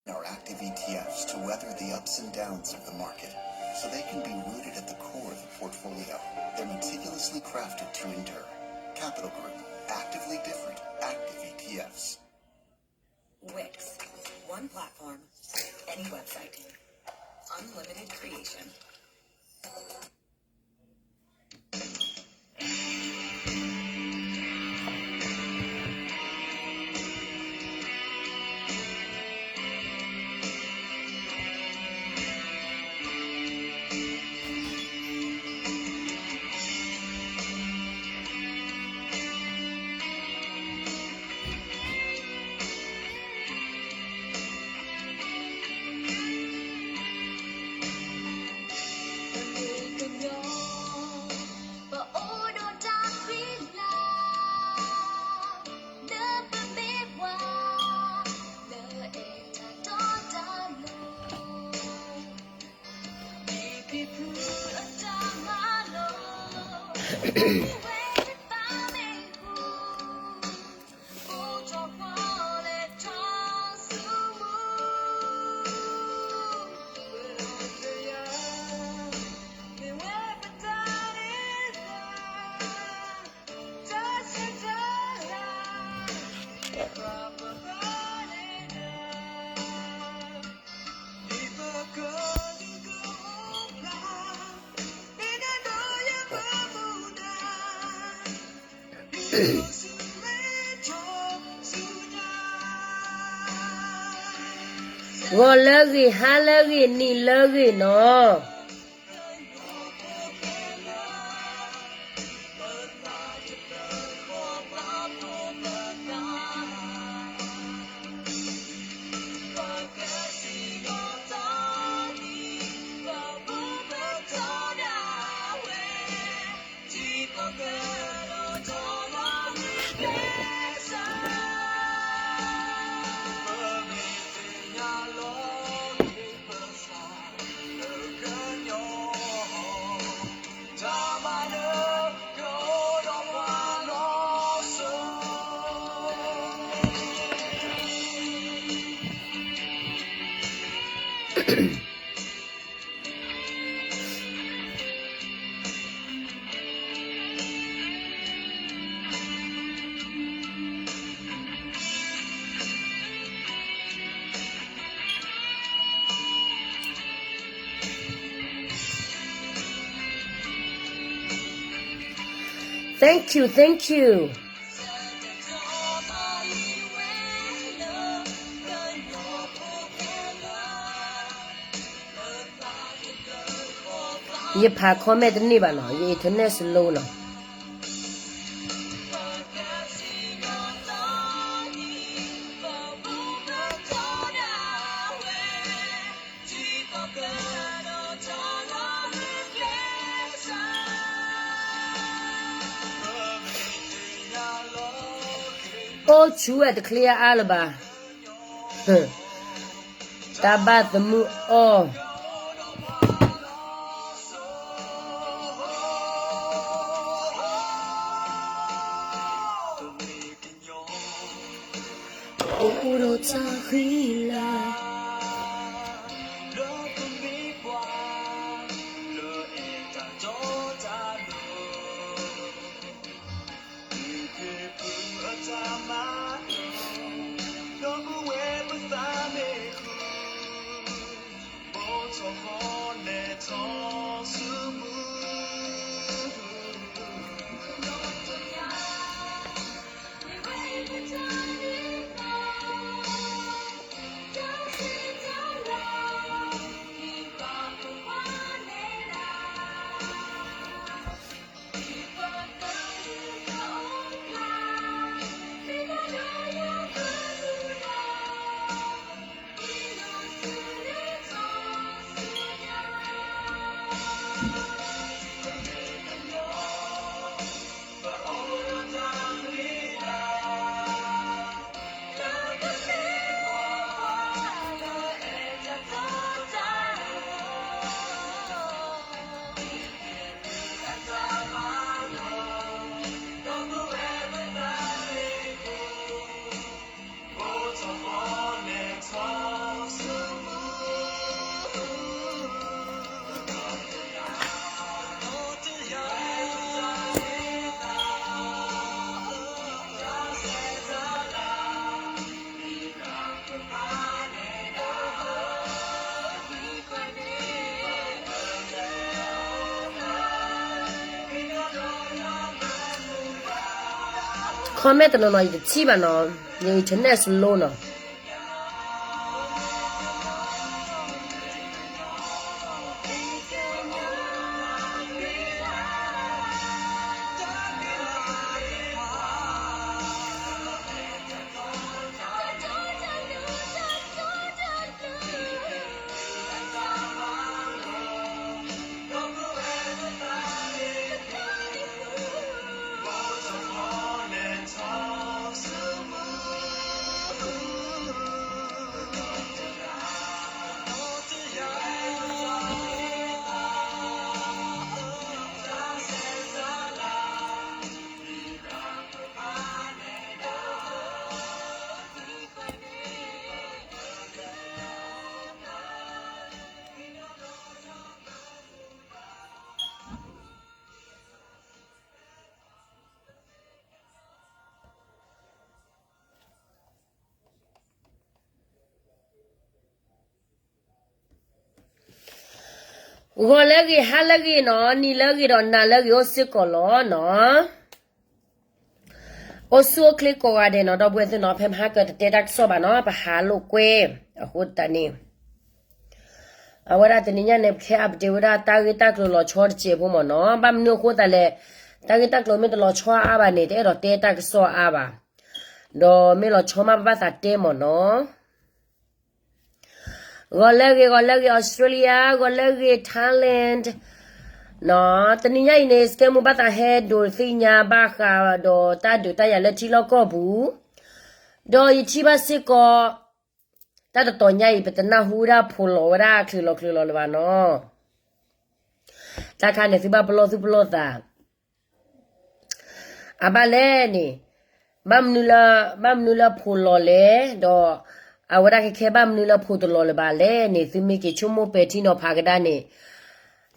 our active E T Fs to weather the ups and downs of the market, so they can be rooted at the core of the portfolio. They're meticulously crafted to endure. Capital Group, actively different, active E T Fs. Wix, one platform, any website, unlimited creation.ဂီၤလၢအဂ့ၤ, ဟါလၢအဂ့ၤ, နံၤလၢအဂ့ၤနီၤ. ယဖး comment တန့ၢ်ဘၣ်နီၤ, ယ internet slow နီၤ. အိၣ်ဆူၣ်ဝဲတချ့အါအါလၢၤဘၣ်, တၢ်ဘၣ်သမုၣ်အီၣ် အိၣ်ဒီးတၢ်ဃံလၤ comment တနီၤနီၤ ယတထံၣ်ဘၣ်နီၤ, ယ internet slow နီၤ. ဂီၤလၢအဂ့ၤ ဟါလၢအဂ့ၤနီၤ, နံၤလၢအဂ့ၤဒီးနၤလၢအဂ့ၤအိၣ်စ့ၢ်ကီးလီၤနီၤ. အိၣ်ဆူၣ်အိၣ်ချ့ကိးဂၤဒဲးနီၤ, ဒီပုၢ်ဝဲၢ်သ့ၣ်နီၤ, ဖဲမဟါကတတဲတၢ်ကစီၣ်ဘၣ်နီၤ, ပဟးလိာ်ကွဲ အဃိသတးန့ၣ် အဝဲဒၣ်တနံၤညါန့ၣ် ပကဟဲ update ဝဲဒၣ်တၢ်ဂ့ၢ်တၢ်ကျိၤလီၤဆီတစဲးဖိမ့ၢ်နီၤ. ဘၣ်မနုၤအဃိသတးလဲၣ်, တၢ်ဂ့ၢ်တၢ်ကျိၤမ့ၢ်တလီၤဆီအါဘၣ်န့ၣ် တအဲၣ်ဒိးတဲတၢ်ကစီၣ်အါဘၣ်, ဒီးမ့ၢ်လီၤဆီမး ပဘၣ်သးတဲမ့ၢ်နီၤ. ဂီၤလၢအဂ့ၤ ဂီၤလၢအဂ့ၤ Australia, ဂီၤလၢအဂ့ၤ Thailand နီၤ. တနံၤညါအံၤန့ၣ် စကဲမူဘၣ်သးဟဲဒိးသ့ၣ်ညါဘၣ်ဃးဒီးတၢ်ဒုးတၢ်ယၤလၢထံလီၢ်ကီၢ်ပူၤ, ဒီးယထံၣ်ဘၣ်စ့ၢ်ကီး တၢ်တတီၤညါအံၤ ပတနၢ်ဟူဝဲဒၣ်ဖိးလီၤဝဲဒၣ်ချုးလီၤချုးလီၤလၢၤဘၣ်နီၤ. တၢ်ခါန့ၣ် သုဘၣ်ပလီၢ်သူၣ်ပလီၢ်သး အဘၣ်လဲၣ်န့ၣ်, ဘၣ်မနုၤလၢ, ဘၣ်မနုၤလၢဖိးလီၤလဲၣ်, ဒီးအဝဲဒၣ်ခဲခဲဘၣ်မနုၤလၢဖိးတလီၤလၢၤဘၣ်လဲၣ်န့ၣ် သုမ့ၢ်က့ၤဆိကမိၣ်ပဲာ်ထံနီၤဖးကဒါန့ၣ်,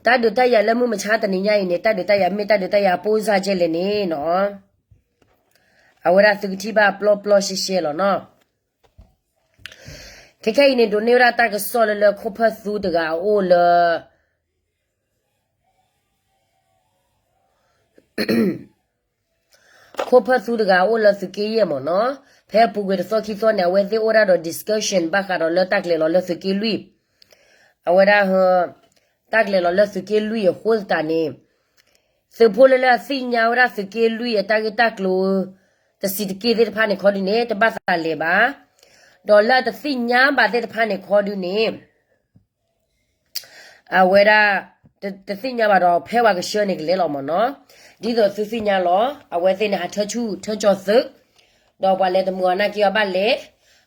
တၢ်ဒုးတၢ်ယၤလၢမုၢ်မဆါတနံၤညါအံၤန့ၣ် တၢ်ဒုးတၢ်ယၤမ့ၢ်တၢ်ဒုးတၢ်ယၤပိၢ်စၢ်ကဲလဲၣ်န့ၣ်နီၤ, အဝဲဒၣ်သုကထံၣ်ဘၣ်ပျီပျီရှဲရှဲလီၤနီၤ. ခဲခဲအံၤန့ၣ် ဒိးန့ၢ်ဝဲဒၣ်တၢ်ကစီၣ်လၢလၢခိၣ်ဖၢၣ်သူတဂၤအအိၣ်လၢ ခိၣ်ဖၢၣ်သူတဂၤအအိၣ်လၢသုးက့ယဲၢ်မ့ၢ်နီၤ, ဖဲအပူၤကွံာ်တသီခံသီန့ၣ် အဝဲသ့ၣ်အိၣ်ဒၣ်ဒီး discussion ဘၣ်ဃးဒီးလၢတၢ်ကျဲၤလီၤလၢသုးက့လွံၢ်, အဝဲဒၣ် တၢ်ကျဲၤလီၤလၢသုးက့လွံၢ်အဃိသတးန့ၣ်, သုးဖိလၢလၢအသ့ၣ်ညါဝဲဒၣ်သုးက့လွံၢ်အတၢ်ဂ့ၢ်တၢ်ကျိၤ တဆံးတက့ၢ်သ့ၣ်တဖၣ်န့ၣ်ခီဒုန့ၣ် တဘၣ်သးလဲၤဘၣ်, ဒီးလၢအတသ့ၣ်ညါဘၣ်သ့ၣ်တဖၣ်န့ၣ်ခီဒုန့ၣ် အဝဲဒၣ် တသ့ၣ်ညါဘၣ်ဒီး ဖဲပှၤကဆှၢန့ၣ်ကလဲၤလီၤမ့ၢ်နီၤ, ဒ်သိးသုသ့ၣ်ညါလီၤ အဝဲသ့ၣ်န့ၣ် ဟးထၢဆူၣ်ထၢကၠီၤသုး, ဒီးပှၤလဲၤတမုာ်အီၤနာ်က့အီၤဘၣ်လဲၤ,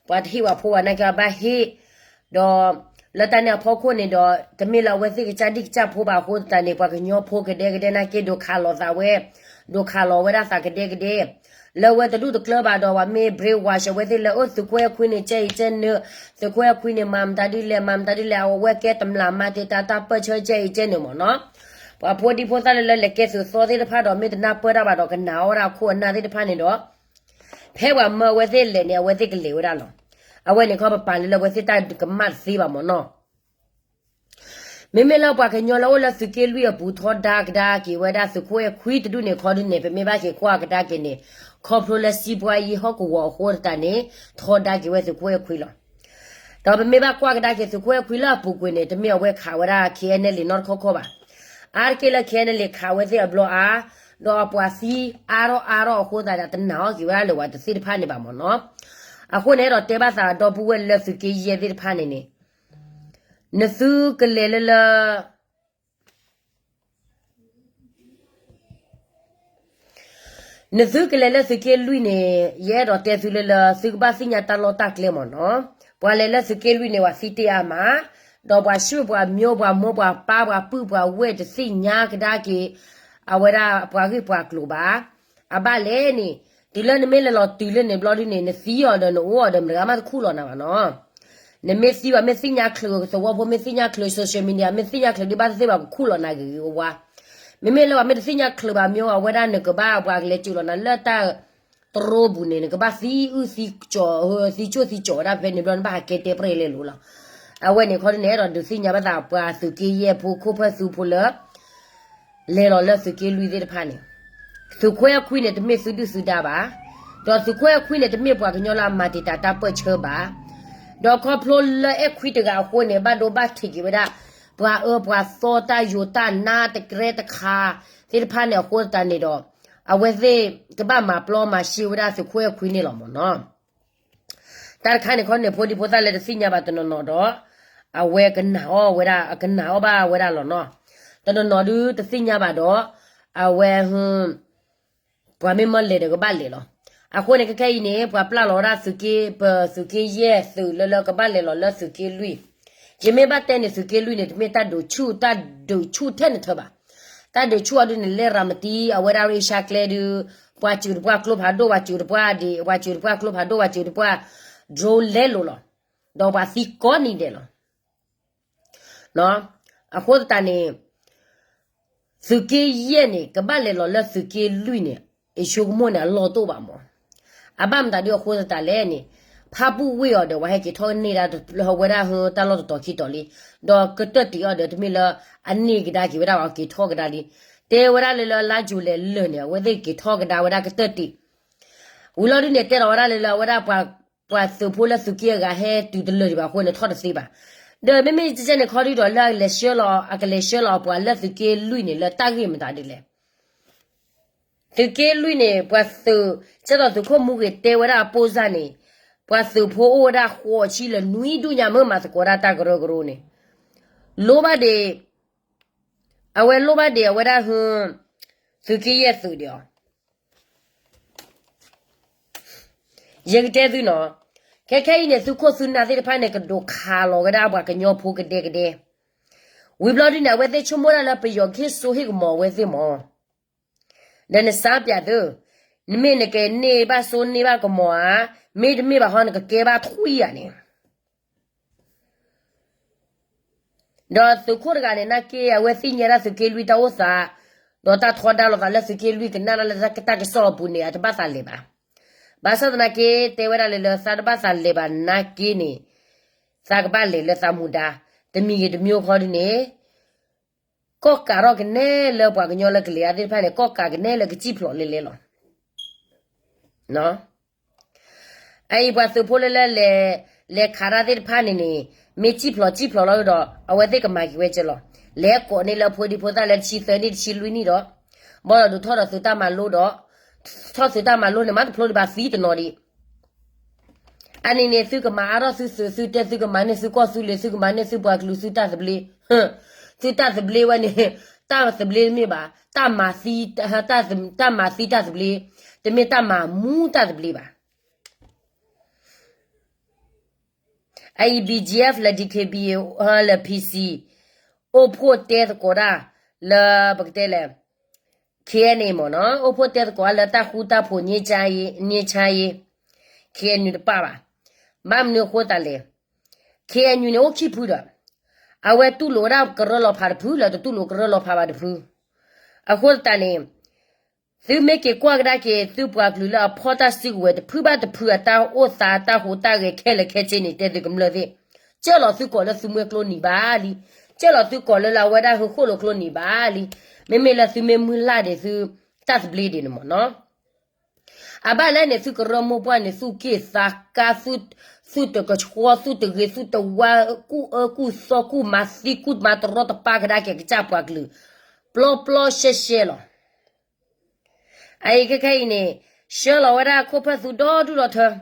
ပှၤတဟ့ၣ်ဝဲဖိဘၣ်နာ်က့အီၤဘၣ်ဟ့ၣ်, ဒီး လၢတၢ်န့ၣ်အဖီခိၣ်န့ၣ်ဒီး တမ့ၢ်လၢအဝဲသ့ၣ်ကစၢ်ဒံၣ်ကစၢ်ဖိဘၣ်အဃိသတးန့ၣ် ပှၤကညီဖိကဒဲကဒဲနာ်က့ ဒိးခးလိာ်သးဝဲ, ဒိးခးလိာ်ဝဲဒၣ်သးကဒဲကဒဲ လၢအဝဲတဒူၣ်တကျၢၤဘၣ်ဒီး ပှၤမ့ၢ် brainwash အဝဲသ့ၣ်လၢအိၣ်သုးခိၣ်အဲၣ်ခွံန့ၣ် ကဲအံၤကဲနုာ်, သုးခိၣ်အဲၣ်ခွံန့ၣ် မၤမတၤဒ်လဲၣ် မၤမတၤဒ်လဲၣ် အဝဲကဲတမျးမၤတ့ၢ်တၢ်တၢ်ပၢၢ်ဆၢကဲအံၤကဲနုာ်မ့ၢ်နီၤ, ပှၤဖိဒံဖိသၣ်လၢလၢလဲၤကဲသုးသီသ့ၣ်တဖၣ်ဒီး မ့ၢ်တနၢ်ပၢၢ်တၢ်ဘၣ်ဒီး ကနာ်အီၣ်ဝဲဒၣ်အခိၣ်အနၢ်သ့ၣ်တဖၣ်န့ၣ်ဒီး ဖဲပှၤမၢအဝဲသ့ၣ်လဲၤန့ၣ် အဝဲသ့ၣ်ကလဲၤဝဲဒၣ်လီၤ. အဝဲန့ၣ်ခီပပာ်လၢလၢအဝဲသ့ၣ်တၢ်ကမၣ်တသ့ဘၣ်မ့ၢ်နီၤ မ့မ့ၢ်လၢပှၤကညီလၢအိၣ်လၢသုးက့လွံၢ်အပူၤ ထီဒါကဒါက့ၤဝဲဒၣ်သုးခိၣ်အဲၣ်ခွံတဒူၣ်န့ၣ်ခီဒုန့ၣ် ပမ့ၢ်ဘၣ်က့ၤကွၢ်ကဒါက့ၤန့ၣ် ခီဖျိလၢစံးပှၤယံၤဟီၣ်ကဝီၤအဃိသတးန့ၣ် ထီဒါက့ၤဝဲသုးခိၣ်အဲၣ်ခွံလီၤ. ဒီးပမ့ၢ်ဘၣ်ကွၢ်ကဒါက့ၤသုးခိၣ်အဲၣ်ခွံလၢအပူၤကွံာ်န့ၣ် တမ့ၢ်အဝဲခးဝဲဒၣ် KNLA နီတခီခီဘၣ်. အါတက့ၢ်လၢ KNLA ခးဝဲသ့ၣ်အဘျီအါ, ဒီးအပှၤသံအါထီၣ်အါထီၣ်အဃိသတးဒီး တနာ်အီၣ်က့ၤဝဲဒၣ်လၢၤဝဲတသ့ၣ်တဖၣ်န့ၣ်ဘၣ်မ့ၢ်နီၤ. အဃိန့ၣ် အဲၣ်ဒိးတဲဘၣ်သးဒီပုၢ်ဝဲၢ်လၢသုးက့ယဲၢ်သ့ၣ်တဖၣ်န့ၣ်န့ၣ် နသုကလဲၤလၢလၢ နသုကလဲၤလၢသုးက့လွံၢ်န့ၣ် ယအဲၣ်ဒိးတဲသုလၢလၢ သုကဘၣ်သ့ၣ်ညါတၢ်လီၢ်တၢ်ကျဲမ့ၢ်နီၤ. ပှၤလဲၤလၢသုးက့လွံၢ်န့ၣ် ပှၤသံတ့ၢ်အါမး, ဒီးပှၤဆွေပှၤမျိုးပှၤမိၢ်ပှၤပၢ်ပှၤပုၢ်ပှၤဝဲၢ်တသ့ၣ်ညါကဒါက့ၤ အဝဲဒၣ်ပှၤဂ့ၢ်ပှၤကျိၤဘၣ်. အဘၣ်လဲၣ်န့ၣ် တုၤလၢနမ့ၢ်လဲၤလီၤတုၤလၢန့ၣ်ဘျီဒုန့ၣ် နသံအီၤဒီးနအိၣ်အီၤဒီး မတဂၤမးတခူၣ်လီၤနၤဘၣ်နီၤ. နမ့ၢ်သံဘၣ် မ့ၢ်သ့ၣ်ညါချုးသဝီဖိ မ့ၢ်သ့ၣ်ညါချုး social media မ့ၢ်သ့ၣ်ညါချုးဒုဘၣ်သ့ၣ်သ့ၣ်ဘၣ် ကခူၣ်လီၤနၤဂ့ၤဂ့ၤဝါ. မ့မ့ၢ်လၢပှၤမ့ၢ်တသ့ၣ်ညါချုးဘၣ်မ့ၢ် အဝဲဒၣ်နကဘၣ်ပှၤကလဲၤစၢၤလီၤနၤလၢတၢ်တရိပူၤန့ၣ် နကဘၣ်သံအုၣ်သံကၠီၣ် သံကၠိၣ်သံကၠီၣ်ဝဲဒၣ်ဖဲန့ၣ်ဘျီ နဘၣ်ဟးကဲတဲပြဲၢ်လဲၤလိၤလီၤ. အဝဲန့ၣ်ခီဒုန့ၣ် အဲၣ်ဒိးဒုးသ့ၣ်ညါဘၣ်သးပှၤသုးက့ယဲၢ်ဖိ ခိၣ်ဖၢၣ်သူဖိလၢ လဲၤလီၤလၢသုးက့လွံၢ်သ့ၣ်တဖၣ်န့ၣ်, သုးခွဲအခွံန့ၣ် တမ့ၢ်သုဒုၣ်သုဒါဘၣ်. ဒီးသုးခိၣ်အဲၣ်ခွံန့ၣ် တမ့ၢ်ပှၤကညီလၢအမၤတံာ်တာ်တၢ်ပၢၢ်ဆၢဘၣ်. ဒီးခီဖျိလၢအဲၣ်ခွံတဂၤအဃိန့ၣ် ဘၣ်ဒိဘၣ်ထံးက့ၤဝဲဒၣ် ပှၤအၢပှၤသီ တၢ်ယိာ်တၢ်နါတကရဲတခါသ့ၣ်တဖၣ်န့ၣ်အဃိသတးန့ၣ်ဒီး အဝဲသ့ၣ်ကဘၣ်မၤပျီမၤရှဲဝဲဒၣ်သုးခိၣ်အဲၣ်ခွံန့ၣ်လီၤမ့ၢ်နီၤ. တၢ်တခါန့ၣ်ခီန့ၣ် ဖိဒံဖိသၣ်လၢတသ့ၣ်ညါဘၣ်တနီၤနီၤဒီး အဝဲကနာ်အီၣ်ဝဲဒၣ် ကနာ်အီၣ်ဘၣ်ဝဲဒၣ်လီၤနီၤ. တနီၤနီၤဒုတသ့ၣ်ညါဘၣ်ဒီး အဝဲ ပှၤမ့ၢ်မၢလဲၤဒီးကဘၣ်လဲၤလီၤ. အဃိန့ၣ် ခဲခဲအံၤန့ၣ် ပှၤပျၢ်လီၤဝဲဒၣ်သုးက့ ပသုးက့ယဲၢ်သုးလၢလၢကဘၣ်လဲၤလီၤလၢသုးက့လွံၢ်. ယမ့ၢ်ဘၣ်တဲန့ၣ် သုးက့လွံၢ်န့ၣ် တမ့ၢ်တၢ်ဒုးဆူၣ် တၢ်ဒုးဆူၣ်ထဲန့ၣ်ထၢဘၣ်. တၢ်ဒုးဆူၣ်အီၤဒုန့ၣ် လၢရၤမတံ အဝဲဒၣ်ရ့ၣ်ဆါကျဲဒု ပှၤစူးတပှၢ်ကျိဖးဒိၣ် ပှၤစူးတပှၢ်ဒံး ပှၤစူးတပှၢ်ကျိဖးဒိၣ် ပှၤစူးတပှၢ် drone လဲလိာ်လီၤ. ဒီးပှၤသံကိးနံၤဒဲးလီၤ. အဃိသတးန့ၣ် သုးက့ယဲၢ်န့ၣ် ကဘၣ်လဲၤလီၤလၢသုးက့လွံၢ်န့ၣ် ယဆိကမိၣ်န့ၣ်အလီၢ်တအိၣ်ဘၣ်မး. အဘၣ်မတၤဒုအဃိသတးလဲၣ်န့ၣ် ဖၣ်ပူၣ်ဝ့ၢ်အီၤဒီး ပှၤဟဲက့ၤထီၣ်န့ၢ်ဒၣ်ဝဲဒၣ်ဟုတၢ်လီၢ်တတီၤခံတီၤလံ. ဒီးကတၢၢ်တံၢ်အီၤဒီး တမ့ၢ်လၢအန့ၢ်ကဒါက့ၤဝဲဒၣ် ပှၤက့ၤထီၣ်ကဒါလံ. တဲဝဲဒၣ်လၢလၢလါယူၤလဲၤလၢာ်န့ၣ် အဝဲသ့ၣ်က့ၤထီၣ်ကဒါဝဲဒၣ်ကတၢၢ်တံၢ် ဝံၤလီၤဒုန့ၣ် တဲလီၤဝဲဒၣ်လၢလၢအဝဲဒၣ် ပှၤသုးဖိလၢသုးက့အဂၤဟဲတုၤတလၢာ်ဒံးဘၣ်အဃိန့ၣ် ထီၣ်တသ့ဘၣ်. ဒီးမ့မ့ၢ်ကဲန့ၣ်ခီဒုဒီး လၢအကလဲၤဆှၢလီၤ အကလဲၤဆှၢလီၤပှၤလၢသုးက့လွံၢ်န့ၣ် လၢတၢ်ဂ့ၢ်မတၤဒ်လဲၣ်. သုးက့လွံၢ်န့ၣ် ပှၤသုး ကဲသိးသုးခိၣ်မူဂ့ၤတဲဝဲဒၣ်အပိၢ်စၢ်န့ၣ် ပှၤသုးဖိအိၣ်ဝဲဒၣ်ဃိးဆံလၢနွံဒူၣ်ညါ မ့ၢ်မၤသကိးဒၣ်တၢ်ကရၢကရိန့ၣ် လိၣ်ဘၣ်ဒံး အဝဲလိၣ်ဘၣ်ဒံးအဝဲဒၣ်ဟု သုးက့ယဲၢ်သုးဒံးအီၤ ယကတဲသုနီၤ, ခဲခဲအံၤန့ၣ် သုးခိၣ်သုးနၢ်သ့ၣ်တဖၣ်န့ၣ် ကဒိးခးလီၤဝဲဒၣ်ပှၤကညီဖိကဒဲကဒဲ, ဝံၤဘျီဒုန့ၣ် အဝဲသ့ၣ်ဆိကမိၣ်ဒၣ်လၢပယီၤကဟ့ၣ်စိဟ့ၣ်ကမီၤအဝဲသ့ၣ်မး, ဒီးနစါပၠးသု, နမ့ၢ်နကန့ၢ်ဘၣ်စိန့ၢ်ဘၣ်ကမီၤဧါ, မ့တမ့ၢ်ဘၣ်ဟီ နကကဲဘၣ်ထွံၣ်ဧါန့ၣ် ဒီးသုးခိၣ်တဂၤန့ၣ် နာ်က့ အဝဲသ့ၣ်ညါဒၣ်သုးက့လွံၢ်တၢ်အိၣ်သး, ဒီးတၢ်ထီဒါလိာ်သးလၢသုးက့လွံၢ်ကနၣ်ဒၣ်လၢတၢ်ကစီၣ်အပူၤန့ၣ် အတဘၣ်သးလဲၤဘၣ်. ဘၣ်ဆၣ်သနာ်က့ တဲဝဲဒၣ်လၢလၢသးတဘၣ်သးလဲၤဘၣ်နာ်က့န့ၣ်, သးကဘၣ်လဲၤလၢသးမူဒါ, တမံၤဂ့ၤတမံၤဂ့ၤခီဒုန့ၣ်, ကီၢ်ကးထီၣ်ကနဲလၢပှၤကညီလၢကလဲၤအါသ့ၣ်တဖၣ်န့ၣ် ကီၢ်ကးကနဲလၢကစံၣ်ဖျိးလဲၤလဲၤလီၤ. အအံၤပှၤသုးဖိလၢလၢ လဲၤခးတၢ်သ့ၣ်တဖၣ်န့ၣ်န့ၣ်, မ့ၢ်စံၣ်ဖျိးစံၣ်ဖျိးလီၤဒီး အဝဲသ့ၣ်ကမၤက့ၤဝဲကလီၤ. လဲၤကိးန့ၢ်လၢဖိဒံဖိသၣ်လၢတဆံသၢနံၣ်တဆံလွံၢ်နံၣ်ဒီး, ဘၣ်ဒီးဒုးထီၣ်ဒီးသုးတၢ်မၤလိဒီး, ထီၣ်သုးတၢ်မၤလိန့ၣ် မ့ၢ်တဖျိဒံးဘၣ်သံတနီၤဒံး အန့ၣ်န့ၣ် သုကမၤအါထီၣ်သုသုး သုတဲသုကမၤန့ၢ်သုကီၢ်သုလ့ၤ သုကမၤန့ၢ်သုပှၤကလုာ်သုတၢ်သဘျ့, သုတၢ်သဘျ့ဝဲန့ၣ်, တၢ်သဘျ့တမ့ၢ်ဘၣ်, တၢ်မၤသံ, တၢ်မၤသံတၢ်သဘျ့, တမ့ၢ်တၢ်မၤမူတၢ်သဘျ့ဘၣ်. အအံၤ BGF လၢ DKBA လၢ PC အိၣ်ဖှိၣ်တဲသကိးတၢ် လၢ ပကတဲလဲၣ် KNA မ့ၢ်နီၤ, အိၣ်ဖှိၣ်တဲသကိးတၢ်လၢတၢ်ဃူတၢ်ဖိး ငြိမ်းချမ်းရေး, KNU တပၣ်ဘၣ်. ဘၣ်မနုၤအဃိသတးလဲၣ်, KNU န့ၣ်အိၣ်ခံဖုဒီး, အဝဲတူၢ်လိာ်ဝဲဒၣ်ကရၢလီၤဖးတဖု လၢတတူၢ်လိာ်ကရၢလီၤဖးဘၣ်တဖု. အဃိသတးန့ၣ် သုမ့ၢ်က့ၤကွၢ်ကဒါက့ၤ သုပှၤကလုာ်လၢအဖီၣ်တၢ်စုကဝဲၤတဖုဘၣ်တဖုအတၢ်အိၣ်သးတၢ်ဟူးတၢ်ဂဲၤခဲလၢာ်ခဲဆ့န့ၣ် တဲသုကမျၢၢ်သ့ၣ်, ကၢၢ်လီၤသုကိးလၢသုမှဲကျိနံၤဘၣ်လံ, ကၢၢ်လီၤသုကိးလၢလၢအဝဲဒၣ်ဟုဃိၣ်လိာ်ကျိနံၤဘၣ်လံ, မ့မ့ၢ်လၢသုမ့ၢ်မုၢ်လၢ်ဒံးသုတၢ်သဘျ့ဒံးန့ၣ်မ့ၢ်နီၤ. အဘၣ်လဲၣ်န့ၣ် သုကရၢမိၢ်ပှၢ်န့ၣ် သူၣ်က့ၣ်သးကါ, သူၣ်တကဆှီ, သူၣ်တဂ့ၤ, သူၣ်တဝါ, ကူၣ်အၢကူၣ်သီ, ကူၣ်မၤသံ, ကူၣ်မၤတရီတပါကဒါက့ၤကစၢ်ပှၤကလုာ်, ပျီပျီရှဲရှဲလီၤ. အအံၤခဲခဲအံၤန့ၣ် ဆှၢလီၤဝဲဒၣ်ခိၣ်ဖၢၣ်သုဒီဒူၣ်ဒီထၢ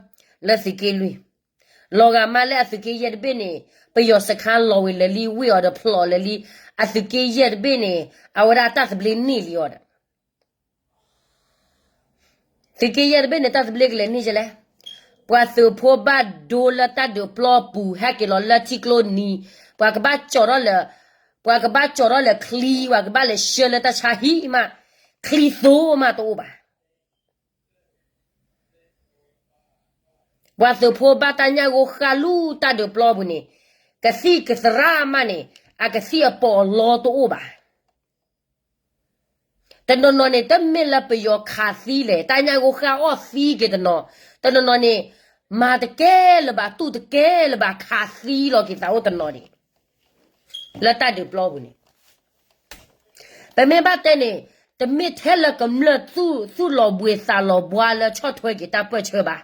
လၢသုးက့လွံၢ်, လီၤဂာ်မးလၢအသုးက့ယဲၢ်တဘ့ၣ်န့ၣ် ပယီၤစခါလီၤဝံၤလၢာ်လံ ဝ့ၢ်အီၤဒီးဖျိးလၢာ်လံ, အသုးက့ယဲၢ်တဘ့ၣ်န့ၣ် အဝဲဒၣ်တၢ်သဘျ့န့ၢ်လံအီၤဒီး သုးက့ယဲၢ်တဘ့ၣ်န့ၣ် တၢ်သဘျ့ကလဲၤန့ၢ်ကလဲၣ်. ပှၤသုးဖိဘၣ်ဒိလၢတၢ်ဒုးပျီပူၤ ဟဲက့ၤလီၤလၢထံကျိနံၤ, ပှၤကဘၣ်ကၠီၣ်ထီၣ်လၢ, ပှၤကဘၣ်ကၠီၣ်ထီၣ်လၢချံ, ပှၤကဘၣ်လဲၤဆှၢလၢတၢ်ဆါဟံၣ်မး, ချံသိမးတအိၣ်ဘၣ်. ပှၤသုးဖိဘၣ်တၢ်ညၣ်ဂိၢ်ဃၢ်လၢတၢ်ဒုးပျီပူၤန့ၣ်, ကသံၣ်ကသရၣ်မးန့ၣ်, အကသံၣ်အပီးအလီတအိၣ်ဘၣ်. တနီၤနီၤန့ၣ် တမ့ၢ်လၢပယီၤခးသံလဲၣ်, တၢ်ညၣ်ဂိၢ်ဃၢ်အီၣ်သံက့ၤတနီၤ, တနီၤနီၤန့ၣ် မၤတကဲလၢၤဘၣ် တူၢ်တကဲလၢၤဘၣ် ခးသံလီၤက့ၤသးအိၣ်တနီၤန့ၣ်, လၢတၢ်ဒုးပျီပူၤန့ၣ် ပမ့ၢ်ဘၣ်တဲန့ၣ်, တမ့ၢ်ထဲလၢကမျၢၢ်သူၣ်လီၤဘှံးသးလီၤဘှါလၢဆီၣ်ထွဲက့ၤတၢ်ပၢၢ်ဆၢဘၣ်.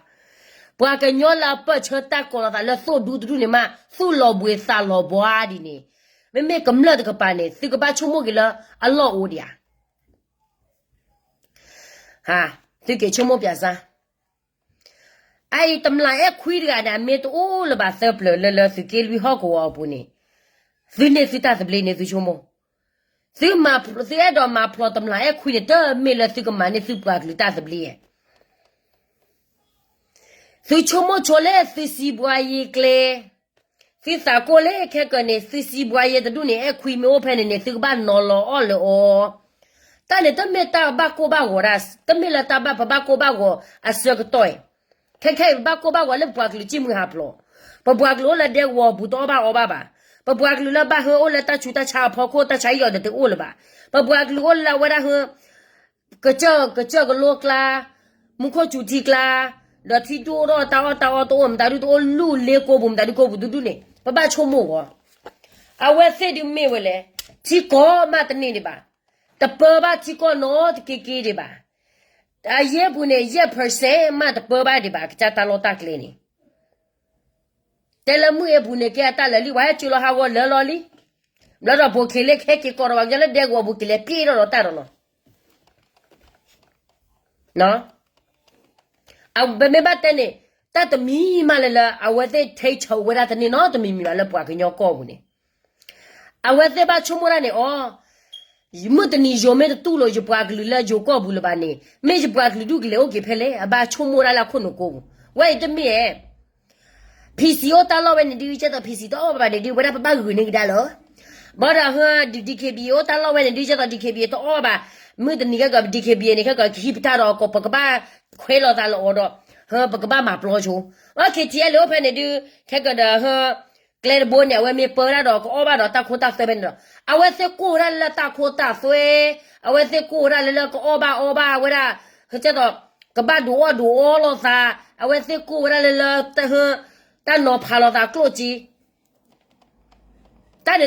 ပှၤကညီလၢအပၢၢ်ဆၢတၢ်ကိးလီၤသးလၢသိၣ်ဒူတဒူၣ်န့ၣ်မး သူၣ်လီၤဘှံးသးလီၤဘှါဒ်န့ၣ်, မ့မ့ၢ်ကမျၢၢ်တကပၤန့ၣ် သုကဘၣ်ဆိကမိၣ်က့ၤလၢအလီၢ်အိၣ်ဒံးဧါ. သုက့ၤဆိကမိၣ်ပၠးစၢ် အအံၤတမျးအဲၣ်ခွံတဂၤန့ၣ် အမ့ၢ်တအိၣ်လၢၤဘၣ်သၢပျၢၤလၢလၢသုးက့လွံၢ်ဟီၣ်ကဝီၤအပူၤန့ၣ်, သုန့ၢ်သုတၢ်သဘျ့န့ၣ် သုဆိကမိၣ်, သုမၤ, သုအဲၣ်ဒိးမၤဖျိးတမျးအဲၣ်ခွံန့ၣ် တမ့ၢ်လၢသုကမၤန့ၢ်သုပှၤကလုာ်တၢ်သဘျ့ဧါ. သုဆိကမိၣ်ဆိလၢသုစံးဘှါယ့ကျဲ, သုသးကိၢ်လၢခဲကၢန့ၣ် သုစံးဘှါယ့တဒူၣ်န့ၣ် အဲၣ်ခွံမ့ၢ်အိၣ်ဖဲန့ၣ်န့ၣ် သုကဘၣ်နီၤလီၤအီၣ်လၢအီၤ. တၢ်န့ၣ်တမ့ၢ်တၢ်ဘၣ်ကိၢ်ဘၣ်ဂီၤဒၣ်, တမ့ၢ်လၢတၢ်ဘၣ်ပဘၣ်ကိၢ်ဘၣ်ဂီၤအဆၢကတီၢ်အံၤ, ခဲခဲအံၤ ပဘၣ်ကိၢ်ဘၣ်ဂီၤလၢပပှၤကလုာ်စံၣ်မှံဟးဖျိး, ပပှၤကလုာ်အိၣ်လၢဒဲကဝီၤပူၤတအီၣ်ဘၣ်အီဘၣ်ဘၣ်, ပပှၤကလုာ်လၢဘၣ်ဟၢအိၣ်လၢတၢ်ဆူးတၢ်ဆါအဖီခိၣ် တၢ်ဆါဟံၣ်အီၤဒီးတအိၣ်လၢၤဘၣ်, ပပှၤကလုာ်အိၣ်လၢအဝဲဒၣ်ဟၢ ကစၢၢ်, ကစၢၢ်ကလိကျါ, မူခိၣ်စူၤထံကျါ, ဒီးထံဒိၣ်ထီၣ်တၢ်အီၣ်တၢ်အီတအိၣ် မတၤဒုတအိၣ်လူၢ်လ့ကိပူၤ မတၤဒုကိပူၤတဒူၣ်န့ၣ် ပဘၣ်ဆိကမိၣ်ဂီၤ. အဝဲသ့ၣ်ဒုမ့ၢ်ဝဲလဲၣ်, ထံကီၢ်မးတန့ၢ်ဒံးဘၣ်, တပၢဘၣ်ထံကီၢ်နီတက့က့ဒံးဘၣ်, အယ့ၢ်ပူၤန့ၣ် ယဲၢ် percent မးတပၢဘၣ်ဒံးဘၣ် ကစၢ်တၢ်လီၢ်တၢ်ကျဲန့ၣ် တဲလၢမုၢ်အ့ပူၤန့ၣ် ကဲအတၢ်လၢာ်လံ ပှၤဟဲစၢၤလီၤဟးဂီၤလၢာ်လီၤလံ. ဘျီဒီးဘိးခ့လ့ခဲက့ၤကီးဒီး ပှၤကညီလၢဒဲကဝီၤပူၤကလဲၤပျဲထီၣ်ဒီးတၢ်ဒီးလီၤ. ပမ့ၢ်ဘၣ်တဲန့ၣ် တၢ်တမံၤမးလၢလၢ အဝဲသ့ၣ် take ဝဲဒၣ်တန့ၢ်နီတမံၤမံၤဘၣ်လၢပှၤကညီကီၢ်ပူၤန့ၣ် အဝဲသ့ၣ်ဘၣ်ဆိကမိၣ်ဒၣ်န့ၣ်အီၤ, မုၢ်တနံၤယိၤမ့ၢ်တတူၢ်လိာ်ယပှၤကလုာ်လၢယိၤကီၢ်ပူၤလၢၤဘၣ်န့ၣ် မ့ၢ်ယပှၤကလုာ်ဒုးကလဲၤအိၣ်က့ၤဖဲလဲၣ် အဘၣ်ဆိကမိၣ်ဒၣ်လၢအခိၣ်နူာ်ကိးပူၤ, ဝဲအံၤတမ့ၢ်ဧါ PC အိၣ်တၢ်လီၢ်ဝဲန့ၣ်ဒုး ကဲသိး PC တအီၣ်ဘၣ်ဘၣ်န့ၣ်ဒုး ဝဲဒၣ်ပဘၣ်ဂုာ်န့ၢ်ကဒါလီၤ. ဘၣ်ဒီးဟၢ DKBA အိၣ်တၢ်လီၢ်ဝဲန့ၣ်ဒုး ကဲသိး DKBA တအီၣ်ဘၣ်, မုၢ်တနံၤခဲကီး DKBA န့ၣ် ခဲကီးကဟံးပတၢ်ဒီး ပကဘၣ်ခွဲးလိာ်သးလၢအီၤဒီး ဟၢ ပကဘၣ်မၤပျီဆိ, အ KTLA အိၣ်ဖဲန့ၣ်ဒုး ခဲကီးဒီးဟၢ ကျဲတဘိန့ၣ် အဝဲမ့ၢ်ပၢဝဲဒၣ်ဒီး ကအီၣ်ဘၣ်ဒီးတၢ်ခိတၢ်သွဲဖဲန့ၣ်ဒီး အဝဲသ့ၣ်ကိၢ်ဝဲဒၣ်လၢတၢ်ခိတၢ်သွဲ, အဝဲသ့ၣ်ကိၢ်ဝဲဒၣ်လၢလၢကအီၣ်ဘၣ်အီဘၣ်ဝဲဒၣ်, ကဲသိး ကဘၣ်ဒုးအီၣ်ဒုးအီလီၤသး, အဝဲသ့ၣ်ကိၢ်ဝဲဒၣ်လၢလၢ တၢ်နီၤဖးလိာ်သးကျိၣ်စ့ တၢ်န့ၣ်တ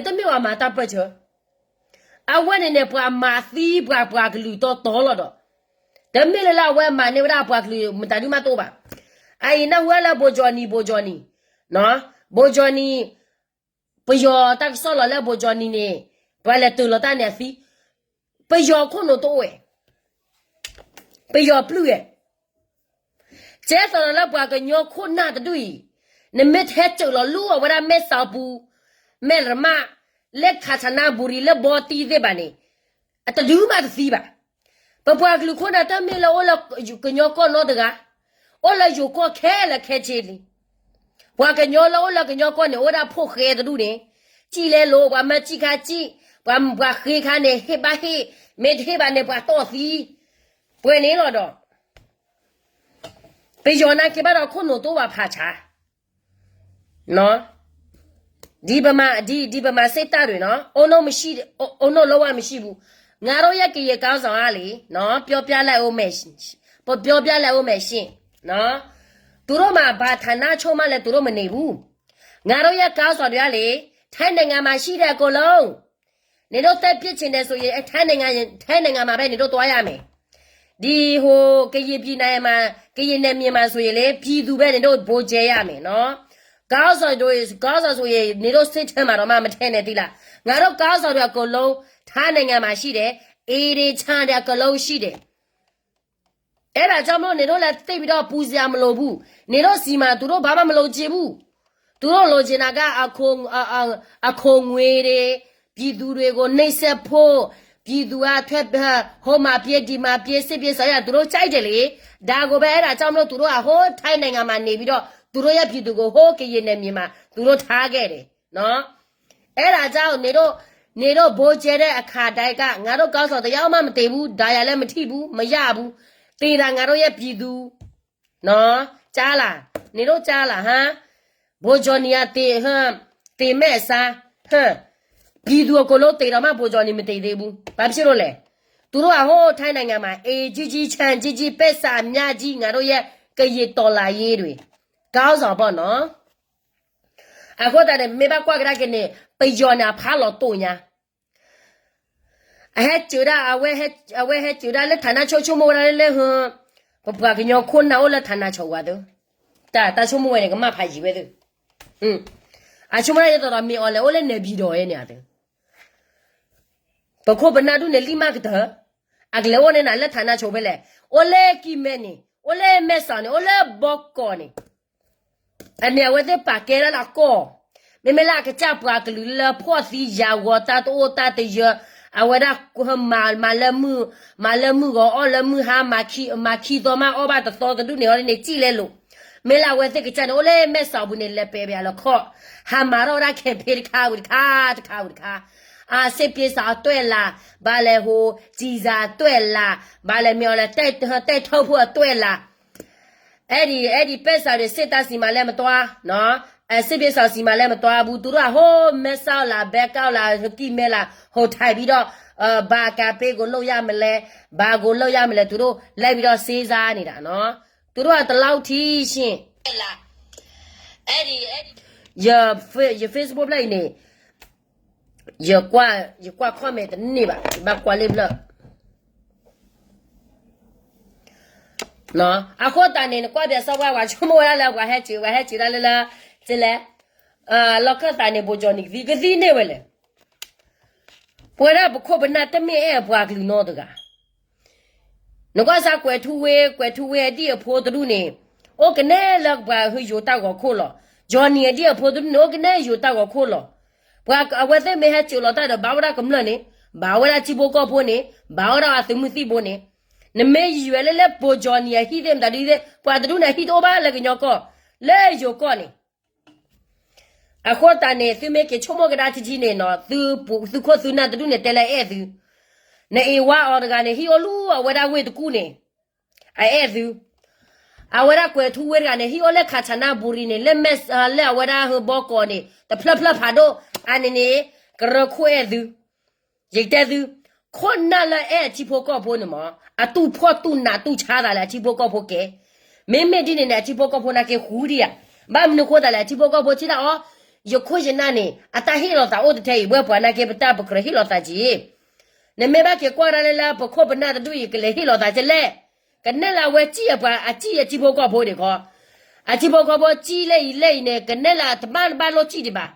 မ့ၢ်ပှၤမၤတၢ်ပၢၢ်ဆၢ, အဝဲန့ၣ်န့ၣ် ပှၤမၤသံပှၤပှၤကလုာ်တီတီလီၤဒီး, တမ့ၢ်လၢလၢအဝဲမၤန့ၢ်ဝဲဒၣ်ပှၤကလုာ်မတၤဒုးမးတအိၣ်ဘၣ်. အအံၤနၢ်ဟူဝဲလၢ ဘိကၠီနံၤ ဘိကၠီနံၤ, ဘိကၠီနံၤ, ပယီၤတၢ်ကစီၣ်လီၤလၢ ဘိကၠီနံၤန့ၣ် ပှၤလဲၤတုၤလီၤတၢ်န့ၣ်အသံ, ပယီၤခိၣ်နူာ်တအိၣ်ဝဲ ပယီၤပျုၢ်ဝဲ, ကဲသိးလီၤလၢပှၤကညီခိၣ်နၢ်တဒူၣ်အံၤ, နမ့ၢ်ထဲစၢးလီၤလူအီၤဝဲဒၣ် မဲၢ်စီၤပူၤ, မဲၢ်ရမး, လၢခးဆနါဘူရံ လၢဘီတံၢ်သ့ၣ်ဘၣ်န့ၣ်, အတဒုးမးတသံဘၣ်. ပပှၤကလုာ်ခိၣ်နၢ်တမ့ၢ်လၢအိၣ်လၢကညီကီၢ်နီတဂၤ, အိၣ်လၢယိၤကီၢ်ခဲလၢာ်ခဲဆ့လံ. ပှၤကညီလၢအိၣ်လၢကညီကီၢ်န့ၣ် အိၣ်ဝဲဒၣ်ဖိၣ်ဃဲတဒူၣ်န့ၣ်, စံၣ်လဲလိာ် ပှၤမၢစံၣ်ခါစံၣ်, ပှၤ ပှၤဃ့ခါန့ၣ် ဟ့ၣ်ဘၣ်ဟ့ၣ်, မ့ၢ်တဟ့ၣ်ဘၣ်န့ၣ် ပှၤတီၢ်သံ, ပှဲၤန့ၣ်လီၤဒီး ပယီၤနာ်က့ဘၣ်ဒီးခိၣ်နူာ်တအိၣ်ဘၣ်ဖးဆါ, ဒ်ပမၤ, ဒ်, ဒ်ပမၤစ့ၢ်တၢ်ဒွဲၣ်နီၤ, အိၣ်နီၢ်မဆံၣ်, အိၣ်နီၢ်လီဝါမဆံၣ်ပူၤ, ငါတို့ရဲ့ကရင်ခေါင်းဆောင်ကလေ, ပြောပြလိုက်ဦးမယ်, ပြောပြလိုက်ဦးမယ်ရှင့်, သူတို့မှာ ဘာဌာနချုပ်မှလည်း သူတို့မနေဘူး. ငါတို့ရဲ့ခေါင်းဆောင်တွေကလေ, ထိုင်းနိုင်ငံမှာရှိတဲ့အကုန်လုံး နင်တို့ တက်ပစ်ချင်တယ်ဆိုရင် ထိုင်းနိုင်ငံ, ထိုင်းနိုင်ငံမှာပဲ နင်တို့ သွားရမယ်. ဒီဟို ကရင်ပြည်နယ်မှာ, ကရင်နယ်မြေမှာဆိုရင်လေ, ပြည်သူပဲ နင်တို့ ဗိုလ်ကျဲရမယ်နော်. ခေါင်းဆောင်တွေ, ခေါင်းဆောင်ဆိုရင် နင်တို့ စစ်ထဲမှာတော့မှ မထဲနဲ့သီးလား. ငါတို့ ခေါင်းဆောင်တွေ အကုန်လုံး ထိုင်းနိုင်ငံမှာရှိတယ်. အေးဒေးချမ်းတယ် အကုန်လုံးရှိတယ်. အဲ့ဒါကြောင့်မလို့ နင်တို့လည်း သိပ်ပြီးတော့ ပူစရာမလိုဘူး. နင်တို့ဆီမှာ သူတို့ ဘာမှ မလိုချင်ဘူး. သူတို့ လိုချင်တာက အခွန်, အ, အ, အခွန်ငွေတွေ, ပြည်သူတွေကို နှိပ်စက်ဖို့, ပြည်သူက ထွက်, ဟိုမှာ ပြေး, ဒီမှာ ပြေး, စစ်ပြေး ရှောင်ရ, သူတို့ ကြိုက်တယ်လေ. ဒါကိုပဲ အဲ့ဒါကြောင့်မလို့ သူတို့က ဟို ထိုင်းနိုင်ငံမှာ နေပြီးတော့ သူတို့ရဲ့ ပြည်သူကို ဟို ကရင်နယ်မြေမှာ သူတို့ ထားခဲ့တယ်နော်. အဲ့ဒါကြောင့် နင်တို့, နင်တို့ ဗိုလ်ကျဲတဲ့ အခါတိုင်းက ငါတို့ ခေါင်းဆောင် တစ်ယောက်မှ မသေဘူး, ဒဏ်ရာလည်း မထိဘူး, မရဘူး. သေတာ ငါတို့ရဲ့ ပြည်သူနော်. ကြားလား, နင်တို့ ကြားလား, ဟမ်. ဗိုလ်ချုပ်ကြီးက သေ, ဟမ်, သေမဲ့အစား, ဟမ်, ပြည်သူ အကုန်လုံး သေတော့မှ ဗိုလ်ချုပ်ကြီး မသေသေးဘူး. ဘာဖြစ်လို့လဲ. သူတို့က ဟို ထိုင်းနိုင်ငံမှာ အေးကြီးကြီး ချမ်းကြီးကြီး ပိုက်ဆံအများကြီး ငါတို့ရဲ့ ကရင်တော်လှန်ရေးတွေ ခေါင်းဆောင်ပေါ့နော်. အဃိသတးန့ၣ် မ့ၢ်ဘၣ်ကွၢ်ကဒါက့ၤန့ၣ် ပယီၤန့ၣ် အဖးလီၤတိၢ်ညါ. အဟဲစၢၤဒၣ်, အဝဲဟဲစၢၤဒၣ်လၢ ဌာနချုပ် ဆိကမိၣ်ဝဲဒၣ်လၢ လၢဟ ပပှၤကညီခိၣ်နၢ်အိၣ်လၢ ဌာနချုပ် ဝဲသ့ၣ်, တၢ်ဆိကမိၣ်ဝဲန့ၣ် ကမၣ်ဖးယံၤဝဲသ့ၣ်, အဆိကမိၣ်ဒၣ်ဒ်သိးဒီး မ့ၢ်အီၤလဲၤအိၣ်လၢ နဲၣ်ပျီၣ် အံၤန့ၣ်သ့ၣ်, ပခိၣ်ပနၢ်ဒူၣ်န့ၣ် လံၣ်မၢ်ကတၢၢ်, အကလဲၤအိၣ်န့ၣ်နၤလၢ ဌာနချုပ် ဖဲလဲၣ်, အိၣ်လၢကံၢ်မဲန့ၣ်, အိၣ်လၢမဲၢ်ဆီးန့ၣ်, အိၣ်လၢဘီကီးန့ၣ် အန့ၣ် အဝဲသ့ၣ်ပာ်ကဲဒၣ်လၢအကီၢ်, မ့မ့ၢ်လၢအကစၢ်ပှၤကလုာ်လၢဖှီၣ်သံယာ်ဂီၤ တၢ်တအိၣ်တၢ်တယၢၤ, အဝဲဒၣ်မၤလၢမုၢ်, မၤလၢမုၢ်ဂီၤ အီၣ်လၢမုၢ်ဟါ, မၤခံသီမး အီၣ်ဘၣ်တသီတဒူၣ်န့ၣ် အီၤဒ်န့ၣ် စံၣ်လဲလိာ်, မ့ၢ်လၢအဝဲသ့ၣ်ကစၢ်န့ၣ် အိၣ်လၢမဲၢ်ဆီးပူၤန့ၣ် လဲၤပဲာ်ဘၣ်လၢခီၣ်, ဟးမၤထီၣ်ဝဲဒၣ် campaign တခါဝံၤတခါ, တခါဝံၤတခါ, အစ့ပ့းစးအတွဲၣ်လး, ဘၣ်လဲၤဟိး စံၤစးအတွဲၣ်လး, ဘၣ်လဲၤမ့ၢ်အီၤလဲၤ တဲထၢၣ်ဖှိၣ်အတွဲၣ်လး အဲဒီ, အဲဒီ ပဲစးဒီး စစ်တပ်ဆီမှာလည်းမသွားနော်, အဲ, စစ်ပစ်ဆောင်ဆီမှာလည်းမသွားဘူး, သူတို့က ဟိုမဲဆောက်လာ ဘဲကောက်လာ ကံၢ်မဲလာ ဟိုထိုင်ပြီးတော့ အဲ, ဘာကမ်ပိန်းကိုလုပ်ရမလဲ, ဘာကိုလုပ်ရမလဲ, သူတို့လိုက်ပြီးတော့ စဉ်းစားနေတာနော်, သူတို့က ဒီလောက်ထိရှင့်, ယ, ယ Facebook ဖျၢၣ်အံၤန့ၣ် ယကွၢ်, ယကွၢ် comment တန့ၢ်ဘၣ်, ယဘၣ်ကွၢ်လၢဖျၢၣ် အဃိသတးန့ၣ် နကွၢ်ပၠးစီၤပှၢ် ပှၤဆိကမိၣ်ဝဲဒၣ်လၢ ပှၤဟဲစၢၤ, ပှၤဟဲစၢၤဒၣ်လၢလၢ, ကလဲၣ်, လီၢ်ခၢၣ်သးန့ၣ် ဘိၣ်ကၠီၣ်နံၣ်ကသံ, ကသံန့ၢ်ဝဲလဲၣ်, ပဝဲဒၣ်ပခိၣ်ပနၢ်တမ့ၢ်အဲၣ်ပှၤကလုာ်နီတဂၤ နကွၢ်စၢ်ကွဲၤထူဝ့, ကွဲၤထူဝ့အဒံၣ်အဖိတဒူၣ်န့ၣ်, အိၣ်ကနဲလၢပှၤဟၢယိၤတၢ်ဂီၤခိၣ်လီၤ. ကၠီၣ်နံၣ် အဒံၣ်အဖိတဒူၣ်န့ၣ် အိၣ်ကနဲယိၤတၢ်ဂီၤခိၣ်လီၤ. ပှၤအဝဲသ့ၣ်မ့ၢ်ဟဲစၢၤလီၤတၢ်ဒီး ဘၣ်ဝဲဒၣ်ကမျၢၢ်န့ၣ်, ဘၣ်ဝဲဒၣ်ထံဖိကီၢ်ဖိန့ၣ်, ဘၣ်ဝဲဒၣ်အသုးမုၢ်သံၣ်ဘိန့ၣ်, နမ့ၢ်ယံာ်ဝဲလၢလၢပှၤကၠီၣ်နံၣ်အဟံၣ်သ့ၣ်မတၤဒ်သ့ၣ်, ပှၤတဒူၣ်န့ၣ် အဟံၣ်တအိၣ်ဘၣ်လၢကညီကီၢ်, လၢယိၤကီၢ်န့ၣ် အဃိသတးန့ၣ် သုမ့ၢ်က့ၤဆိကမိၣ်ကဒါထံထံန့ၣ်နီၤ, သု, သုခိၣ်သုနၢ်တဒူၣ်န့ၣ် တဲလၢအအဲၣ်သု, နအ့ၣ်ဝါအီၤတဂၤန့ၣ် ဟံၣ်အိၣ်လူၤအဝဲဒၣ်ဝ့ၢ်တကူၣ်န့ၣ်, အအဲၣ်သု, အဝဲဒၣ်ကွဲၤထူဝ့တဂၤန့ၣ် ဟံၣ်အိၣ်လၢ ခါဆၣ်နၣ်ဘူရံန့ၣ်, လၢအဝဲဒၣ်ဟၢဘီကီးန့ၣ် တဖျၢၣ်ဖျၢၣ်ဖးဒိၣ်, အန့ၣ်န့ၣ် ကရၢခိၣ်အဲၣ်သု ယကတဲသု, ခိၣ်နၢ်လၢအအဲၣ်အထံဖိကီၢ်ဖိန့ၣ်မး, အတူၢ်ဖှီၣ်တူၢ်နးတူၢ်ဆါသးလၢအထံဖိကီၢ်ဖိကဲ, မ့မ့ၢ်ဒ်န့ၣ်န့ၣ် အထံဖိကီၢ်ဖိနာ်က့ဃူဒံးဧါ, ဘၣ်မနုၤဃိသးလဲၣ် အထံဖိကီၢ်ဖိထံၣ်ဒၣ်အီၤ, ယခိၣ်ယနၢ်န့ၣ် အတၢ်ဟ့ၣ်လီၤသးအိၣ်တထဲအံၤ ဝဲပှၤနာ်က့ပတၢ်ပကြၢးဟ့ၣ်လီၤသးက့ၤ, နမ့ၢ်ဘၣ်က့ၤကွၢ်ဒၣ်လၢလၢပခိၣ်ပနၢ်တဒူၣ်အံၤ ကလဲၤဟ့ၣ်လီၤသးကလဲၣ်, ကနဲလၢအဝဲစံၣ်အပှၤ အစံၣ်အထံဖိကီၢ်ဖိဒံးခီ, အထံဖိကီၢ်ဖိစံၣ်လၢအံၤလၢအံၤန့ၣ် ကနဲလၢအတဘၣ်ဘၣ်လိၣ်စံၣ်ဒံးဘၣ်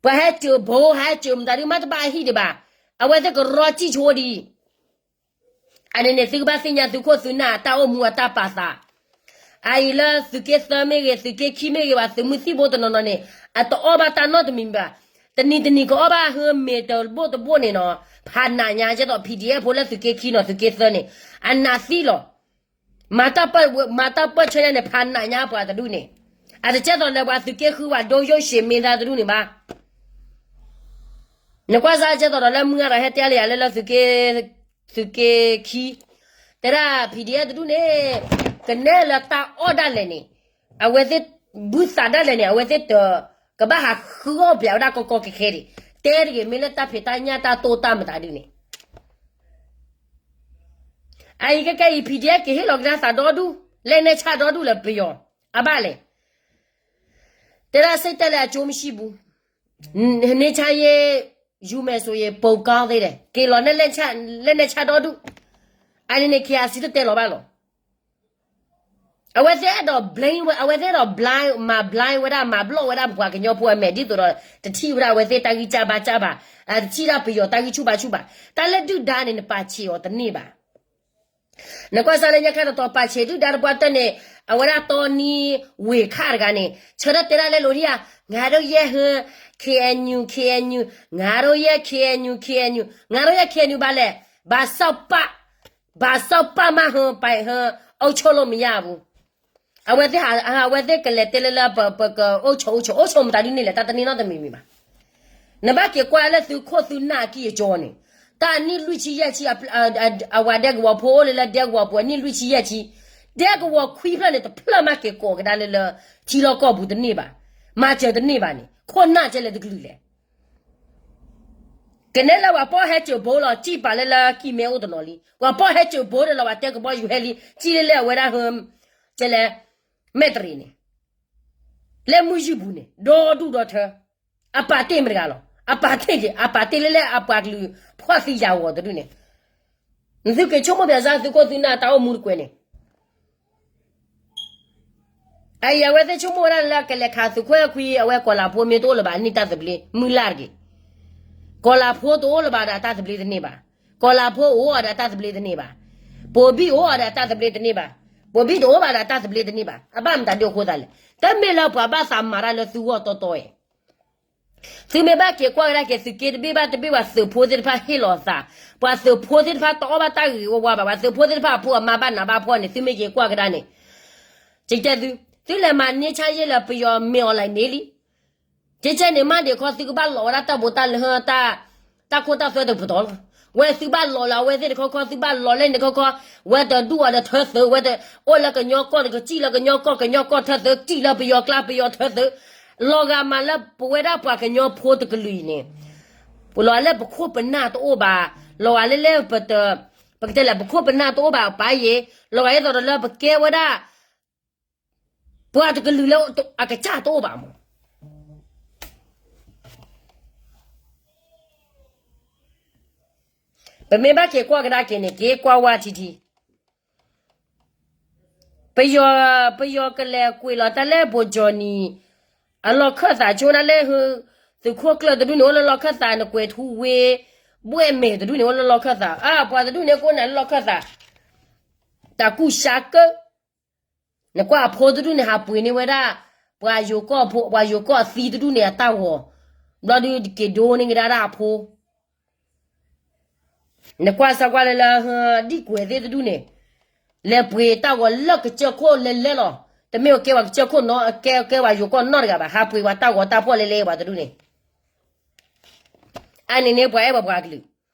ပှၤဟဲစၢၤဘိ ဟဲစၢၤမတၤဒုမးတဘၣ်အဟံၣ်ဒံးဘၣ်, အဝဲသ့ၣ်ကရီစံၣ်ဆိဒံး, အန့ၣ်န့ၣ် သုကဘၣ်သ့ၣ်ညါသုခိၣ်သုနၢ်အတၢ်အိၣ်မူအတၢ်ပာ်သး, အအံၤလၢသုးက့သၢမ့ၢ်ဂ့ၤ သုးက့ခံမ့ၢ်ဂ့ၤ ပှၤသုးမုၢ်သံၣ်ဘိတနီၤနီၤန့ၣ် အတအီၣ်ဘၣ်တၢ်နီတမံၤဘၣ်, တနံၤတနံၤကအီၣ်ဘၣ်ဟၢမ့ၤတဘိၣ်တဘိၣ်န့ၣ်နီၤ, ဖးနးညါကဲသိး PDF ဖိလၢသုးက့ခံနီၤ သုးက့သၢန့ၣ်, အနးသံလီၤ မၤတၢ်ပၢၢ်ဆၢညါန့ၣ် ဖးနးညါပှၤတဒူၣ်န့ၣ်, အတကဲသိးလၢပှၤသုးက့ဃုဝဲဒိယိၣ်ရှ့မ့ၢ်သၣ်တဒူၣ်န့ၣ်ဘၣ်, နကွၢ်စၢ်ကဲသိးဒီးလၢမုၢ်ဂၤဒီးဟဲတဲလၢယၤလၢလၢသုးက့, သုးက့ခံ, တဲဒၣ် PDF တဒူၣ်န့ၣ်, ကနဲလၢတၢ်အီၣ်ဒၣ်လဲာ်န့ၣ်, အဝဲသ့ၣ်ဘုသးဒၣ်လဲာ်န့ၣ် အဝဲသ့ၣ်တ, ကဘၣ်ဟးဃုအီၣ်ပၠးဝဲဒၣ်ကီကီခဲခဲဒံး, တဲတဂ့ၤမ့ၢ်လၢတၢ်ဖံးတၢ်ညၣ်တၢ်တိၢ်တၢ်မတၤဒုန့ၣ် အအံၤကဲကဲအံၤ PDF က့ၤဟ့ၣ်လီၤကဒါသးဒီဒူၣ်, လဲၣ်နဲၣ်ဆၣ်ဒီဒူၣ်လၢပယီၤ, အဘၣ်လဲၣ်, တဲဒၣ်စ့ၢ်တဲလၢအကၠိမဆံးဘူး, န့ၣ်ဆါယ့, ယူၤမဲာ်ဆိးယ့ ပိာ်ကီသ့ဒီး က့ၤလီၤနဲၣ်ဆၣ်, လဲၣ်နဲၣ်ဆၣ်ဒီဒူၣ်, အန့ၣ်န့ၣ် KIC တတဲလီၤဘၣ်လီၤ အဝဲသ့ၣ်အဲၣ်ဒိး blame ဝဲ, အဝဲသ့ၣ်အဲၣ်ဒိး blind, မၤ blind ဝဲဒၣ် မၤဘျီၣ်ဝဲဒၣ်ပပှၤကညီဖိအမဲာ် ဒ်သိးဒီး တထံၣ်ဝဲဒၣ်အဝဲသ့ၣ်တၢ်ဂံၢ်စၢ်ဘါစၢ်ဘၣ်, တထံၣ်ဒၣ်ပယီၤတၢ်ဂံၢ်ဆူၣ်ဘါဆူၣ်ဘၣ်. တၢ်လၢဒုၣ်ဒါန့ၣ် နပာ်ဆံးအီၤတန့ၢ်ဘၣ်. နကွၢ်စၢ်လၢညါခါတတီၤ ပာ်ဆံးဒုၣ်ဒါတပှၢ်တၢၢ်န့ၣ်, အဝဲဒၣ်တီနံဝ့ၢ်ခၣ်တဂၤန့ၣ် ဆၢထၢၣ်တဲဒၣ်လဲလိာ်ဒံးဧါ, ငါတို့ရဲ့ဟဲ KNU, KNU, ငါတို့ရဲ့ KNU, KNU, ငါတို့ရဲ့ KNU ဘၣ်လဲၣ်, ဘၣ်စီၣ်ပၢ် ဘၣ်စီၣ်ပၢ်မးဟၢ ပဟၢ အုပ်ချုပ်လို့မရဘူး. အဝဲသ့ၣ်, အဝဲသ့ၣ်ကလဲၤတဲလၢလၢ ပကအိၣ်ဆိးအိၣ်ဆိး အိၣ်ဆိးမတၤဒ်န့ၣ်လဲၣ် တၢ်တန့ၢ်နီတမံၤမံၤဘၣ်. နဘၣ်က့ၤကွၢ်လၢသုခိၣ်သုနၢ်အကံၢ်အကီန့ၣ်, တၢ်နံၣ်လွံၢ်ဆံယဲၢ်ဆံ, အဝဲဒဲကဝီၤဖိအိၣ်လၢလၢဒဲကဝီၤပူၤ နံၣ်လွံၢ်ဆံယဲၢ်ဆံ, ဒဲကဝီၤခွံဖျၢၣ်န့ၣ် တဖျၢၣ်မးက့ၤကိးကဒါလၢလၢ ထံလီၢ်ကီၢ်ပူၤတန့ၢ်ဘၣ်, မၤစၢၤတန့ၢ်ဘၣ်န့ၣ် ခိၣ်နၢ်ကဲလဲၣ်တကလုာ်လဲၣ်. ကနဲလၢပှၤပီၢ်ဟဲစၢၤဘိလီၤ စံၣ်ပာ်လၢလၢကံၢ်မဲအိၣ်တနီၤလံ, ပှၤပီၢ်ဟဲစၢၤဘိဒီးလီၤ ပှၤတဲကဘီယူၤဟဲလံ စံၣ်လၢလၢအဝဲဒၣ်ဟၢ ကဲလဲၣ် မဲၢ်တရံးန့ၣ်, လၢမုၢ်ယုၢ်ပူၤန့ၣ် ဒီဒူၣ်ဒီထၢ, အပာ်တ့ၢ်မတဂၤလီၤ. အပာ်တ့ၢ်က့ၤ အပာ်တ့ၢ်လၢလၢအပှၤကလုာ်ဖှီၣ်သံယာ်ဝီၤတဒူၣ်န့ၣ်, နသုက့ၤဆိကမိၣ်ပၠးစၢ် သုခိၣ်သုနၢ်တၢ်အိၣ်မူတကွဲးန့ၣ်, အအံၤအဝဲသ့ၣ်ဆိကမိၣ်ဝဲဒၣ်လၢကလဲၤခးသုးခိၣ်အဲၣ်ခွံ အဝဲကီၤလၤဖိမ့ၢ်တအိၣ်လၢၤဘၣ်န့ၣ်တၢ်သဘျ့ မုၢ်လၢ်တက့ၢ်. ကီၤလၤဖိတအိၣ်လၢၤဘၣ်ဒီးတၢ်သဘျ့တန့ၢ်ဘၣ်. ကီၤလၤဖိအိၣ်အီၤဒီးတၢ်သဘျ့တန့ၢ်ဘၣ်. ပိာ်ဘံၣ်အိၣ်အီၤဒီးတၢ်သဘျ့တန့ၢ်ဘၣ်. ပိာ်ဘံၣ်တအိၣ်ဘၣ်ဒီးတၢ်သဘျ့တန့ၢ်ဘၣ်. အဘၣ်မတၤဒုးအဃိသတးလဲၣ်. တမ့ၢ်လၢပှၤဘၣ်သးမၤတၢ်လၢသုဂီၢ်တီတီအံၤ သုမ့ၢ်ဘၣ်က့ၤကွၢ်ကဒါက့ၤ သုးက့တဘ့ၣ်ဘၣ်တဘ့ၣ် ပှၤသုးဖိသ့ၣ်တဖၣ်ဟ့ၣ်လီၤသး, ပှၤသုးဖိသ့ၣ်တဖၣ်တအီၣ်ဘၣ်တၢ်ဂ့ၤဝါဝါဘၣ်, ပှၤသုးဖိသ့ၣ်တဖၣ်အဖိအမါဘၣ်နးဘၣ်ဖှီၣ်န့ၣ် သုမ့ၢ်က့ၤကွၢ်ကဒါန့ၣ်, ကတဲသု, သုလဲၤမၤန့ၢ်ဆါယဲၢ်လၢပယီၤမ့ၢ်အီၤလဲၣ်န့ၣ်လံ. ကဲကဲန့ၣ် မ့ၢ်ဒ်ခီသုကဘၣ်လီၤဝဲဒၣ်တၢ်ဘိးတၢ်လၢ တၢ်ခိတၢ်သွဲတပတီၢ်လီၤ. ဝဲသုဘၣ်လီၤလၢအဝဲသ့ၣ်တခီခီ သုဘၣ်လီၤလၢန့ၣ်တခီခီ, ဝဲတဒူၣ်အီၤဒီးထၢသုး, ဝဲတအိၣ်လၢကညီကီၢ် တကစံၣ်လၢကညီကီၢ် ကညီကီၢ်ထၢသုး, ကစံၣ်လၢပယီၤကျါ ပယီၤထၢသုး, လီၤဂာ်မးလၢပဝဲဒၣ်ပှၤကညီဖိတကလုာ်အံၤန့ၣ်, လီၤဂာ်လၢပခိၣ်ပနၢ်တအိၣ်ဘၣ်, လီၤဂာ်လၢလၢပ, ပကတဲလဲၣ် ပခိၣ်ပနၢ်တအိၣ်ဘၣ်အပၢ်ယဲ, လီၤဂာ်ဒ်သိးဒီးလၢပကဲဝဲဒၣ် ပှၤတကလုာ်လၢအကစၢ်တအိၣ်ဘၣ်မး. ပမ့ၢ်ဘၣ်က့ၤကွၢ်ကဒါက့ၤန့ၣ် က့ၤကွၢ်ဝဲထံထံ, ပယီၤ, ပယီၤကလဲၤကွံာ်လီၤတၢ်လၢဘိၣ်ကၠီၣ်နံၤ အလီၢ်ခၢၣ်သး ဆိဒၣ်လၢ သုးခိၣ်ကျၢၢ်တဒူၣ်န့ၣ် အိၣ်လၢလီၢ်ခၢၣ်သး, နကွဲးထူဝ့ ဘှဲၣ်မဲာ်တဒူၣ်န့ၣ် အိၣ်လၢလီၢ်ခၢၣ်သး, အပှၤတဒူၣ်န့ၣ် ကအိၣ်နၤလၢလီၢ်ခၢၣ်သး, တၢ်ကူၣ်ဆါကၢ နကွၢ်အဖိတဒူၣ်န့ၣ် ဟးပှ့ၤန့ၢ်ဝဲဒၣ် ပှၤယိၤကီၢ်ဖိ ပှၤယိၤကီၢ်အသံတဒူၣ်န့ၣ် အတၢ်ဂီၤ, ဘျီဒုးတက့ၤဒိန့ၢ်ကဒါဒၣ်အဖိ, နကွၢ်စၢ်ကွၢ်လၢလၢ ဒံၣ်ကွဲၤသ့ၣ်တဒူၣ်န့ၣ် လဲၤပှ့ၤတၢ်ဂီၤလၢကစၢၢ်ခိၣ်လဲၤလဲၤလီၤ. တမ့ၢ်အကဲပှၤကစၢၢ်ခိၣ်နီ အကဲကဲပှၤယိၤကီၢ်နီတဂၤဘၣ်, ဟးပှ့ၤပှၤတၢ်ဂီၤတၢ်ဖှီၣ်လဲၤလဲၤပှၤတဒူၣ်န့ၣ် အန့ၣ်န့ၣ် ပှၤအဲၣ်ပပှၤကလုာ်,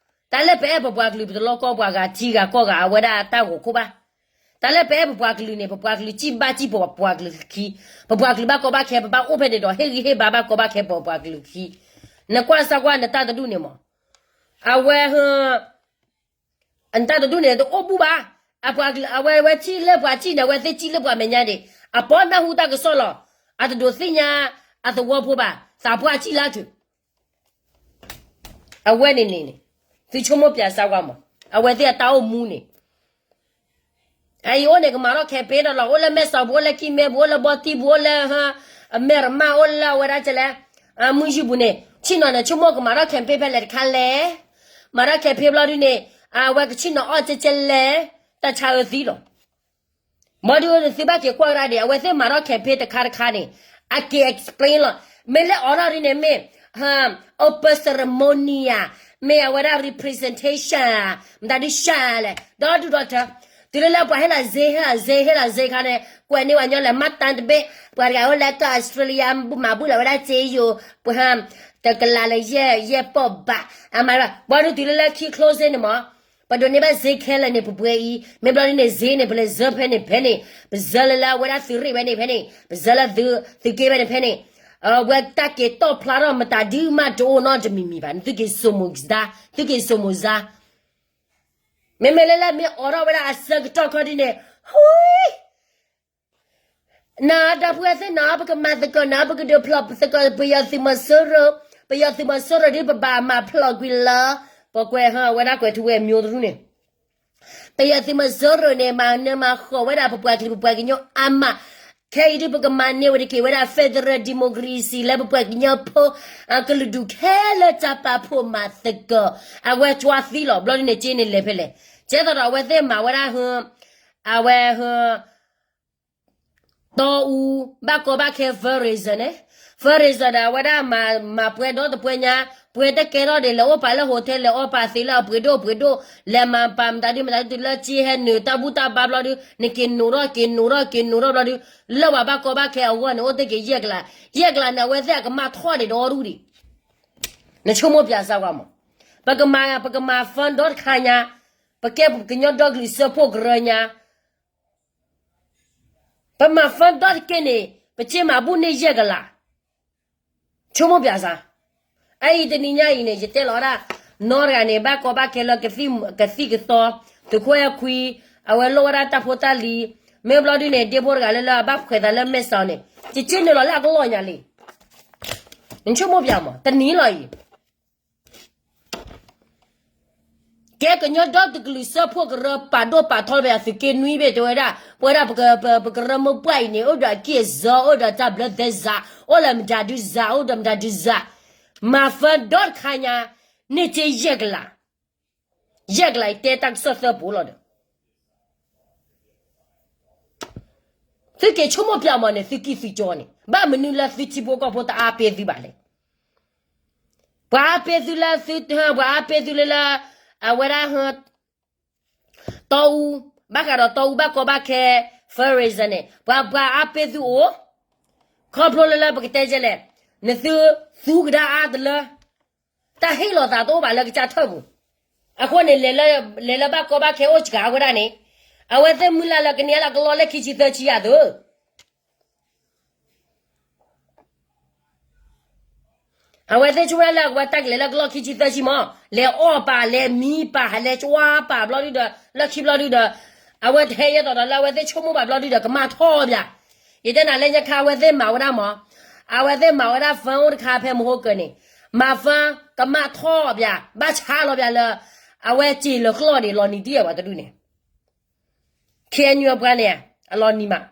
တၢ်လၢပအဲၣ်ပပှၤကလုာ် ပတလီၢ်ကီၢ်ပှၤဂၤ ထံဂၤကီၢ်ဂၤ အဝဲဒၣ်တၢ်ဂီၤခိၣ်ဘၣ်. တၢ်လၢပအဲၣ်ပပှၤကလုာ်န့ၣ် ပပှၤကလုာ်စံၣ်ဘၣ်စံၣ်ပပှၤကလုာ်ခံ, ပပှၤကလုာ်ဘၣ်ကီဘၣ်ခဲ ပဘၣ်အိၣ်ဖဲန့ၣ်ဒီး ဟ့ၣ်ဂံၢ်ဟ့ၣ်ဘါဘၣ်ကီဘၣ်ခဲပပှၤကလုာ်ခံ, နကွၢ်စၢ်ကွၢ်နတၢ်တဒူၣ်န့ၣ်မး, အဝဲ နတၢ်တဒူၣ်န့ၣ် တအိၣ်ဘူးဘၣ်. အပှၤကလုာ် အဝဲဝဲစံၣ်လၢပှၤစံၣ်န့ၣ် အဝဲသ့ၣ်စံၣ်လၢပှၤမဲာ်ညါန့ၣ် အပီနၢ်ဟူတၢ်ကစီၣ်လီၤ. အတဒိးသ့ၣ်ညါအသဝီဖိဘၣ်, သးပှၢ်စံၣ်လၢတုၤ အဝဲန့ၣ်န့ၣ်န့ၣ် သုဆိကမိၣ်ပၠးစၢ်ဝါမး, အဝဲသ့ၣ်အတၢ်အိၣ်မူန့ၣ် အအံၤအိၣ်န့ၣ် ကမၤထီၣ် campaign ဒီးလီၤ. အိၣ်လၢမဲၢ်စီၤပူၤ အိၣ်လၢကံၢ်မဲပူၤ အိၣ်လၢဘီတံၢ်ပူၤ အိၣ်လၢ အမဲၢ်ရမၢ် အိၣ်လၢအဝဲဒၣ်ကလဲၣ်, မုၢ်ယုၢ်ပူၤန့ၣ် ဆ့ၣ်နီၤန့ၣ် ဆိကမိၣ်ကမၤထီၣ် campaign ဖဲလဲၣ်တခါလဲၣ်. မၤထီၣ် campaign ဘျီဒုန့ၣ် အဝဲကဆ့ၣ်နီၤအီၣ်ကဲကဲလဲၣ်, တၢ်ဆါအၢသံလီၤ. ဘၣ်ဒုးသုဘၣ်က့ၤကွၢ်ကဒါဒံး အဝဲသ့ၣ်မၤထီၣ် campaign တခါတခါန့ၣ် အက့ၤ explain လီၤ. မ့ၢ်လၢအိးထီၣ်ဒ်န့ၣ်မ့ၢ် open ceremony ဧါ, မ့ၢ်အဝဲဒၣ် representation ဧါ, မတၤဒုးဆါလဲၣ်, ဒီဒူၣ်ဒီထၢ. တုၤလၢလၢပှၤဟ့ၣ်လီၤစ့ ဟ့ၣ်လီၤစ့ ဟ့ၣ်လီၤစ့ခါန့ၣ် ကွဲးန့ၢ်ပှၤညီလဲၣ် မၤတၢ်တဘ့ၣ်, ပှၤတဂၤအိၣ်လၢကီၢ် Australia မၤဘူၣ်လီၤဝဲဒၣ်စ့ယိၤ, ပှၤ တကလးလၢယဲၢ် ယဲၢ်ပီၢ်ဘး, အမၤဘၣ် ဘၣ်ဒုးတုၤလၢလၢခံ closing န့ၣ်မး ပဒိးန့ၢ်ဘၣ်စ့ခဲလၢာ်န့ၣ် ပပှဲၤအံၤ, မ့ၢ်ဘျီဒ်န့ၣ် စ့န့ၣ် ပလဲၤစၢဖဲန့ၣ်ဖဲန့ၣ်, ပစၢလၢလၢအဝဲဒၣ်သုးရ့ၣ်ဖဲန့ၣ်ဖဲန့ၣ်, ပစၢလၢသုးက့ဖဲန့ၣ်ဖဲန့ၣ်, အဝဲတၢ်က့ၤတီၣ်ဖျါထီၣ်မတၤဒုးမးတအိၣ်နီတမံၤမံၤဘၣ်, နသုက့ၤစိာ်မိၢ်စါ, သုက့ၤစိာ်မိၢ်စါ. မ့မ့ၢ်လၢလၢမ့ၢ်အိးထီၣ်ဝဲဒၣ်အဆၢကတီၢ်ခီဒ်န့ၣ်, ဟူ နၤဒီပုၢ်ဝဲၢ်သ့ၣ်နီၤ ပကမၤသကိးနီၤ ပကဒုးဖျီၣ်သကိး ပယီၤသုးမီၤစိရိၤ, ပယီၤသုးမီၤစိရိၤဒ်ပဘၣ်မၤဖျီၣ်ကွံာ်လၢ ပကွဲးဟီဝဲဒၣ်ကွဲးထူဝ့ၣ် မျိုးတဒူၣ်န့ၣ်, ပယီၤသုးမီၤစိရိၤန့ၣ် မၤနၢၤမၤဃီၤဝဲဒၣ်ပပှၤကလုာ်ပပှၤကညီအါမး, ခဲအံၤဒ်ပကမၤန့ၢ်ဝဲတက့ၢ်ဝဲဒၣ် federal democracy လၢပပှၤကညီဖိ ကလုာ်ဒူၣ်ခဲလၢာ်တၢ်ပာ်ဖှိၣ်မၤသကိး, အဝဲကွၢ်သံလီၤ ဘျီဒ်န့ၣ် က့န့ၣ်လဲၤဖဲလဲၣ်, ကဲသိးဒီးအဝဲသ့ၣ်မၤဝဲဒၣ် အဝဲ တီအူ ဘၣ်ကီဘၣ်ခဲ fundraiser န့ၣ်, fundraiser ဒီးအဝဲဒၣ်မၤပှဲၤဒီတပှဲၤညါ, ပှဲၤတကဲထီၣ်ဒံး လဲၤအိၣ်ပာ်လၢ hotel လဲၤအီၣ်ပာ်သ့လၢအပှ့ၤဒိၣ်ပှ့ၤဒိၣ်, လဲၤမၤပာ်မတၤဒုမတၤဒုတုၤလၢက့ဟဲနုာ်တၢ်ဘူၣ်တၢ်ဘါဘျီဒု နက့ၤနိးထီၣ်က့ၤနိးထီၣ်က့ၤနိးထီၣ်ဘျီဒု လၢပှၤဘၣ်ကီဘၣ်ခဲအဂီၢ်န့ၣ် အိၣ်တ့ၢ်က့ၤယဲၢ်ကလး, ယဲၢ်ကလးန့ၣ် အဝဲသ့ၣ်အကမၣ်ထီၣ်ဒံးဒီဒူၣ်ဒံး, နဆိကမိၣ်ပၠးစၢ်ကွၢ်မး, ပကမၤ ပကမၤ fund ဒီတခါညါ, ပကဲပကညီဒီကလုာ်စၢဖှိၣ်ကရၢညါ ပမၤ fund ဒီတက့ၢ်န့ၣ် ပက့မၤဘူၣ်န့ၢ်ယဲၢ်ကလး, ဆိကမိၣ်ပၠးစၢ်, အအံၤတနံၤညါအံၤန့ၣ် ယတဲလီၤဝဲဒၣ်, နီတဂၤန့ၣ် ဘၣ်ကီဘၣ်ခဲလၢ ကသံၣ်ကသီ, သုးခိၣ်အဲၣ်ခွံ, အဝဲလိၣ်ဝဲဒၣ်တၢ်ဖိတၢ်လံၤ, မ့ၢ်ဘျီဒုန့ၣ် ဒ့ဖိတဂၤလၢလၢအဘၣ်ဖှဲးသးလၢမဲၢ်စီၤန့ၣ် ယက့နုာ်လီၤလၢအကလီၢ်ညါလံ, နဆိကမိၣ်ပၠးမး တနံၤလီၤအံၤ ကဲကညီဒီတကလုာ်စၢဖှိၣ်ကရၢပာ်ဒိၣ်ပာ်ထီဘၣ်သုးက့နွံဘ့ၣ် တဲဝဲဒၣ် ပဝဲဒၣ်ပကရၢမိၢ်ပှၢ်အံၤန့ၣ် အိၣ်ဒီးအကံၢ်အစီ အိၣ်ဒီးတၢ်ဘျၢသဲစး အိၣ်လၢမတၤဒုစး အိၣ်ဒီးမတၤဒုစး မၤဖၢဒီတခါညါ န့ၢ်က့ယဲၢ်ကလး, ယဲၢ်ကလးအံၤတဲတၢ်ကစီၣ်သၢပူၤလီၤဒီး သုက့ၤဆိကမိၣ်ပျးမးန့ၣ် သုကံၢ်သုကၠီန့ၣ် ဘၣ်မနုၤလၢသုထံဖိကီၢ်ဖိတအါပ့ၤသုဘၣ်လဲၣ်. ပှၤအါပ့ၤသုလၢသု, ပှၤအါပ့ၤသုလၢလၢ အဝဲဒၣ် တီအူ, ဘၣ်ဃးဒီးတီအူဘၣ်ကီဘၣ်ခဲ fundraiser န့ၣ် ပှၤပှၤအါပ့ၤသုအိၣ်, ခီဖျိလၢလၢပကတဲကဲလဲၣ်, နသုသူကဒါအါတလၢ တၢ်ဟ့ၣ်လီၤသးတအိၣ်ဘၣ်လၢကစၢ်ထၢၣ်ပူၤ, အဃိန့ၣ် လဲၤလၢဘၣ်ကီဘၣ်ခဲအိၣ်စှၤဝဲဒၣ်န့ၣ်, အဝဲသ့ၣ်မုၢ်လၢ်လၢကန့ၢ်လၢကလီၢ်လၢခံဆံသၢဆံယၤသု အဝဲသ့ၣ်ဆိကမိၣ်လၢအဝဲတၢ်ကလဲၤလၢကလီၢ်ခံဆံသၢဆံမး, လဲၤအီၣ်ပာ် လဲၤမံပာ် လဲၤကွၢ်ပာ်ဘျီဒုဒီး လၢခံဘျီဒုဒီး, အဝဲတဟဲယဲၢ်တီၤဒီးလၢအဝဲသ့ၣ်ဆိကမိၣ်ဘၣ်ဘျီဒုဒီး ကမၣ်ထီၣ်ဘၣ်, ယတဲနၤလၢညါခါ အဝဲသ့ၣ်မၤဝဲဒၣ်မး, အဝဲသ့ၣ်မၤဝဲဒၣ် fund အိၣ်တခါဖဲမဟိကၢၤန့ၣ်, မၤ fund ကမၣ်ထီၣ်ဘၣ် ဘၣ်ဆါလီၤဘၣ်လၢ, အဝဲစ့ၤလၢကျီၢ်န့ၣ် လီၤနံၤဒ်အဝဲတဒူၣ်န့ၣ် ခ့ၣ်အဲၣ်ယူၣ်အပှၤန့ၣ်, အလီၤနံၤမး,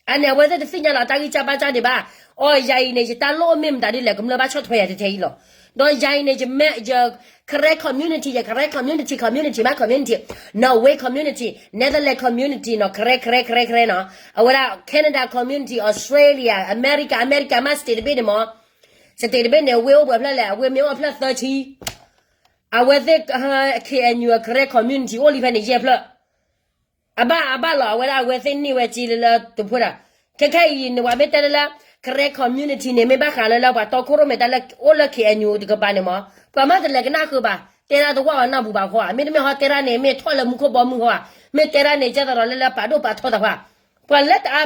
အန့ၣ် အဝဲသ့ၣ်တသ့ၣ်ညါလီၤတၢ်ဂံၢ်စၢ်ဘါစၢ်ဒံးဘၣ်, အီ ယၤအံၤန့ၣ် ယတၢ်လိၣ်မ့ၢ်မတၤဒ်လဲၣ် ကမျၢၢ်ဘၣ်ဆီၣ်ထွဲယၤထဲထဲအံၤလီၤ, ဒီးယၤအံၤန့ၣ် ယမဲ ယ Karen community ယ Karen community community မ့ၢ် community, Norway community, Netherlands community နီၤ Karen Karen Karen Karen နီၤ, အဝဲဒၣ် Canada community, Australia, America, America မ့ၢ် state တဘ့ၣ်န့ၣ်မး, state တဘ့ၣ်န့ၣ် အဝ့ၢ်အိၣ်ပှဲၤဖျၢၣ်လဲၣ်, အဝ့ၢ်မ့ၢ်အိၣ်ဖျၢၣ်သၢဆံ အဝဲသ့ၣ် ခ့ၣ်အဲၣ်ယူၣ် Karen community အိၣ်လံဖဲန့ၣ်ယဲၢ်ဖျၢၣ်, အဘၣ်အဘၣ်လီၤ အဝဲဒၣ်အဝဲသ့ၣ်န့ၢ်ဝဲက့လၢလၢတဖိဒၣ်, ခဲခဲအံၤန့ၣ် ပှၤမ့ၢ်တဲလၢလၢ Karen community န့ၣ် မ့ၢ်ဘၣ်ဃးလၢလၢပှၤတီခိၣ်ရိၣ်မဲတၢ်လၢအိၣ်လၢ ခ့ၣ်အဲၣ်ယူၣ် တကပၤန့ၣ်မး, ပှၤမ့ၢ်တလဲၤကနၣ်ဃုာ်ဘၣ်, တဲဒၣ်တဝၣ်အီၤနၢ်ပူၤဘၣ်ဃီဧါ, မ့တမ့ၢ်ဟီတဲဒၣ်န့ၣ် မ့ၢ်ထီၣ်လၢမူခိၣ်ဘီမုၢ်ဃီဧါ, မ့ၢ်တဲဒၣ်န့ၣ် ကဲသိးဒီးလၢလၢပာ်ဒိၣ်ပာ်ထီသးဃီဧါ, ပှၤလၢတအါ,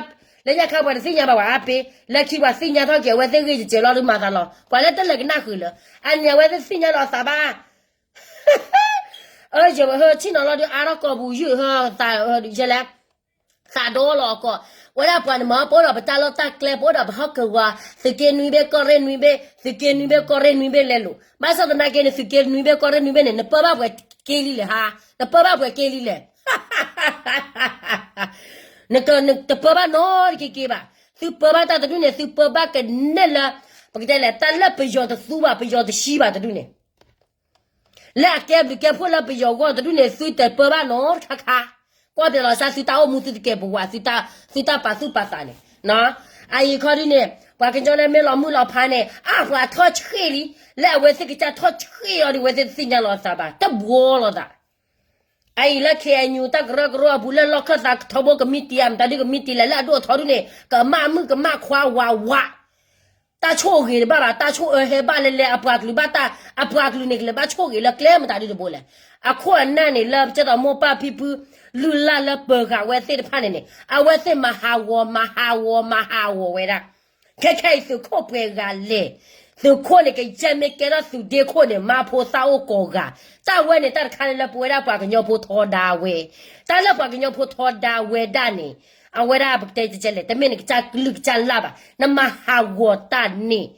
လၢညါခါပှၤတသ့ၣ်ညါဘၣ်ပှၤအါပ့ၤ, လၢခံပှၤသ့ၣ်ညါထီၣ်က့ၤ အဝဲသ့ၣ်ဂ့ၢ်ကစၢၤလီၤဒုးမၤသးလီၤ, ပှၤလၢတလဲၤကနၣ်ဃုာ်လၢ, အန့ၣ်အဝဲသ့ၣ်သ့ၣ်ညါလီၤအသးဘၣ် အၢ ယဟၢဆ့ၣ်နီၤလီၤဒုးအါထီၣ်ကီၢ်ပူၤယုၢ်ဟၢသးယဲလဲၣ်, သးဒီလီၤအကီၢ်, ဝဲဒၣ်ပှၤန့ၣ်မး ပအိၣ်ဒီးပတၢ်လီၢ်တၢ်ကျဲ ပအိၣ်ဒီးပဟီၣ်ကဝီၤ, သုးက့နွံဘ့ၣ် ကီၢ်ရ့ၣ်နွံဘ့ၣ်, သုးက့နွံဘ့ၣ် ကီၢ်ရ့ၣ်နွံဘ့ၣ်လဲၤလိာ်, ဘၣ်ဆၣ်သနာ်က့န့ၣ် သုးက့နွံဘ့ၣ် ကီၢ်ရ့ၣ်နွံဘ့ၣ်န့ၣ် နပၢဘၣ်ပှဲၤက့လံလဲၣ်ဟါ, နပၢဘၣ်ပှဲၤက့လံလဲၣ် နတပၢဘၣ်နီတက့က့ဘၣ်, သုပၢဘၣ်တၢ်တဒူၣ်န့ၣ် သုပၢဘၣ်ကနဲၣ်လၢ, ပကတဲလဲၣ် တၢ်လၢပယီၤတသူဘၣ် ပယီၤတဆှံဘၣ်တဒူၣ်န့ၣ် လၢအကဲဘျုးကဲဖှိၣ်လၢပယီၤဂီၢ်တဒူၣ်န့ၣ် သုတပၢဘၣ်နီတခါခါ, ကွၢ်ပျဲလီၤစၢ်သုတၢ်အိၣ်မူ သုတကဲပဝး, သုတၢ်ပာ်သူၣ်ပာ်သးန့ၣ်, အအံၤခီဒ်န့ၣ် ပှၤကညီလၢမ့ၢ်လီၤမုၢ်လီၤဖးန့ၣ် အါပှၤထီၣ်ဆှ့ၣ်လံ, လၢအဝဲသ့ၣ်ကစၢ်ထီၣ်ဆှ့ၣ်အီၤဒီး အဝဲသ့ၣ်တသ့ၣ်ညါလီၤအသးဘၣ် တဘှီလီၤသး အအံၤလၢ ခ့ၣ်အဲၣ်ယူၣ် တၢ်ကရၢကရိအပူၤ လၢလီၢ်ခၢၣ်သးထီဘိကမံးတံာ်ဧါ မတၤဒုကမံးတံာ်လဲၣ် လၢအဒိၣ်အထီဒ်န့ၣ် ကမၣ်မုၣ်ကမၣ်ခွါဝးဝး, တၢ်ဆိၣ်ဂ့ၤတဘၣ်ဘၣ် တၢ်ဆိၣ်အၢဟဲဘၣ်လၢလဲၤ အပှၤကလုာ်ဘၣ်တၢ် အပှၤကလုာ်န့ၣ် ကလဲၤဘၣ်ဆိၣ်ဂ့ၤလၢကျဲမတၤဒုတဘိလဲၣ်. အခိၣ်အနၢ်န့ၣ် လၢကဲသိးမိၢ်ပၢ်ဖံဖု လုၢ်လၢ်လၢပၢၤဃာ်ဝဲသ့ၣ်တဖၣ်န့ၣ်န့ၣ် အဝဲသ့ၣ်မၤဟးဂီၤ မၤဟးဂီၤ မၤဟးဂီၤဝဲဒၣ် ခဲခဲအံၤသုးခိၣ်ပှဲၤဂၤလဲၣ်. သုးခိၣ်န့ၣ် ကယဲၢ်မ့ၢ်ကဲထီၣ်သုးဒ့ခိၣ်န့ၣ် မါဖိသၣ်အိၣ်ကိးဂၤ, တၢ်ဝဲန့ၣ် တၢ်တခါန့ၣ်လၢပဝဲဒၣ်ပှၤကညီဖိထီဒါဝဲ, တၢ်လၢပှၤကညီဖိထီဒါဝဲဒၣ်န့ၣ် အဝဲဒၣ်ပကတဲကဲလဲၣ် တမ့ၢ်နကစၢ်ကလုၢ်ကစၢ်လၢ်ဘၣ် နမၤဟးဂီၤတၢ်န့ၣ်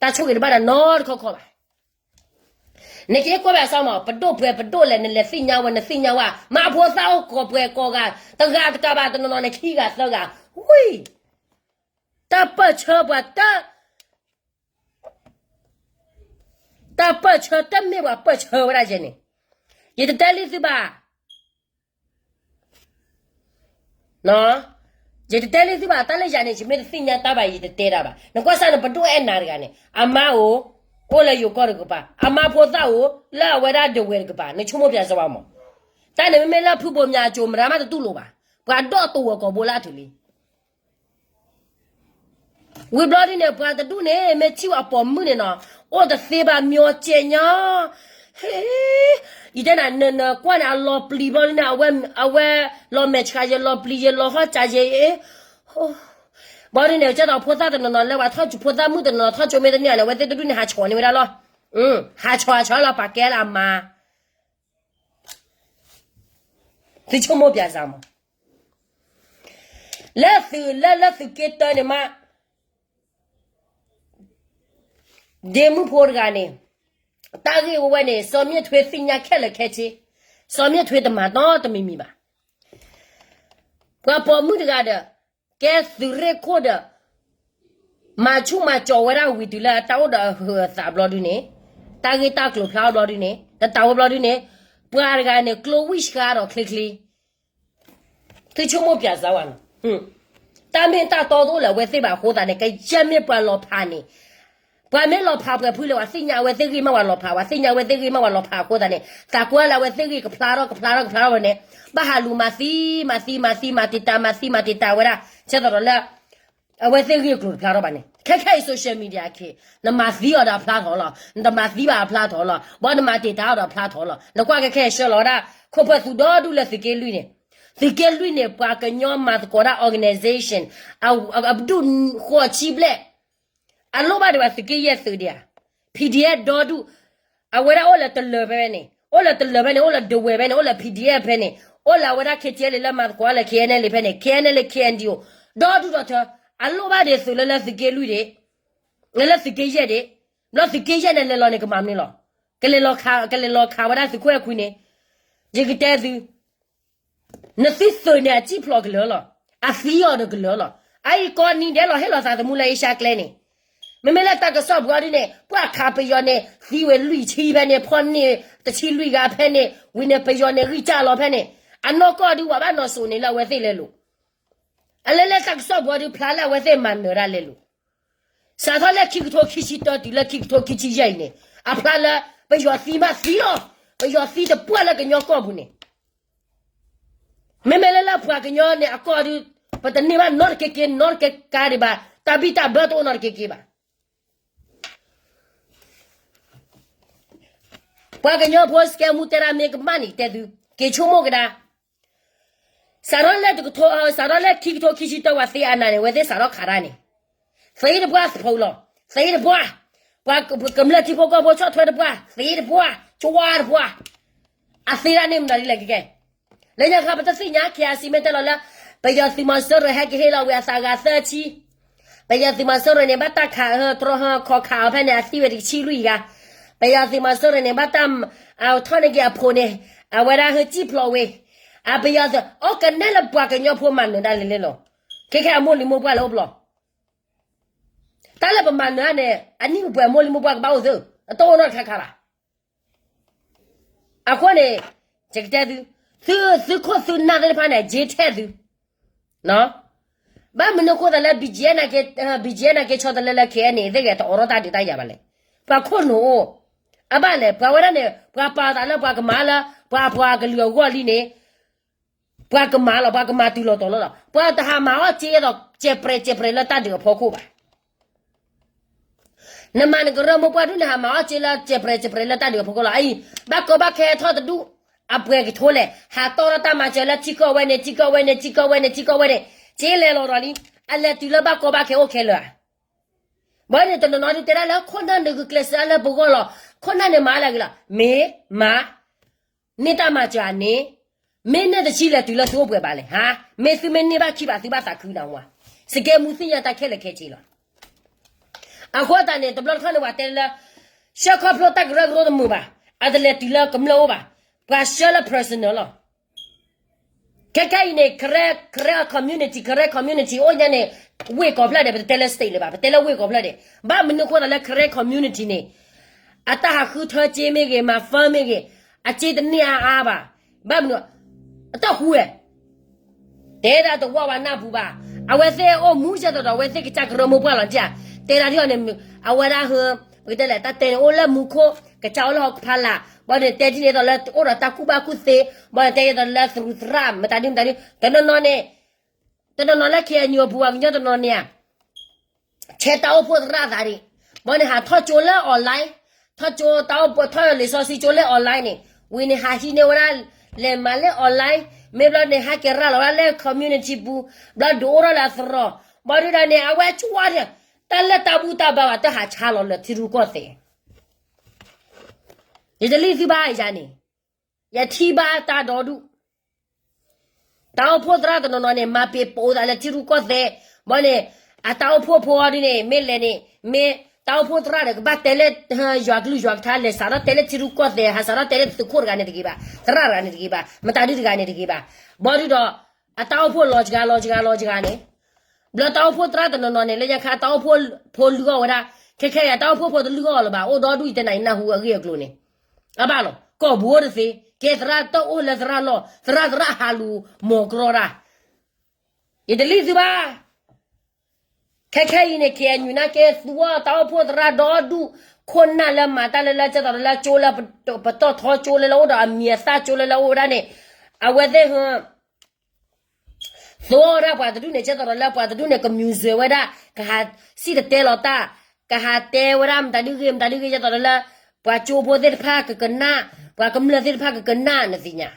တၢ်ဆိၣ်ဂ့ၤတဘၣ်ဒီးနီတခီခီဘၣ်. နက့ၤကွၢ်ဘၣ်စၢ်မး ပဒိၣ်ပှဲၤပဒိၣ်လဲၣ် နလဲၤသ့ၣ်ညါဝဲ နသ့ၣ်ညါဝဲ မါဖိသၣ်အိၣ်ကိးပှဲၤကိးဂၤ တဂၤတကးဘၣ် တနီၤနီၤန့ၣ် ခံဂၤသၢဂၤ, ဝံ, တၢ်ပၢၢ်ဆၢပှၤ တၢ် တၢ်ပၢၢ်ဆၢတမ့ၢ်ပှၤပၢၢ်ဆၢဝဲဒၣ်ယဲန့ၣ်, ယတတဲလံသုဘၣ် ယတတဲလံသုဘၣ် တၢ်လၢယၤန့ၣ် ယမ့ၢ်တသ့ၣ်ညါတၢ်ဘၣ် ယတတဲတၢ်ဘၣ်. နကွၢ်စၢ်န့ၣ် ပဒိၣ်အဲၣ်နၤတဂၤန့ၣ် အမါအိၣ် အိၣ်လၢယိၤကီၢ်တကပၤ, အမါဖိသၣ်အိၣ် လၢအဝဲဒၣ်ဒဝဲၢ်တကပၤ, နဆိကမိၣ်ပျဲစၢ်ဝဲမး. တၢ်န့ၣ်မ့မ့ၢ်လၢဖုဘိၣ်မၠးအစိၤ မတၤမးတတူၢ်လိာ်ဘၣ်. ပှၤဒီးတဝီၤကိာ်ဘိလၢအထူၣ်လံ ဝံၤဘျီဒ်န့ၣ် ပှၤတဒူၣ်န့ၣ် မ့ၢ်ထံၣ်ဝဲအပိာ်မုၣ်န့ၣ်နီၤ အိၣ်တသ့ဘၣ် မၠီကဲးညါ, ဟ့, ယတဲနၤ နနကွၢ်န့ၣ် အလီၤပျံၤဘျီဒ်န့ၣ် အဝဲလီၤမဲာ်ဆှးယဲ လီၤပျံၤယဲ လီၤဟီၣ်စးယဲ, ဘျီဒ်န့ၣ် ကဲသိးဖိသၣ်တနီၤနီၤ လၢပှၤထီၣ်ကၠိဖိသၣ်မုၣ်တနီၤနီၤ ထီၣ်ကၠိမ့ၢ်တန့ၢ်န့ၣ် အဝဲသ့ၣ်တဒူၣ်န့ၣ် ဟးဆီၣ်န့ၢ်ဝဲဒၣ်လီၤ. ဟးဆီၣ်ဟးဆီၣ်လီၤ ပာ်ကဲလၢအမါ သုဆိကမိၣ်ပျဲစၢ်မး လၢသုးလၢလၢသုးက့တၢန့ၣ်မး ဒ့မုၣ်ဖိတဂၤန့ၣ် တၢ်ဂ့ၢ်ဝဲဝဲန့ၣ် စီၤမ့ၢ်ထွ့သ့ၣ်ညါခဲလၢာ်ခဲဆ့, စီၤမ့ၢ်ထွ့တမၤနီတမံၤမံၤဘၣ်. ပှၤပိာ်မုၣ်တဂၤဒီး ကဲသုးရ့ၣ်ခိၣ်ဒီး မၤဆူၣ်မၤကၠီၤဝဲဒၣ်ဝံၤတုၤလၢအတၢ်အိၣ်ဒီးအဟုးအသးဘျီဒုန့ၣ်, တၢ်ဂ့ၢ်တၢ်ကျိၤဖျါအီၤဘျီဒုန့ၣ် တတၢ်ဝဲဘျီဒုန့ၣ်, ပှၤတဂၤန့ၣ် ကျိဝံၣ်စှၤဒီးချ့ချ့ သုဆိကမိၣ်ပၠးစၢဝဲန့ၣ်, တၢ်မ့ၢ်တၢ်တီတအိၣ်လၢအဝဲသ့ၣ်ဘၣ်အဃိသတးန့ၣ် ကယဲၢ်မ့ၢ်ပှၤလီၤဖးန့ၣ်, ပှၤမ့ၢ်လီၤဖးပှဲၤဖုလဲၣ် ပှၤသ့ၣ်ညါအဝဲသ့ၣ်ဂ့ၢ်မးပှၤလီၤဖး, ပှၤသ့ၣ်ညါအဝဲသ့ၣ်ဂ့ၢ်မးပှၤလီၤဖးအဃိသတးန့ၣ် သးကွၢ်လၢအဝဲသ့ၣ်ဂ့ၢ်ကဖျါထီၣ်ကဖျါထီၣ်ကဖျါထီၣ်ဝဲန့ၣ်, ဘၣ်ဟးလူၤမၤသံ မၤသံ မၤသံ မၤတံာ်တာ် မၤသံ မၤတံာ်တာ်ဝဲဒၣ် ဆဲသီးဒီးလၢ အဝဲသ့ၣ်ဂ့ၢ်ကျိၤတဖျါထီၣ်ဘၣ်န့ၣ်, ခဲခဲအံၤ social media ခ့ နမၤသံအီၤဒီးအဖျါထီၣ်လီၤ, နတမၤသံဘၣ်အဖျါထီၣ်လီၤ, ဘၣ်နမၤတံာ်တာ်အီၤဒီးအဖျါထီၣ်လီၤ, နကွၢ်ခဲခဲအံၤဆှၢလီၤဝဲဒၣ် ခိၣ်ဖၢၣ်သုးဒီဒူၣ်လၢသုးက့လွံၢ်န့ၣ်, သုးက့လွံၢ်န့ၣ် ပှၤကညီမၤသကိးဒၣ် organization အဒူၣ်ဃိးဆံဘျဲၣ် အလိၣ်ဘၣ်ဒံးဘၣ်သုးက့ယဲၢ်သုးဒံးဧါ, PDF ဒီဒူၣ်, အဝဲဒၣ်အိၣ်လၢတလၢၤဖဲန့ၣ် အိၣ်လၢတလၢၤဖဲန့ၣ် အိၣ်လၢဒဝဲၢ်ဖဲန့ၣ် အိၣ်လၢ PDF ဖဲန့ၣ် အိၣ်လၢအဝဲဒၣ် KTLA လၢမၤသကိးလၢ KNLA ဖဲန့ၣ် KNLA KNDO ဒီဒူၣ်ဒီထၢ, အလိၣ်ဘၣ်ဒံးသုးလၢလၢသုးက့လွံၢ်ဒံး, လၢလၢသုးက့ယဲၢ်ဒံး, ဘျီသုးက့ယဲၢ်န့ၣ်လဲၤလီၤန့ၣ်ကမၤမနုၤလီၤ, ကလဲၤလီၤခးဝဲဒၣ်သုးခိၣ်အဲၣ်ခွံန့ၣ်, ယကတဲသု နသုသုးန့ၣ် အစံၣ်ဖျိးကလၢာ်လီၤ, အသံအီၤဒီးကလၢာ်လီၤ, အအံၤကိးနံၤဒဲးလီၤဟ့ၣ်လီၤသးသမူလၢအ့ရှါကျဲန့ၣ်, မ့မ့ၢ်လၢတၢ်ကစီၣ်ပူၤအီၤဒ်န့ၣ် ပှၤခးပယီၤန့ၣ် သံဝဲလွံၢ်ဆံဖဲန့ၣ် ဖီၣ်န့ၢ်တဆံလွံၢ်ဂၤဖဲန့ၣ် ဝံၤန့ၣ်ပယီၤန့ၣ်ဂံၢ်စၢ်လီၤဖဲန့ၣ်, အနီၢ်ကီၢ်ဒုးဝဲဘၣ်နီၢ်စိၤန့ၣ်လၢအဝဲသ့ၣ်လဲၤလိာ်, အလဲၤလၢတၢ်ကစီၣ်ပူၤအီၤဒုးဖျါလၢအဝဲသ့ၣ်မၤနၢၤဒၣ်လဲၤလိာ် စးထီၣ်လၢခံကထိခံဆံတၢတုၤလၢခံကထိခံဆံယဲၢ်အံၤန့ၣ် အဖျါလၢ ပယီၤသံမးသံလီၤ, ပယီၤသံတပှၢ်လၢကညီကီၢ်ပူၤန့ၣ်, မ့မ့ၢ်လၢလၢပှၤကညီန့ၣ်အကီၢ်ဒုး ပတန့ၢ်ဘၣ်နီတက့က့ နီတက့ကါဒံးဘၣ်, တၢ်ဘံၣ်တၢ်ဘၢတအိၣ်နီတက့က့ဘၣ်. ပှၤကညီဖိစကဲမူတဲဒၣ်မ့ၢ်ကမၣ်န့ၣ် တဲသု, က့ၤဆိကမိၣ်ကဒါ စးထီၣ်လၢတကထိ စးထီၣ်လၢခံကထိခံဆံတၢ ပှၤသ့အနၤန့ၣ် အဝဲသ့ၣ်စးထီၣ်ခးတၢ်န့ၣ်, သ့တပှၢ်သဖီလီၤ, သ့တပှၢ်, ပှၤကမျၢၢ်ထံဖိကီၢ်ဖိဆီၣ်ထွဲတပှၢ်, သ့တပှၢ်, ကဝါတပှၢ်, အသ့တၢ်န့ၣ်မနုၤဒ်လဲၣ်ကကဲ, လၢညါခါပတသ့ၣ်ညါ ခ့အစံမ့ၢ်တဲလီၤလၢ ပယီၤသုးမီၤစိရိၤဟဲက့ၤဟ့ၣ်လီၤဝံၤအသးဂၤသၢဆံ ပယီၤသုးမီၤစိရိၤန့ၣ် ဘၣ်တၢ်ခးဟၢတြီဟၢခီခးအီၤဖဲန့ၣ် အသံဝဲတဆံလွံၢ်ဂၤ, ပယီၤသုးမီၤစိရိၤန့ၣ် ဘၣ်တၢ်ထီၣ်န့ၢ်က့ၤအဖိန့ၣ်, အဝဲဒၣ်ဟဲစံၣ်ဖျိးဝဲ, အပယီၤသုး အိၣ်ကနဲလၢပှၤကညီဖိမၤနၢၤဒၣ်လဲာ်လဲာ်လီၤ, ခဲခဲအမိၢ်လံၤမိၢ်ပှၢ်လၢအိၣ်ဘျီ, တၢ်လၢပမၤနၢၤန့ၣ် အနံၣ်ပပှဲၤအမိၢ်လံၤမိၢ်ပှၢ်ကဘၣ်အိၣ်သု, အတအိၣ်နီတခါခါဘၣ်. အဃိန့ၣ် ယကတဲသု, သု သုခိၣ်သုနၢ်သ့ၣ်တဖၣ်န့ၣ် အက့ထဲၣ်သု, ဘၣ်မနုၤအဃိသတးလၢ BGF န့ၣ် BGF န့ၣ် က့ၤဆီတလဲလၢ KNA သ့ၣ်ဂ့ၤ တအိးထီၣ်တၢ်ဒုးတၢ်ယၤဘၣ်လဲၣ်, ပှၤခိၣ်နူာ်အိၣ်, အဘၣ်လဲၣ် ပှၤဝဲဒၣ်န့ၣ် ပှၤပာ်သးလၢပှၤကမၤလၢ ပှၤပှၤကလုာ်အဂီၢ်လံန့ၣ် ပှၤကမၤလီၤ ပှၤကမၤတုၤလီၤတီၤလီၤလီၤ, ပှၤတဟးမၤအီၣ်စ့ဒီးစဲးပြဲးစဲးပြဲးလၢတၢ်ဒုးအဖီခိၣ်ဘၣ်. နမၤနကရၢမိၢ်ပှၢ်ဒုး နဟးမၤအီၣ်စ့လၢစဲးပြဲးစဲးပြဲးလၢတၢ်ဒုးအဖီခိၣ်လီၤ. အအံၤ ဘၣ်ကီဘၣ်ခဲထီၣ်တဒူၣ် အပှဲၤကထိလဲၣ်, ဟးတီၢ်ထီၣ်တၢ်မၤစၢၤလၢထံကီၢ်ဝဲန့ၣ် ထံကီၢ်ဝဲန့ၣ် ထံကီၢ်ဝဲန့ၣ် ထံကီၢ်ဝဲန့ၣ်, စ့လဲၤလီၤဒီးလံ, အလဲၤတုၤလၢဘၣ်ကီဘၣ်ခဲအိၣ်ခဲလၢာ်ဧါ. ဘၣ်န့ၣ်တနီၤနီၤဒုးတဲဒၣ်လၢခိၣ်နၢ်န့ၣ်ဂုာ်ကျဲးစၢးလၢပဂီၢ်လီၤ, ခိၣ်နၢ်န့ၣ်မၤလၢဂ့ၤလီၤ, မ့ၢ်မၤ န့ၢ်တၢ်မၤစၢၤဧါန့ၣ်, မ့ၢ်န့ၢ်တဆံလဲၤတုၤလၢသုအိၣ်ပှဲၤဘၣ်လဲၣ်, ဟါ, မ့ၢ်သုမ့ၢ်န့ၢ်ဘၣ်ခံဘၣ်သုဘၣ်သးခုနၤဝါ, စကဲမူသ့ၣ်ညါတၢ်ခဲလၢာ်ခဲဆ့လီၤ. အဃိသတးန့ၣ် တဘျီတခီၣ်န့ၣ် ပှၤတဲလၢ ဆှၢခီဖျိတၢ်ကရၢကရိတမုာ်ဘၣ်, အတလဲၤတုၤလၢကမျၢၢ်အိၣ်ဘၣ်, ပှၤဆှၢလၢ personal လီၤ. ခဲခဲအံၤန့ၣ် Karen community, Karen community အိၣ်ညါန့ၣ် ဝ့ၢ်ကိးဖျၢၣ်ဒဲး, ပတတဲလၢ state လၢၤဘၣ်, ပတဲလၢဝ့ၢ်ကိးဖျၢၣ်ဒဲး, ဘၣ်မနုၤအဃိသတးလၢ Karen community န့ၣ် အတၢ်ဟးဃုထၢစ့မ့ၢ်ဂ့ၤ, မၤ fund မ့ၢ်ဂ့ၤ, အစ့တန့ၢ်အါအါဘၣ်, ဘၣ်မနုၤ, အတၢ်ဟူဝဲ တဲဒၣ်တဝီဝဲနၢ်ပူၤဘၣ်, အဝဲသ့ၣ်အိၣ်မူယဲၢ်သိးဒီး အဝဲသ့ၣ်ကစၢ်ကရၢမိၢ်ပှၢ်လီၤတံၢ်ဧါ, တဲဒၣ်ဒ်အီၤန့ၣ်, အဝဲဒၣ်ဟၢ, ပကတဲလဲၣ် တၢ်တဲန့ၣ် အိၣ်လၢမူခိၣ်, ကစၢ်အိၣ်လၢဟီၣ်ခိၣ်ဖီလာ်, ဘၣ်န့ၣ် တဲဒ်န့ၣ်သိးလၢအိၣ်ဒီးတၢ်ကူၣ်ဘၣ်ကူၣ်သ့, ဘၣ်န့ၣ်တဲဒ်သိးလၢသရူးသရၣ် မတၤဒ်မတၤဒ်, တနီၤနီၤန့ၣ်, တနီၤနီၤလၢ KNU အပူၤ ပှၤကညီတနီၤန့ၣ်ဧါ ဆဲးတၢ်အိၣ်ဖှိၣ်သရၣ်သးဒံး, ဘၣ်န့ၣ် ဟးထီၣ်ကၠိလၢ online, ထီၣ်ကၠိတၢ်အိၣ်ဖှိၣ် ထီၣ်လံာ်စီဆှံကၠိလၢ online န့ၣ်, ဝံၤန့ၣ် ဟးဟံးန့ၢ်ဝဲဒၣ် လဲၤမၤလၢ online, မ့ၢ်ဘျီန့ၣ် ဟဲက့ၤရၤလီၤဝဲဒၣ်လၢ community ပူၤ, ဘျီဒုးအိၣ်ထီၣ်လၢအသရိာ်, ဘၣ်ဒုးဒၣ်န့ၣ် အဝဲကွၢ်န့ၣ်, တၢ်လၢတၢ်ဘူၣ်တၢ်ဘါဘၣ် တဟးဆါလီၤလၢထံရူၢ်ကီၢ်သဲး, ယတလံၣ်သုဘၣ်ယၤန့ၣ်, ယထံၣ်ဘၣ်တၢ်ဒီဒူၣ် တၢ်အိၣ်ဖှိၣ်သရၣ်တနီၤနီၤန့ၣ် မၤပ့ၤပိာ်သးလၢထံရူၢ်ကီၢ်သဲး, ဘၣ်န့ၣ်, အတၢ်အိၣ်ဖှိၣ်ဖိအီၤဒ်န့ၣ် မ့ၢ်လဲၤန့ၣ်, မ့ၢ် တၢ်အိၣ်ဖှိၣ်သရၣ်ဒီး ကဘၣ်တဲလၢ ယွၤကလုၢ်ယွၤကထါ လဲၤစးထီၣ်တဲလၢထံရူၢ်ကီၢ်သဲး ဟးစးထီၣ်တဲလၢသုးခိၣ်တဂၤန့ၣ်တဂ့ၤဘၣ်, သရၣ်တဂၤန့ၣ်တဂ့ၤဘၣ်, မတၤဒုတဂၤန့ၣ်တဂ့ၤဘၣ်. ဘီဒုဒီး အတၢ်အိၣ်ဖှိၣ်လီၤစှၤလီၤစှၤလီၤစှၤန့ၣ်, ဘျီတၢ်အိၣ်ဖှိၣ်သရၣ်တနီၤနီၤန့ၣ် လၢညါခါတၢ်အိၣ်ဖှိၣ်ဖိလုၢ်အီၣ်ဝဲဒၣ်, ခဲခဲအံၤတၢ်အိၣ်ဖှိၣ်ဖိတလုၢ်အီၣ်လၢၤဘၣ်, အိၣ်ဒီဒူၣ်အံၤ တနံၤအံၤနၢ်ဟူအဂ့ၢ်အကျိၤန့ၣ်, အဘၣ်လီၤ ကီၢ်ပူၤအိၣ်တသ့, ကဲသရၣ်တအိၣ်လၢသရၣ်လီၢ်, သရၣ်သရၣ်ဟးလူၤ မိၢ်ကရီတၢ် ယတလံၣ်သုဘၣ်. ခဲခဲအံၤန့ၣ် ခဲအံၤန့ၣ်ကဲသူအီၣ်တၢ်အိၣ်ဖှိၣ်သရၣ်ဒီဒူၣ်, ခိၣ်နၢ်လၢမၤတၢ်လၢလၢကဲသိးဒီးလၢကၠိလၢပတီၢ်ထီကၠိလၢလၢအိၣ်ဒီးအမံၤအသၣ်ကၠိလၢလၢအိၣ်ဝဲဒၣ်န့ၣ်, အဝဲသ့ၣ် သူအီၣ်ဒၣ်ပှၤတဒူၣ်န့ၣ် ကဲသိးဒီးလၢပှၤတဒူၣ်န့ၣ် ကမူၤစၢၤဝဲဒၣ်, ကဟးစံၣ်တဲၤတဲလီၤတၢ်, ကဟးတဲဝဲဒၣ်မတၤဒုဂ့ၤ မတၤဒုဂ့ၤ ကဲသိးဒီးလၢ ပှၤကၠိဖိသ့ၣ်တဖၣ်ကကနၣ်, ပှၤကမျၢၢ်သ့ၣ်တဖၣ်ကကနၣ် နသ့ၣ်ညါ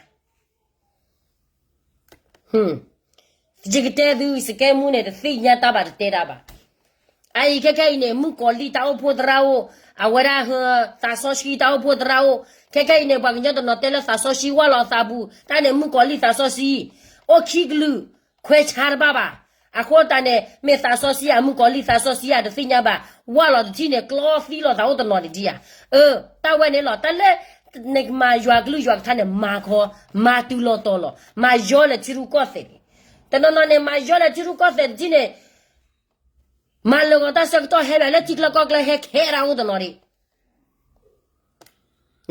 ယကတဲသု စကဲမူန့ၣ် တသ့ၣ်ညါတၢ်ဘၣ်တတဲတၢ်ဘၣ်. အအံၤခဲခဲအံၤန့ၣ် မုၣ်ကီၤလံၢ်တၢ်အိၣ်ဖှိၣ်သရၣ်အိၣ်, အဝဲဒၣ် သးစီဆှံတၢ်အိၣ်ဖှိၣ်သရၣ်အိၣ်, ခဲခဲအံၤန့ၣ် ပှၤကညီတနီၤတဲလၢသးစီဆှံဝၢ်လီၤအသးပူၤ, တၢ်န့ၣ်မုၣ်ကီၤလံၢ်သးစီဆှံ, အိၣ်ခံကလုာ်, ခွဲးဆါတဘၣ်ဘၣ်. အဃိသတးန့ၣ် မ့ၢ်သးစီဆှံဧါ မုၣ်ကီၤလံၢ်သးစီဆှံဧါ တသ့ၣ်ညါဘၣ်, ဝၢ်လီၤတထံၣ်န့ၣ် ကျီသံလီၤသးအိၣ်တနီၤန့ၣ်ဒံးဧါ. အၢ, တၢ်ဝဲန့ၣ်လီၤ, တၢ်လၢ နကမၤယွၤကလုၢ်ယွၤကထါန့ၣ် မၤခီ, မၤတုၤလီၤတီၤလီၤ, မၤယီလၢထံရူၢ်ကီၢ်သဲးန့ၣ်, တနီၤနီၤန့ၣ် မၤယီလၢထံရူၢ်ကီၢ်သဲးတထံၣ်န့ၣ် မၤလၢာ်ဂီၤတၢ်ဆၢကတီၢ်ဟဲဘၣ်လၢထံချၢကီၢ်ချၢဟဲခဲအံၤဒၣ်အိၣ်တနီၤဒံး,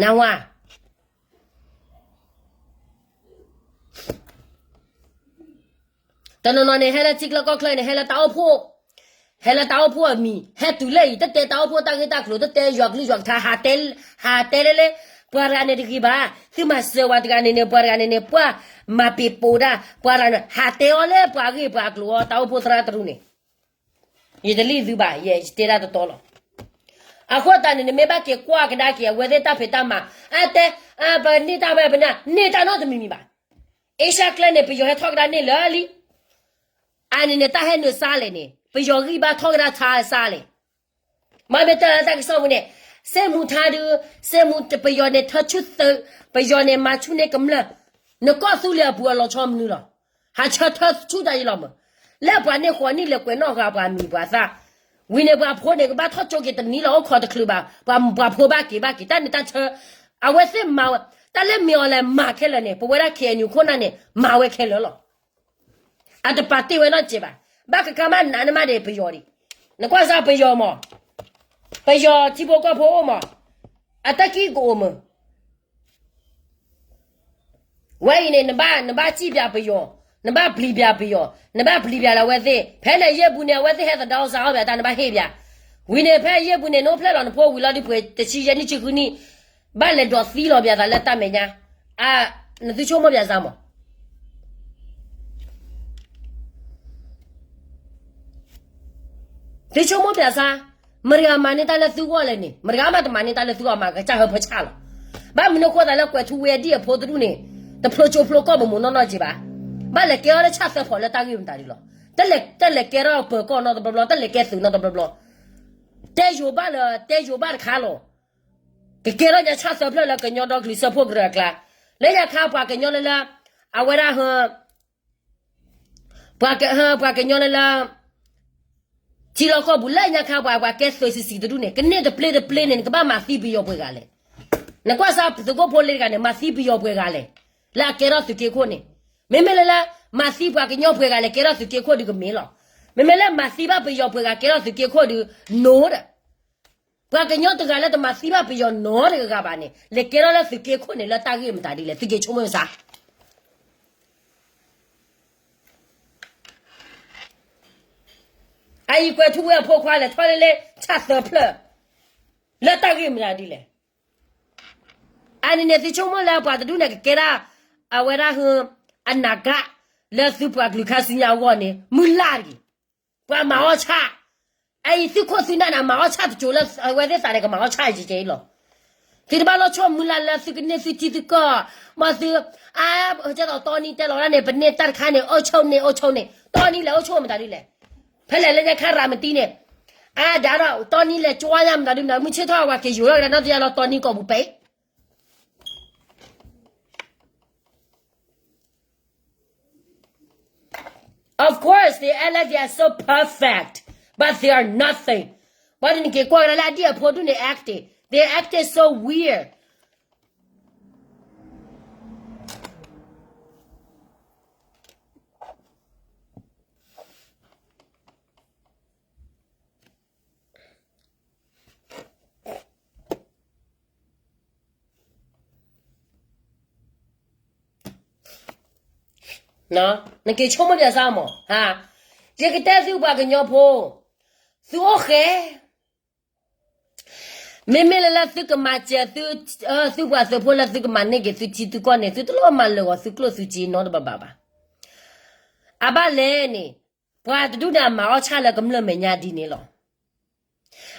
နဝါ တနီၤနီၤန့ၣ် ဟဲလၢထံချၢကီၢ်ချၢန့ၣ် ဟဲလၢတၢ်အိၣ်ဖှိၣ်, ဟဲလၢတၢ်အိၣ်ဖှိၣ်အမံၤ, ဟဲတုၤလၢအံၤ တတဲတၢ်အိၣ်ဖှိၣ်တၢ်ဂ့ၢ်တၢ်ကျိၤ, တတဲယွၤကလုၢ်ယွၤကထါ, ဟးတဲလၢလၢ, ပှၤတဂၤန့ၣ်တဂ့ၤဘၣ်, သုမၤစၢၤပှၤတဂၤန့ၣ်န့ၣ် ပှၤတဂၤန့ၣ်န့ၣ် ပှၤမၤပ့ၤပိာ်ဒၣ်, ပှၤတဂၤန့ၣ် ဟးတဲအီၤလၢပှၤဂ့ၢ်ပှၤကျိၤအီၤ တၢ်အိၣ်ဖှိၣ်သရၣ်တရူးန့ၣ် ယတလံၣ်သုဘၣ်, ယတဲဒၣ်တတီလီၤ. အဃိသတးန့ၣ် နမ့ၢ်ဘၣ်က့ၤကွၢ်ကဒါက့ၤ အဝဲသ့ၣ်တၢ်ဖံးတၢ်မၤ, အတဲ, ပန့ၢ်တၢ်ဝဲ ပန့ၢ်တၢ်နီတမံၤမံၤဘၣ်. အ့ရှါကျဲန့ၣ် ပယီၤဟဲထီၣ်ကဒါန့ၢ်လၢာ်လံ. အန့ၣ်န့ၣ် တၢ်ဟဲနုာ်စါလဲၣ်န့ၣ် ပယီၤဂံၢ်ဘါထီၣ်ကဒါဆါစါလဲၣ်. မ့မ့ၢ်တၢ်လၢတၢ်ကစီၣ်ပူၤန့ၣ်, စ့မူထါဒု, စ့မူ ပယီၤန့ၣ်ထၢဆူၣ်သုး, ပယီၤန့ၣ်မၤဆူၣ်န့ၢ်ကမျၢၢ်, နကီၢ်သူလ့ၤအပူၤအလီၤဆီမနုၤလီၤ. ဟးဆၢထၢဆူၣ်တၢ်ယံလီၤမး, လၢပှၤန့ၢ်ဃိးနံၣ်လဲၤကွဲးနီၣ်ဃာ်ပှၤမံၤပှၤသၣ်, ဝံၤန့ၣ်ပှၤဖိန့ၣ် ကဘၣ်ထီၣ်ကၠိက့ၤတနံၤလီၤ အိၣ်ခိးတချုးဘၣ်, ပှၤဖိဘၣ်က့ၤဘၣ်က့ၤ တၢ်န့ၣ်တၢ်ဆၢ, အဝဲသ့ၣ်မၤဝဲ, တၢ်လၢမ့ၢ်အီၤလဲၤမၤခဲလၢာ်န့ၣ် ပဝဲဒၣ် ခ့ၣ်အဲၣ်ယူၣ် ခိၣ်နၢ်န့ၣ် မၤဝဲခဲလၢာ်လီၤ. အတပာ်တ့ၢ်ဝဲနီတစဲးဘၣ်, ဘၣ်ကကါမးနးနမးဒံးပယီၤဒံး, နကွၢ်စၢ်ပယီၤမး, ပယီၤထံဖိကီၢ်ဖိအိၣ်မး, အတၢ်ကံၢ်ကအိၣ်မး ဝဲအံၤန့ၣ် နဘၣ်, နဘၣ်စံၣ်ပၠးပယီၤ, နဘၣ်ပျံၤပၠးပယီၤ, နဘၣ်ပျံၤပၠးလၢအဝဲသ့ၣ်, ဖဲန့ၣ်ယဲၢ်ပူၤန့ၣ် အဝဲသ့ၣ်ဟဲသဒၣ်အီၣ်စၢ်အီၣ်ပၠးတၢ် နဘၣ်ဟ့ၣ်ပၠး, ဝံၤန့ၣ် ဖဲယဲၢ်ပူၤန့ၣ် နအိၣ်ဖျဲၣ်လီၤနဖိဝံၤလီၤဒ်ပှဲၤတဆံယဲၢ်နံၣ်ဆံဃုနံၣ်, ဘၣ်လဲၤဒိးသံလီၤပၠးသးလၢတၢ်မဲာ်ညါ, အ, နသုဆိကမိၣ်ပၠးစၢ်မး သုဆိကမိၣ်ပၠးစၢ်, မတၤတဂၤမၤန့ၢ်တၢ်လၢသုဂီၢ်လဲၣ်န့ၣ်, မတၤတဂၤမးတမၤန့ၢ်တၢ်လၢသုဂီၢ် မၤကစၢ်ဟၢဖၢဆၣ်လီၤ. ဘၣ်မနုၤဃိသးလၢကွဲးထူဝ့အဒံၣ်အဖိတဒူၣ်န့ၣ်, တဖျိကၠိဖျိကီၢ်ပမိၢ်နီၢ်နီၢ်က့ဘၣ်, ဘၣ်လဲၤကဲထီၣ်လၢဆၣ်သၢဖီးလၢတၢ်ဂ့ၢ်မတၤဒ်လီၤ. တလဲၤ, တလဲၤကဲထီၣ်ပၢၤကီၢ်နီတဘျီဘျီ, တလဲၤကဲသုးနီတဘျီဘျီ, တဲယိၤဘၣ်လၢ, တဲယိၤဘၣ်တခါလီၤ. ကကဲထီၣ်ညါဆၣ်သၢဖျၢၣ်လၢကညီဒီကလုာ်စၢဖှိၣ်ကရၢအကျါ, လၢညါခါပှၤကညီလၢလၢ, အဝဲဒၣ်ဟၢ ပှၤက, ပှၤကညီလၢလၢ ထံလီၢ်ကီၢ်ပူၤလၢညါခါပှၤ, ပှၤကဲသုးဆံးဆံးတဒူၣ်န့ၣ် ကန့ၢ်တပျ့တပျ့န့ၣ် နကဘၣ်မၤသံပယီၤပှဲၤဂၤလဲၣ်. နကွၢ်စၢ်သုးခိၣ်ဖိလ့တဂၤန့ၣ် မၤသံပယီၤပှဲၤဂၤလဲၣ်, လၢအကဲထီၣ်သုးက့ခိၣ်န့ၣ်, မ့မ့ၢ်လၢလၢ မၤသံပှၤကညီပှဲၤဂၤလဲၣ် ကဲထီၣ်သုးက့ခိၣ်ဒုးကမ့ၢ်လီၤ. မ့မ့ၢ်လၢမၤသံဘၣ်ပယီၤပှဲၤဂၤကဲထီၣ်သုးက့ခိၣ်ဒုး နီၤဒီး ပှၤကညီတဂၤလၢတမၤသံဘၣ်ပယီၤနီတဂၤဘၣ်န့ၣ် လဲၤကဲထီၣ်လၢသုးက့ခိၣ်န့ၣ် လၢတၢ်ဂ့ၢ်မတၤဒ်လဲၣ် သုက့ၤဆိကမိၣ်စၢ်. အအံၤကွဲးထူဝ့အဖိခွါလဲၤထီၣ်လၢလၢဆၣ်သၢဖျၢၣ် လၢတၢ်ဂ့ၢ်မတၤဒ်လဲၣ်. အန့ၣ်န့ၣ် သုဆိကမိၣ်လၢပှၤတဒူၣ်န့ၣ်ကကဲဒၣ် အဝဲဒၣ်ဟၢ အနးကၣ် လၢသုပှၤကလုာ်ခါဆူညါအဂီၢ်န့ၣ် မုၢ်လၢ်တဂ့ၤ. ပှၤမၤအီၣ်ဆၣ်, အအံၤသုးခိၣ်သုးနၢ်န့ၣ် မၤအီၣ်ဆၣ်တစိၤလၢအဝဲသ့ၣ်သးန့ၣ် ကမၤအီၣ်ဆၣ်ယံာ်ကဲအံၤလီၤ. သုတဘၣ်လီၤဆီမုၢ်လၢ်လၢသုကန့ၢ်သုထံသုကီၢ်, မ့ၢ်သု, အါ, ကဲသိးတီနံတဲလီၤဒၣ်န့ၣ် ပန့ၢ်တၢ်တခါန့ၣ် အိၣ်ဆိးန့ၣ် အိၣ်ဆိးန့ၣ် တီနံလဲၤအိၣ်ဆိးမတၤဒ်လဲၣ်. ဖဲလဲၣ်လၢညါခါရၤမတံန့ၣ်, အါ ဒၣ်ဒီး တီနံလဲၤကွၢ်ယါမတၤဒ်မနုၤ မုၢ်ဆ့ၣ်ထီၣ်ဝဲက့ၤယိၤထီၣ်ကဒါနီၢ်တယါလီၤ တီနံကိာ်ပူၤပဲ Of course, they act like they are so perfect, but they are nothing. ပှၤတနံၤက့ၤကွၢ်ကဒါလၢအဒံၣ်အဖိဒူၣ်န့ၣ် acting, they acted so weird. နက့ၤဆိကမိၣ်ပၠးစၢ်မး, ယကတဲသုပှၤကညီဖိ, သုအိၣ်ဃဲ, မ့မ့ၢ်လၢလၢသုကမၤစၢၤသု, သုပှၤသုးဖိလၢသုကမၤန့ၢ်က့ၤသုထံသုကီၢ်န့ၣ် သုတလိၣ်မၤလၢာ်ဂီၤသုကျိၣ်သုစ့နီတဘၣ်ဘၣ်ဘၣ်. အဘၣ်လဲၣ်န့ၣ်, ပှၤတဒူၣ်န့ၣ်အမၤအီၣ်ဆၣ်လၢကမျၢၢ်မဲာ်ညါဒ်န့ၣ်လီၤ.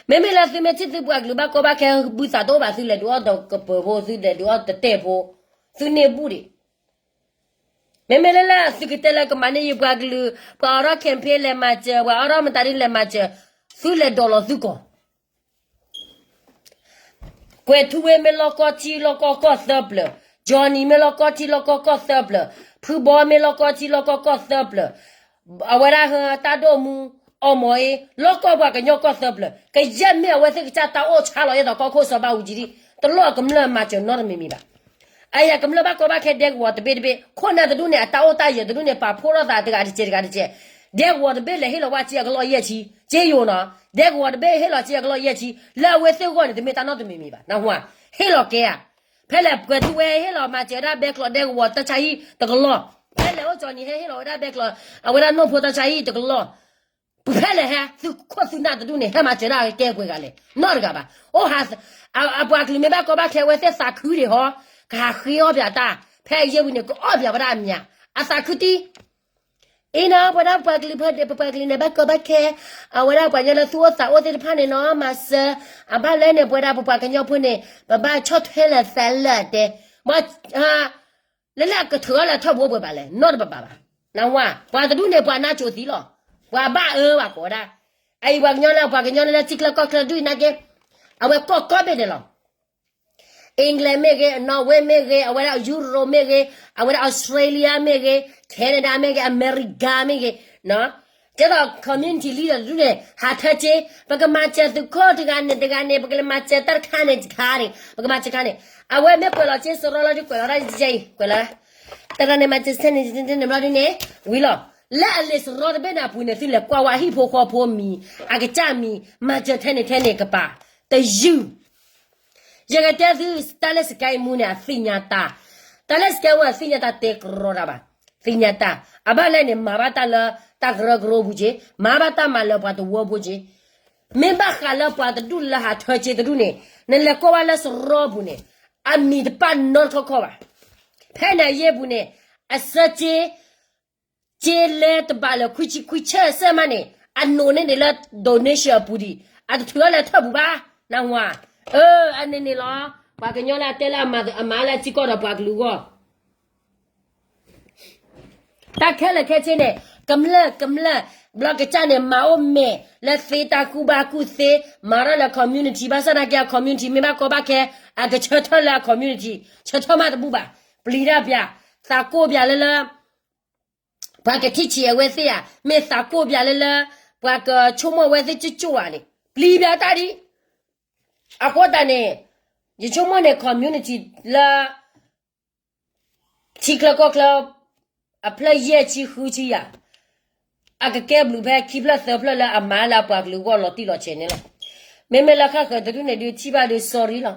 မ့မ့ၢ်လၢသုမ့ၢ်ထံၣ်သုပှၤကလုာ်ဘၣ်ကီဘၣ်ခဲ ဘုသးတအိၣ်ဘၣ် သုလဲၤဒုးအီၣ်တကပၤဖိ သုလဲၤဒုးအီၣ်တတဲာ်ဖိ, သုန့ၢ်ဘူၣ်ဒံး. မ့မ့ၢ်လၢလၢသုကတဲလၢကမၤန့ၢ်ယပှၤကလုာ်, ပှၤအိးထီၣ် campaign လဲၤမၤစၢၤ, ပှၤအိးထီၣ်မတၤဒ်လဲၤမၤစၢၤ, သုလဲၤဒိးလီၤသုကီၢ် ကွဲၤထူဝ့မ့ၢ်လီၢ်ကီၢ်ထံလီၢ်ကီၢ်ကီၢ်သၢပျၢၤ, Johnny မ့ၢ်လီၢ်ကီၢ်ထံလီၢ်ကီၢ်ကီၢ်သၢပျၢၤ, ဖုဘီမ့ၢ်လီၢ်ကီၢ်ထံလီၢ်ကီၢ်ကီၢ်သၢပျၢၤ, အဝဲဒၣ်ဟၢတၢ်ဒိၣ်မူ, အီၣ်မီၤအ့, လီၢ်ကီၢ်ပှၤကညီကီၢ်သၢပျၢၤ, ကယဲၢ်မ့ၢ်အဝဲသ့ၣ်ကစၢ်တၢ်အိၣ်ဆါလီၤ ယဲသိးကီၢ်ခိၣ်စီၤဘၣ်အူကၠံဒံး, တလိၣ်အကမျၢၢ်မၤစၢၤနီတမံၤမံၤဘၣ်. အအံၤကမျၢၢ်ဘၣ်ကီဘၣ်ခဲဒဲကဝီၤတဘ့ၣ်တဘ့ၣ် ခိၣ်နၢ်တဒူၣ်န့ၣ် အတၢ်အိၣ်တၢ်ယၢၤတဒူၣ်န့ၣ် ပာ်ဖှိၣ်ထီၣ်သးတဂၤတစဲးတဂၤတစဲး, ဒဲကဝီၤတဘ့ၣ်လဲၤဟ့ၣ်လီၤဝဲစ့အကလီၢ်ယဲၢ်ဆံ, က့ယိာ်နီၤ, ဒဲကဝီၤတဘ့ၣ်ဟ့ၣ်လီၤစ့အကလီၢ်ယဲၢ်ဆံ, လၢအဝဲသ့ၣ်အဂီၢ်န့ၣ် တမ့ၢ်တၢ်နီတမံၤမံၤဘၣ်, နၢ်ဟူဧါ, ဟ့ၣ်လီၤကဲဧါ. ဖဲလဲၣ်ကွဲၤထူဝ့ဟ့ၣ်လီၤမၤစၢၤဝဲဒၣ်ဘဲကျိးဒဲကဝီၤတၢ်ဆါဟံၣ်တကလီၢ်, ဖဲလဲၣ်အိၣ်ကၠီနံၤ ဟဲဟ့ၣ်လီၤဝဲဒၣ်ဘဲကျိး, အဝဲဒၣ်နိၣ်ဖိတၢ်ဆါဟံၣ်တကလီၢ်, ဖဲလဲၣ်ဟဲသုခိၣ်သုနၢ်တဒူၣ်န့ၣ် ဟဲမၤစၢၤဒၣ်ကဲပှဲၤဂၤလဲၣ်, နီတဂၤဘၣ်. အိၣ်ဟး, အပှၤကလုာ်မ့ၢ်ဘၣ်ကီဘၣ်ခဲဝဲသ့ၣ်သးခုဒံးဟီ, ကဟးဃ့အီၣ်ပၠးတၢ်, ဖဲအယဲၢ်ဝံၤန့ၣ် ကအီၣ်ပၠးဝဲဒၣ်အမၠး, အသးခုတံၢ် အံၤနီၤ ပဝဲဒၣ်ပှၤကလုာ်ဖဲဒဲး ပပှၤကလုာ်န့ၣ် ဘၣ်ကီဘၣ်ခဲ, အဝဲဒၣ်ပှၤကညီလၢသူၣ်အိၣ်သးအိၣ်သ့ၣ်တဖၣ်န့ၣ်နီၤ မၤစၢၤ, အဘၣ်လဲၣ်န့ၣ် ပဝဲဒၣ်ပပှၤကညီဖိန့ၣ် ပဘၣ်ဆီၣ်ထွဲလၢသးလၢတဲ, ဘၣ်, လၢလၢအကထုးအီၣ်လၢထီၣ်ပူၤအိၣ်ပှဲၤဘၣ်လဲၣ် နီတဘၣ်ဘၣ်ဘၣ်, နၢ်ဟူဧါ, ပှၤတဒူၣ်န့ၣ် ပှၤနါစိၤသံလီၤ, ပှၤဘၣ်အၢဘၣ်ကိးဒၣ်, အအံၤပှၤကညီလၢပှၤကညီလၢထံချၢကီၢ်ချၢဒူၣ်အံၤနာ်က့, အဝဲကီၢ်ကီၢ်ဘ့ၣ်ဒဲးလီၤ England မ့ၢ်ဂ့ၤ, Norway မ့ၢ်ဂ့ၤ, အဝဲဒၣ် Europe မ့ၢ်ဂ့ၤ, အဝဲဒၣ် Australia မ့ၢ်ဂ့ၤ, Canada မ့ၢ်ဂ့ၤ, America မ့ၢ်ဂ့ၤ, ကဲသိး community leader တဒူၣ်န့ၣ် ဟးထၢက့, ပကမၤစၢၤသုးခိၣ်တဂၤန့ၣ်တဂၤန့ၣ် ပကလဲၤမၤစၢၤတၢ်တခါန့ၣ်တခါန့ၣ် ပကမၤစၢၤခါန့ၣ်, အဝဲမ့ၢ်ကွဲးလီၤက့စရီလီၤဒုးကွဲးလီၤဒၣ်ယဲအံၤ ကွဲးလီၤ, တဂၤန့ၣ်မၤစၢၤဆဲန့ၣ်န့ၣ်မၤဒ်န့ၣ်, ဝံၤလီၤ, လၢအလံာ်စရီတဘ့ၣ်န့ၣ်အပူၤန့ၣ် သုလဲၤကွၢ်ဝဲဟံၣ်ဖိဃီဖိမံၤ, အကစၢ်မံၤ, မၤစၢၤထဲန့ၣ်ထဲန့ၣ်ကပၤ, တယုၢ် ယကတဲသု, တၢ်လၢစကဲမူန့ၣ် အသ့ၣ်ညါတၢ်, တၢ်လၢစကဲမူအသ့ၣ်ညါတၢ်တဲကရီတၢ်ဘၣ်, သ့ၣ်ညါတၢ်, အဘၣ်လဲၣ်န့ၣ် မၤဘၣ်တၢ်လၢတၢ်ကရၢကရိပူၤက့, မၤဘၣ်တၢ်မၤလၢပှၤတဝၢပူၤက့, မ့ၢ်ဘၣ်ဃးလၢပှၤတဒူၣ်လၢဟးထၢက့တဒူၣ်န့ၣ်, နလဲၤကွၢ်ဝဲလၢစရီပူၤန့ၣ်, အမံၤတပာ်နီတခီခီဘၣ်, ဖဲန့ၣ်အယဲၢ်ပူၤန့ၣ်, အစၢက့ က့လဲၤတဘၣ်လၢခွံဆံခွံဆၢၣ်စဲၣ်မးန့ၣ်, အနိးန့ၢ်ဒံးလၢ donation အပူၤဒံး, အတထုးအီၣ်လၢထၢၣ်ပူၤဘၣ်, နၢ်ဟူဧါ, အၢ, အန့ၣ်န့ၣ်လီၤ, ပှၤကညီလၢအတဲလၢအမၤလၢအထံကီၢ်ဒီးပှၤကလုာ်အဂီၢ် တၢ်ခဲလၢာ်ခဲဆ့န့ၣ်, ကမျၢၢ်ကမျၢၢ်, ဘျီကစၢ်န့ၣ် မၤအိၣ်မဲာ်, လၢသ့တၢ်ကူၣ်ဘၣ်ကူၣ်သ့, မၤထီၣ်လၢ community, ဘၣ်ဆၣ်သနာ်က့ အ community မ့ၢ်ဘၣ်ကီဘၣ်ခဲ, အကဆၢထၢၣ်လၢအ community, ဆၢထၢၣ်မးတဘူၣ်ဘၣ်, ပျံၤတၢ်ပၠး, သးကိၢ်ပၠးလၢလၢ ပှၤကထံၣ်ဆံးအဝဲသ့ၣ်ဧါ, မ့ၢ်သးကိၢ်ပၠးလၢလၢ, ပှၤကဆိကမိၣ်အဝဲသ့ၣ်ကၠိကၠိဧါန့ၣ်, ပျံၤပၠးတၢ်ဒ်, အဃိသတးန့ၣ်, ယဆိကမိၣ်န့ၣ် community လၢ ထံချၢကီၢ်ချၢ, အဖျၢၣ်ယဲၢ်ဆံဃုဆံယၤ, အကကဲဘျုးဖဲခံဖျၢၣ်သၢဖျၢၣ်လၢအမၤလၢအပှၤကလုာ်အဂီၢ်လီၤတံၢ်လီၤဆဲးန့ၣ်လီၤ. မ့မ့ၢ်လၢဃၣ်ဃၢၤတဒူၣ်န့ၣ်ဒုးထံၣ်ဘၣ်ဒုး sorry လီၤ.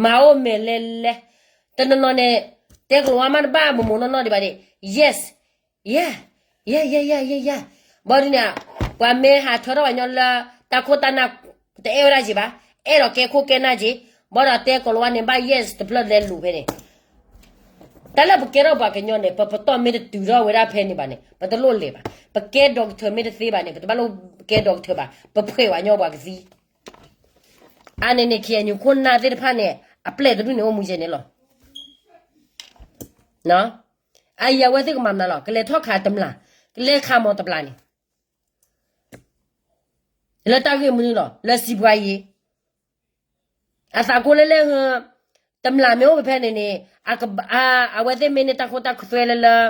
မၤအိၣ်မဲာ်လဲၤလဲၤ, တနီၤနီၤန့ၣ်, တဲကလီၤဝါမးတဘၣ်မိၢ်မိၢ်နီၢ်နီၢ်ဒံးဘၣ်န့ၣ်, yes, yeah, yeah, yeah, yeah, yeah, ဘၣ်ဒုးန့ၣ်, ပှၤမ့ၢ်ဟးထၢထီၣ်ပှၤကညီလၢ တၢ်ခိၣ်တၢ်နၢ်, တအဲၣ်ဝဲဒၣ်က့ၤဘၣ်, အဲၣ်ဒိးကဲခိၣ်ကဲနၢ်က့ၤ, ဘၣ်ဒီးတဲကလီၤဝါန့ၣ်ဘၣ် yes တဖျၢၣ်လဲၤလူၤဖဲန့ၣ် တၢ်လၢပကဲထီၣ်ပှၤကညီန့ၣ် ပပတီၢ်မ့ၢ်တတုၤထီၣ်ဝဲဒၣ်ဖဲန့ၣ်ဘၣ်န့ၣ် ပတလိၣ်လဲၤဘၣ်. ပကဲ doctor မ့ၢ်တသ့ဘၣ်န့ၣ် ပတဘၣ်လိၣ်ကဲ doctor ဘၣ်, ပဖှဲးဝဲညီပှၤကသံ. အန့ၣ်န့ၣ် KNU ခိၣ်နၢ်သ့ၣ်တဖၣ်န့ၣ် အပျဲၢ်တဒူၣ်န့ၣ်အိၣ်မူယဲန့ၣ်လီၤ. အအံၤအဝဲသ့ၣ်ကမၤမနုၤလီၤ, ကလဲၤထီၣ်ခးတမျၢ်, ကလဲၤခးမီၤတဘျီန့ၣ် လၢတၢ်ဂ့ၢ်မနုၤလီၤ, လၢစံးပှၤယံၤ အသးကိၢ်လၢလဲၣ်, တမျၢ်မ့ၢ်အိၣ်ဖဲဖဲန့ၣ်န့ၣ်, အဝဲသ့ၣ်မ့ၢ်န့ၢ်တၢ်ခိတၢ်သွဲလၢလၢ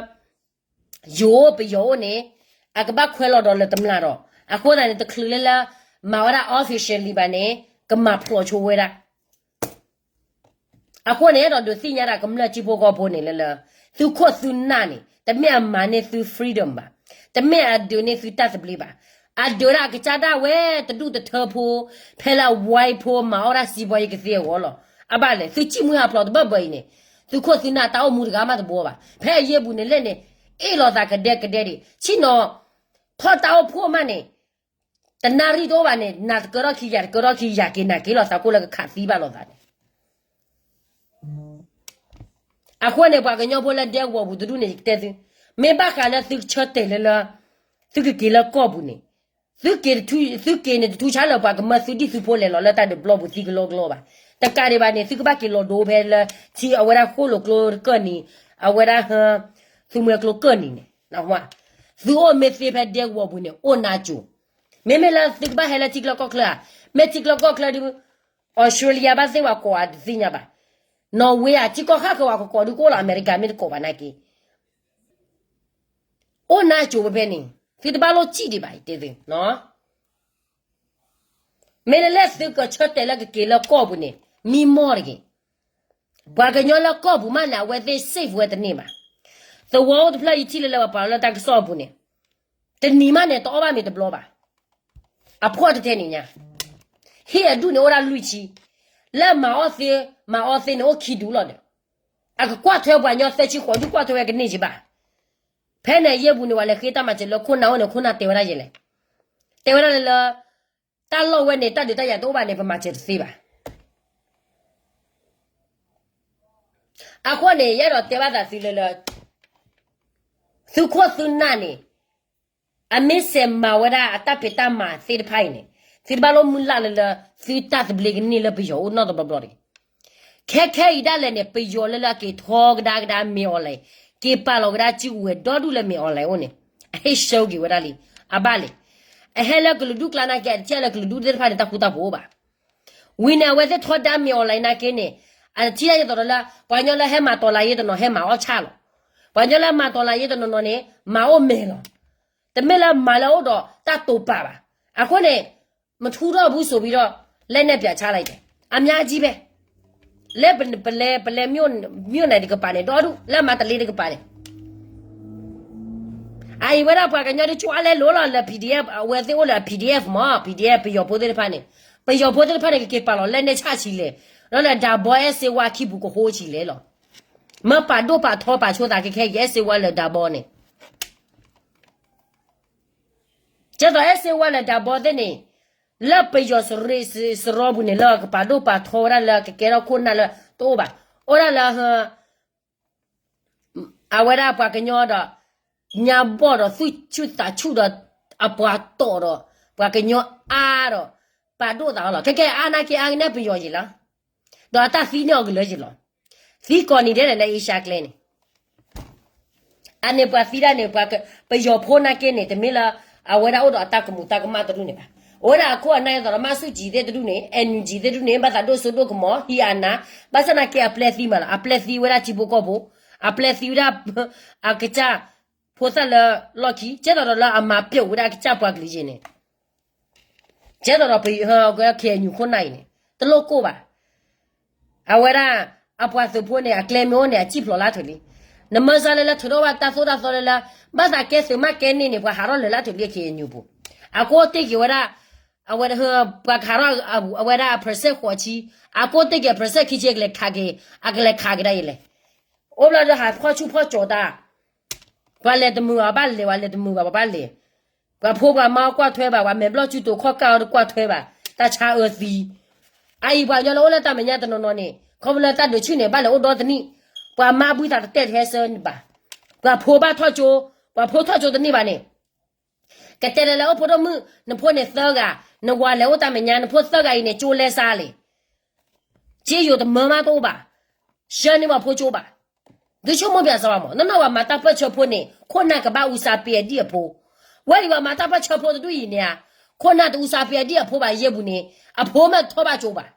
ယိၤပယီၤအိၣ်န့ၣ်, အကဘၣ်ခွဲးလီၤဒီးလၢတမျၢ်ဒီး, အဃိသတးန့ၣ် တချုးလၢလၢ မၤဝဲဒၣ် officially ဘၣ်န့ၣ် ကမၤဖျိးဆိဝဲဒၣ်. အဃိန့ၣ် အဲၣ်ဒိးဒုးသ့ၣ်ညါဒၣ်ကမျၢၢ်ထံဖိကီၢ်ဖိန့ၣ်လၢလၢ သုခိၣ်သုနၢ်န့ၣ် တမ့ၢ်အမၤန့ၢ်သု freedom ဘၣ်, တမ့ၢ်အဒုးန့ၢ်သုတၢ်သဘျ့ဘၣ်, အဒုးဒၣ်အကစၢ်ဒၣ်ဝဲတဒူၣ်တထၢဖိ ဖဲလၢအဝါအံၤဖိမၤအီၣ်ဒၣ်စံးဘီယကသ့အဂီၢ်လီၤ. အဘၣ်လဲၣ် သုစံၣ်မုၢ်ဟးဖျိးတဘၢဘၢအံၤန့ၣ် သုခိၣ်သုနၢ်တၢ်အိၣ်မူတဂၤမးတဘိဘၣ်. ဖဲအယဲၢ်ပူၤန့ၣ်လဲၣ်န့ၣ် အ့ၣ်လိာ်သးကဒဲကဒဲဒံး ဆ့ၣ်နီၤ ထီၣ်တၢ်အိၣ်ဖှိၣ်မးန့ၣ် တနၣ်ရံၣ်တအိၣ်ဘၣ်န့ၣ် နၤတကၢထီၣ်ခံယၤတကၢထီၣ်ခံ ယၤက့ၤနၤက့ၤလိာ်သးခိၣ်လၢကခးသံဘၣ်လိာ်သးန့ၣ်. အဃိန့ၣ် ပှၤကညီဖိလၢဒဲကဝီၤပူၤတဒူၣ်န့ၣ် ယကတဲသု, မ့ၢ်ဘၣ်ဃးလၢသုကဆၢတဲာ်လၢလၢ သုကက့ၤလၢကီၢ်ပူၤန့ၣ် သုက့ၤတထူ သုက့ၤန့ၣ်တထူဆါလၢပှၤကမၢသုဒံၣ်သုဖိလဲၤလီၤလၢတၢ်ဒုးပျီပူၤသံကလီကလီဘၣ်. တကးဒံးဘၣ်န့ၣ် သုကဘၣ်က့ၤလီၤဒိဖဲလၢ ထံအဝဲဒၣ်ဃိၣ်လိာ်ကျိကၢၢ်နံၤ အဝဲဒၣ် သုးမွဲကျိကၢၢ်နံၤန့ၣ် သုအိၣ်မ့ၢ်သ့ဖဲဒဲကဝီၤပူၤန့ၣ် အိၣ်နါစိၤ, မ့မ့ၢ်လၢသုကဘၣ်ဟဲလၢထံကျၢၢ်ကီၢ်ချၢဧါ, မ့ၢ်ထံကျၢၢ်ကီၢ်ချၢဒုး Australia ဘၣ်သ့ၣ်ဝဲကိးဂၤတသ့ၣ်ညါဘၣ်, နီၣ်ဝ့ဧါ ထံကီၢ်ခါကဝီၤကကိးဒုးကအိၣ်လီၤ အမဲရကၤမ့ၢ်တကိးဘၣ်နာ်က့ အိၣ်နါစိၤဖဲဖဲန့ၣ် သုတဘၣ်လိၣ်စံၣ်ဒံးဘၣ် ယတဲသု မ့ၢ်လၢသုကဆၢတဲာ်လၢကက့ၤလၢကီၢ်ပူၤန့ၣ် မံမီၢ်တဂ့ၤ. ပှၤကညီလၢကီၢ်ပူၤမးန့ၣ် အဝဲသ့ၣ် safe ဝဲတန့ၢ်ဘၣ်. သဝီအိၣ်တဖျၢၣ်အံၤထံၣ်လၢလၢပှၤပာ်လီၤလၢတၢ်ကစီၣ်အပူၤန့ၣ် တနံၤမးန့ၣ် တအီၣ်ဘၣ်မ့ၤတဘျီဘၣ်. အဖှီၣ်တထဲန့ၣ်ညါ ဟ့ၣ်အဒူၣ်န့ၣ်အိၣ်ဒၣ်လွံၢ်ဆံ, လၢမၤအီၣ်သ့ မၤအီၣ်သ့န့ၣ်အိၣ်ခံဒူၣ်လီၤဒီး အကကွၢ်ထွဲပှၤကညီသၢဆံဃိးဒူၣ်ကွၢ်ထွဲဝဲကန့ၢ်က့ၤဘၣ်. ဖဲန့ၣ်အယဲၢ်ပူၤန့ၣ် ပှၤလဲၤဃ့တၢ်မၤစၢၤလၢခိၣ်နၢ်အိၣ်န့ၣ် ခိၣ်နၢ်တဲဝဲဒၣ်ယဲလဲၣ်, တဲဝဲဒၣ်လၢလၢ တၢ်လီၢ်ဝဲန့ၣ် တၢ်ဒုးတၢ်ယၤတအိၣ်ဘၣ်န့ၣ် ပမၤစၢၤတသ့ဘၣ်. အဃိန့ၣ် ယအဲၣ်ဒိးတဲဘၣ်သးသုလၢလၢ သုခိၣ်သုနၢ်န့ၣ် အမ့ၢ်စဲးမၤဝဲဒၣ်အတၢ်ဖံးတၢ်မၤသ့ၣ်တဖၣ်အံၤန့ၣ် သုတဘၣ်လိၣ်မုၢ်လၢ်လၢလၢ သုတၢ်သဘျ့ကန့ၢ်လၢပယီၤအိၣ်နီတဘျီဘျီတဂ့ၤ. ခဲခဲအံၤဒၣ်လဲာ်န့ၣ် ပယီၤလၢလၢအက့ၤထီကဒါကဒါမ့ၢ်အီၤလဲၣ်, က့ၤပာ်လီၤကဒါစုကဝဲၤဒီဒူၣ်လၢမ့ၢ်အီၤလဲၣ်အိၣ်န့ၣ် အဟ့ၣ်ဆၢက့ၤဝဲဒၣ်လံ. အဘၣ်လဲၣ်, အဟဲလၢကလုာ်ဒူၣ်ကျါနာ်က့ အတထံၣ်လၢကလုာ်ဒူၣ်သ့ၣ်တဖၣ်န့ၣ် တၢ်ဃူတၢ်ဖိးအိၣ်ဘၣ်. ဝံၤန့ၣ် အဝဲသ့ၣ်ထီဒါမ့ၢ်အီၤလဲၣ်နာ်က့န့ၣ် အတထံၣ်ဒၣ်ယသိးဒီးလၢ ပှၤကညီလၢဟဲမၤတီၤလၤယ့တနီၤ ဟဲမၤအီၣ်ဆၣ်လီၤ. ပှၤကညီလၢမၤတီၤလၤယ့တနီၤနီၤန့ၣ် မၤအိၣ်မဲာ်လီၤ. တမ့ၢ်လၢမၤလၢအအိၣ်ဒီးတၢ်တိာ်ပာ်ဘၣ်. အဃိန့ၣ် မထူထီၣ်ဘူးဆိုပြီးတော့ လက်နက်ပြချလိုက်တယ်. အများကြီးပဲ. လၢပလဲၤ ပလဲၤ မြို့နယ်တကပၤန့ၣ် ဒီဒူၣ် လၢမန္တလေးတကပၤန့ၣ် အအံၤဝဲဒၣ်ပှၤကညီတကၠိအါလဲလိၤလီၤလၢ PDF အဝဲသ့ၣ်အိၣ်လၢ PDF မ့ၢ် PDF ပယီၤဖိသ့ၣ်တဖၣ်န့ၣ် ပယီၤဖိသ့ၣ်တဖၣ်န့ၣ် ကက့ၤပာ်လီၤ လက်နက်ချချင်လဲၣ် ဒီးလၢဒၢဘီအဲၣ်စ့ဝါခံပူၤကဟိဆံလဲၣ်လီၤ. မ့ၢ်ပာ်ဒိၣ်ပာ်ထီပာ်ဆိသးခဲခဲအံၤ အဲၣ်စ့ဝါလၢဒၢဘီန့ၣ် ကဲသိးအဲၣ်စ့ဝါလၢဒၢဘီသ့ၣ်န့ၣ် လၢပယီၤစရီပူၤန့ၣ် လၢကပာ်ဒိၣ်ပာ်ထီဝဲဒၣ်လၢကကဲထီၣ်ခိၣ်နၢ်လၢတအိၣ်ဘၣ်. အိၣ်ဒၣ်လၢ အဝဲဒၣ်ပှၤကညီဒီး ညါဘီၣ်ဒီး သူၣ်ဆူၣ်သးဆူၣ်ဒီး အပှၤတီၢ်ဒီး ပှၤကညီအါဒီး ပာ်ဒိၣ်သးအီၤလီၤ. ခဲကဲအါနာ်က့အါကနဲပယီၤယံာ်လီၤ. ဒီးအတၢ်သံန့ၢ်အီၤကလၢယံာ်လီၤ. သံကိးနံၤဒဲးလဲၣ်လၢအ့ရှါကျဲန့ၣ် အန့ၣ်ပှၤသံဒၣ်န့ၣ် ပှၤက ပယီၤဖိနာ်က့န့ၣ် တမ့ၢ်လၢ အဝဲဒၣ်အိၣ်ဒီးအတၢ်ကမူၤတၢ်ကမၣ်တဒူၣ်န့ၣ်ဘၣ်. အဝဲဒၣ်အခိၣ်အနၢ်သိးဒီး မၣ်ဆူၣ်ကၠံသ့ၣ်တဒူၣ်န့ၣ် NUG သ့ၣ်တဒူၣ်န့ၣ် ဘၣ်သးဒိၣ်စိဒိၣ်ကမီၤ ဟံးအနါ ဘၣ်ဆၣ်နာ်က့အပျဲၢ်သံမးလီၤ. အပျဲၢ်သံဝဲဒၣ်ထံဖိကီၢ်ဖိ အပျဲၢ်သံဝဲဒၣ် အကစၢ်ဖိသၣ်လၢလီၢ်ခံ ကဲသိးဒီးလၢအမၤပျိာ်ဝဲဒၣ်အကစၢ်ပှၤကလုာ်ယဲၢ်န့ၣ် ကဲသိးဒီးပ KNU ခိၣ်နၢ်အံၤန့ၣ် တလိၣ်ကိၢ်ဘၣ်. အဝဲဒၣ် အပှၤသုးဖိန့ၣ် အကျဲမ့ၢ်အိၣ်န့ၣ် အစံၣ်ဖျိးလၢထုးလံ. နမၢစါလၢလၢထုးထီၣ်ဘၣ်တၢ်သိၣ်တၢ်သီလၢလၢ ဘၣ်သးကဲသုးမးကဲန့ၣ်န့ၣ် ပှၤဟးထီၣ်လၢာ်လၢထုးလံ KNU ပူၤ. အကိးတ့ၢ်က့ၤဝဲဒၣ် အဝဲ ပှၤကဟးထီၣ်အဝဲဒၣ်အ percent ဃိးဆံ အကိးတ့ၢ်က့ၤအ percent ခံဆံ အကလဲၤခးက့ၤ အကလဲၤခးက့ၤဒၣ်ယဲလဲၣ်. အိၣ်ဘျီဒီးဟးဖီၣ်ဆူၣ်ဖီၣ်ကၠီၤတၢ် ပှၤလဲၤတမုာ်ဘၣ် ပဘၣ်လဲၤ ပှၤလဲၤတမုာ်ဘၣ် ပဘၣ်လဲၤ. ပှၤဖိပှၤမါကွၢ်ထွဲဘၣ် ပှၤမဲာ်ဘျီၣ်စုတိာ်ခီၣ်ကၢ်အီၤတကွၢ်ထွဲဘၣ် တၢ်ဆါအၢသံ. အအံၤပှၤကညီလၢအိၣ်လၢတၢ်မဲာ်ညါတနီၤနီၤန့ၣ် ခီဖျိလၢတၢ်ဒုးဆူၣ်န့ၣ် ဘၣ်လဲၤအိၣ်ဒီတနံၣ် ပှၤမါဘှံးသးတတဲာ်တဟဲဆၢဘၣ်. ပှၤဖိဘၣ်ထီၣ်ကၠိ ပှၤဖိထီၣ်ကၠိတန့ၢ်ဘၣ်န့ၣ် ကတဲလဲၤလၢအိၣ်ဖိဒိၣ်မုၣ် နဖိန့ၣ်သၢဂၤ နဝၤလဲၤအိၣ်တၢ်မဲာ်ညါ နဖိသၢဂၤအံၤန့ၣ် ကၠိလဲစါလဲၣ်. ကၠ့ယိာ်တမၢမးတအိၣ်ဘၣ်. ဆှၢန့ၢ်ပှၤဖိကၠိဘၣ်. သုဆိကမိၣ်ပၠးစၢၤဘၣ်မး နီၢ်နီၢ်ပှၤမၤတၢ်ပၢၢ်ဆၢဖိန့ၣ် ခိၣ်နၢ်ကဘၣ်အူစါပ့ၤအဒံၣ်အဖိ. ဝဲဒၣ်ပှၤမၤတၢ်ပၢၢ်ဆၢဖိတဒူၣ်အံၤန့ၣ်ဧါ ခိၣ်နၢ်တအူစါပ့ၤအဒံၣ်အဖိဘၣ် ယဲၢ်ပူၤန့ၣ် အဖိမ့ၢ်ထီၣ်ဘၣ်ကၠိဘၣ်.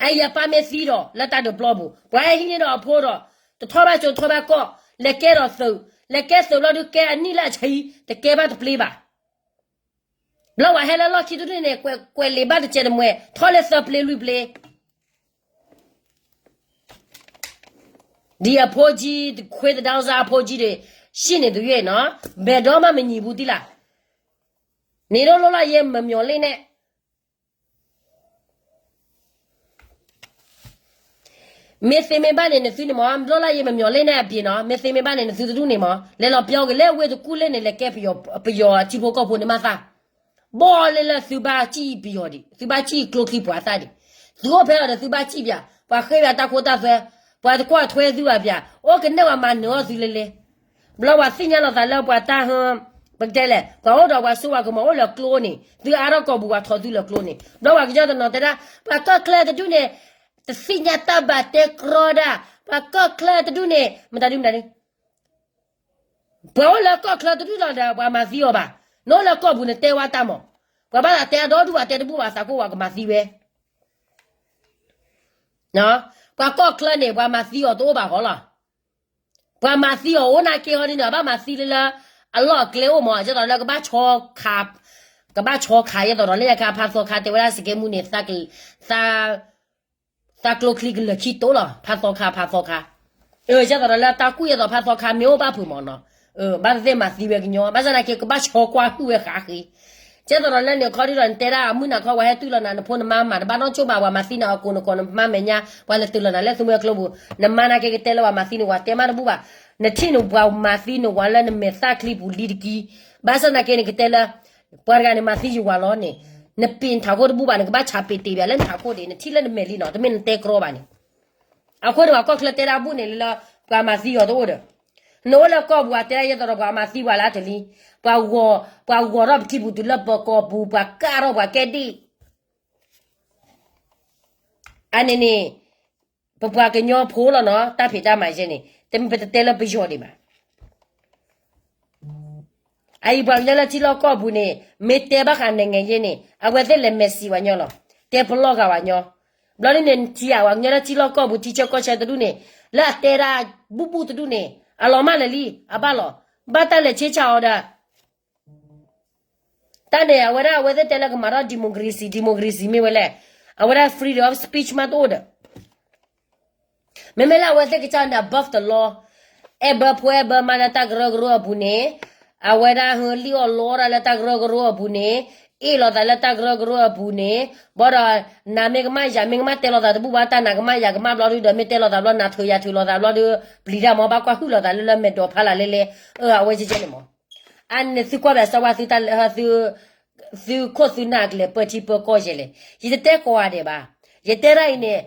အအံၤအပၢ်မ့ၢ်သံဒီး လၢတၢ်ဒုးပျီပူၤ ပှၤဟဲဟံးန့ၢ်ဒီးအဖိဒီး တထီၣ်ဘၣ်ကၠိတထီၣ်ဘၣ်ကီၢ် လဲၤကဲဒီးသုး လဲၤကဲသုးဘျီဒုးကဲအနံၣ်လၢအဆံ တကဲဘၣ်တပျ့ဘၣ်. ဘျီဝဲဟဲလၢလီၢ်ခံတဒူၣ်န့ၣ် ကွဲးလံာ်ဘၣ်တစဲးတမှဲၤ ထီၣ်လၢသၢပျ့လွံၢ်ပျ့ ဒ်အဖိကၠံ ခွ့သဒါစါအဖိကၠံဒီး ဆံၣ်န့ၣ်တယဲၢ်နီၤ, ဘဲၣ်ဒီမးမ့ၢ်ညီပူၤတံၢ်လၢ်, န့ၣ်ဒိးလိၣ်လၢ်ယဲမမျီၤလ့ၣ်နဲၣ် မ့ၢ်သ့မ့ၢ်ဘၣ်န့ၣ် နသုန့ၣ်မး လိၣ်လၢ်ယဲမမျီၤလ့ၣ်နဲၣ်အပျ့ၤနီၤ, မ့ၢ်သ့မ့ၢ်ဘၣ်န့ၣ် နသုတဒူၣ်န့ၣ်မး လဲၤလီၤပျီက့ၤလၢဝ့ၢ်တကူၣ်လ့ၣ်န့ၣ် လဲၤကဲပယီၤထံဖိကီၢ်ဖိန့ၣ်မးသး, ဘီၣ်လၢလၢသုဘၣ်စံၣ်ပယီၤဒံး သုဘၣ်စံၣ်ကျိချံပှၤသၣ်ဒံး, သုအိၣ်ဖဲအီၤဒီးသုဘၣ်စံၣ်ပၠး ပှၤဃ့ပၠးတၢ်ခိတၢ်သွဲ, ပှၤတကွၢ်ထွဲသုဘၣ်ပၠး အိၣ်ကနဲၣ်ပှၤမၤနၢၤအီၣ်သုလဲလဲ ဘျီပှၤသ့ၣ်ညါလီၤသးလၢပှၤတၢ်ဟၢ ပကတဲလဲၣ် ပှၤအိၣ်ဒီးပှၤစိပှၤကမီၤအိၣ်လၢကျိန့ၣ် သုအါထီၣ်ကီၢ်ပူၤပှၤထီၣ်သုလၢကျိန့ၣ် ဘျီပှၤကညီတနီၤတဲဒၣ် ပှၤကီၢ်ချၢတဒူၣ်န့ၣ် တသ့ၣ်ညါတၢ်ဘၣ်တဲကြီဒၣ် ပှၤကီၢ်ချၢတဒူၣ်န့ၣ် မတၤဒုမတၤဒု ပှၤအိၣ်လၢကီၢ်ချၢတဒူၣ်လီၤဒီး ပှၤမၤသံအီၤဘၣ်, နအိၣ်လၢကီၢ်ပူၤနတဲဝဲတၢ်မး, ပှၤဘၣ်သးတဲအဒီဒူၣ်ပှၤတဲတဘူၣ်ဘၣ်သးကိးဝဲကမၤသံဝဲ ပှၤကီၢ်ချၢန့ၣ် ပှၤမၤသံအီၤတအိၣ်ဘၣ်ဃီလီၤ. ပှၤမၤသံအီၤအိၣ်နာ်က့ဟီဒ်န့ၣ် အဘၣ်မၤသံလၢလၢ အလီၢ်အကျဲအိၣ်မး ဒ်သိးဒီးလၢကဘၣ်ဆီခး, ကဘၣ်ဆီခး ဒ်သိးဒီးလၢညါခါဖါသီခါတဲဝဲဒၣ်စကဲမူန့ၣ် သးကျိချံကလၢာ်ခံတိလီၤ ဖါသီခါ ဖါသီခါ ဒ်သိးဒီးလၢတၢ်ကူၣ်ဒ်သိးဖါသီခါမ့ၢ်အိၣ်ဘၣ်ဖုးမးနီၤ, ဘၣ်သ့ၣ်သ့ၣ်မၤသံဝဲကညီ ဘၣ်ဆၣ်သနာ်က့ ကဘၣ်ဆီကွၢ်ဟုၣ်ဝဲဃးဃ့ ဒ်သိးဒီးလၢန့ၣ်ခီဒ်ဒီးနတဲဒၣ်အမုၢ်နၤခီ ပှၤဟဲတုၤလီၤနၤ နဖိနမါမး တဘၣ်နီၢ်ကၠိၣ်ဘၣ် ပှၤမၤသံနၤအကိးနကိးနမါမဲာ်ညါ ပှၤလဲၤတုၤလီၤနၤလၢသုမွဲကျိပူၤ နမါနာ်က့ကတဲလၢပှၤမၤသံန့ၣ် ပှၤတဲမးတဘူၣ်ဘၣ်, နထံၣ်န့ၣ်ပှၤမၤသံနဝၤလၢနမဲာ်သၣ်ချံပူၤလံတကံ, ဘၣ်ဆၣ်သနာ်က့နကတဲလၢ ပှၤတဂၤန့ၣ်မၤသံယဝၤလီၤန့ၣ်, နပ့ၤနထးခိၣ်တဘူၣ်ဘၣ် နကဘၣ်ဆးပ့ၤတ့ၢ်ဘၣ်လၢနထးခိၣ်ဒံး နထံၣ်လၢနမဲာ်လံနီၤ တမ့ၢ်နတဲကြီဘၣ်န့ၣ် အဃိန့ၣ် ပှၤကီၢ်ချၢတဲဒၣ်ဘူၣ်န့ၣ်လၢ ပှၤမၤသံအီၤတအိၣ်ဒီး, နအိၣ်လၢကီၢ်ပူၤ အတဲဒၣ်ယဲသိးဒီးပှၤမၤသံပှၤလၢအတလံ, ပှၤဂီၤ, ပှၤဂီၤထီၣ်ပထံပူၤတုၤလၢပကီၢ်ပူၤ ပှၤကၢ်ထီၣ်ပှၤကဲဒံၣ်, အန့ၣ်န့ၣ်, ပပှၤကညီဖိလီၤနီၤ တၢ်ဖံးတၢ်မၤယဲန့ၣ် တမ့ၢ်ပတတဲလၢပယီၤဒံးဘၣ် အအံၤပှၤကညီလၢထံလီၢ်ကီၢ်ပူၤန့ၣ် မ့ၢ်တဲဘၣ်ဃးနဲၣ်ငဲၤယဲန့ၣ် အဝဲသ့ၣ်လဲၤမဲာ်စံးဝဲညီလီၤ, တဲပလီၢ်ဂာ်ဝဲညီ, ဘျီဒ်န့ၣ် နထံၣ်ဧါ ပှၤကညီလၢထံလီၢ်ကီၢ်ပူၤ ထံဆၢကီၢ်ဆၢတဒူၣ်န့ၣ် လၢအတဲဒၣ်ဘူၣ်ဘူၣ်တဒူၣ်န့ၣ် အလီၤမၢ်လၢာ်လံ အဘၣ်လီၤ, ဘၣ်တၢ်လဲၤဆ့ဆါအီၤဒီး တၢ်န့ၣ် အဝဲဒၣ်အဝဲသ့ၣ်တဲလၢကမၤထီၣ် democracy democracy မ့ၢ်ဝဲလဲၣ်, အဝဲဒၣ် freedom of speech မးတအိၣ်ဒီး မ့မ့ၢ်လၢအဝဲသ့ၣ်ကစၢ်န့ၣ် above the law, အဲၣ်ဘၢဖိအဲၣ်ဘၢမးလၢတၢ်ကရၢကရိအပူၤန့ၣ်, အဝဲဒၣ်ဟ့ၣ်လံၣ်အီၣ်လီအီၣ်ဒၣ်လၢတၢ်ကရၢကရိအပူၤန့ၣ်, အ့ၣ်လိာ်သးလၢတၢ်ကရၢကရိအပူၤန့ၣ်, ဘၣ်ဒီး နၤမ့ၢ်ကမၣ်ယၤမ့ၢ်ကမၣ်တဲလိာ်သးတဘူၣ်ဘၣ် တၢ်နၤကမၣ်ယၤကမၣ်ဘျီဒုဒီး မ့ၢ်တဲလိာ်သးဘျီ နၤထုးယၤထုးလိာ်သးဘျီဒီး ပျံၤတၢ်မ့ၢ်ဘၣ်ကွၢ်ဟုၣ်လိာ်သးလၢလၢမဲာ်ဒိးဖးလၢ်လဲလဲ, အဝဲကဲကဲန့ၣ်မး အန့ၣ်သုကွၢ်ဘၣ်စၢဝါ သုခိၣ်သုနၢ်အကလဲၤပၢထံပၢကီၢ်ယဲလဲၣ်, ယတတဲကိးဂၤဒဲးဘၣ်, ယတဲဒၣ်အံၤန့ၣ်,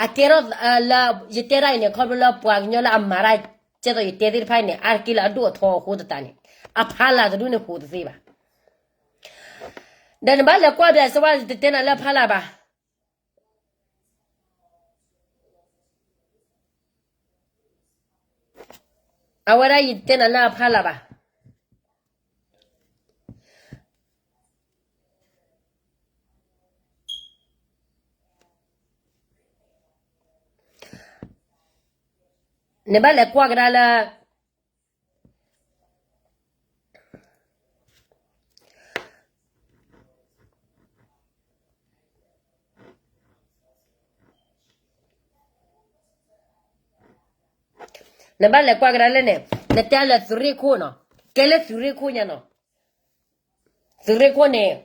အကဲထီၣ်လၢ, ယတဲဒၣ်အံၤန့ၣ် ခီဖျိလၢပှၤကညီလၢအမၤတၢ်, ကဲသိးယတဲသ့ၣ်တဖၣ်အံၤန့ၣ် အါတက့ၢ်လၢအဒိၣ်အထီအဃိသတးန့ၣ်, အဖးလၢ်တဒူၣ်န့ၣ်ဟူးတသ့ဘၣ်, ဒီးနဘၣ်လဲၤကွၢ်ဘၣ်စၢဝါ ယတတဲနၤလၢအဖးလၢ်ဘၣ် အဝဲဒၣ်ယတဲနၤလၢအဖးလၢ်ဘၣ်. နဘၣ်လဲၤကွၢ်ကဒါလၢ နဘၣ်လဲၤကွၢ်ကဒါလၢန့ၣ် နတဲလၢသုးရ့ၣ်ခိၣ်နီၤ, ကဲလၢသုးရ့ၣ်ခိၣ်ညါနီၤ, သုးရ့ၣ်ခိၣ်န့ၣ်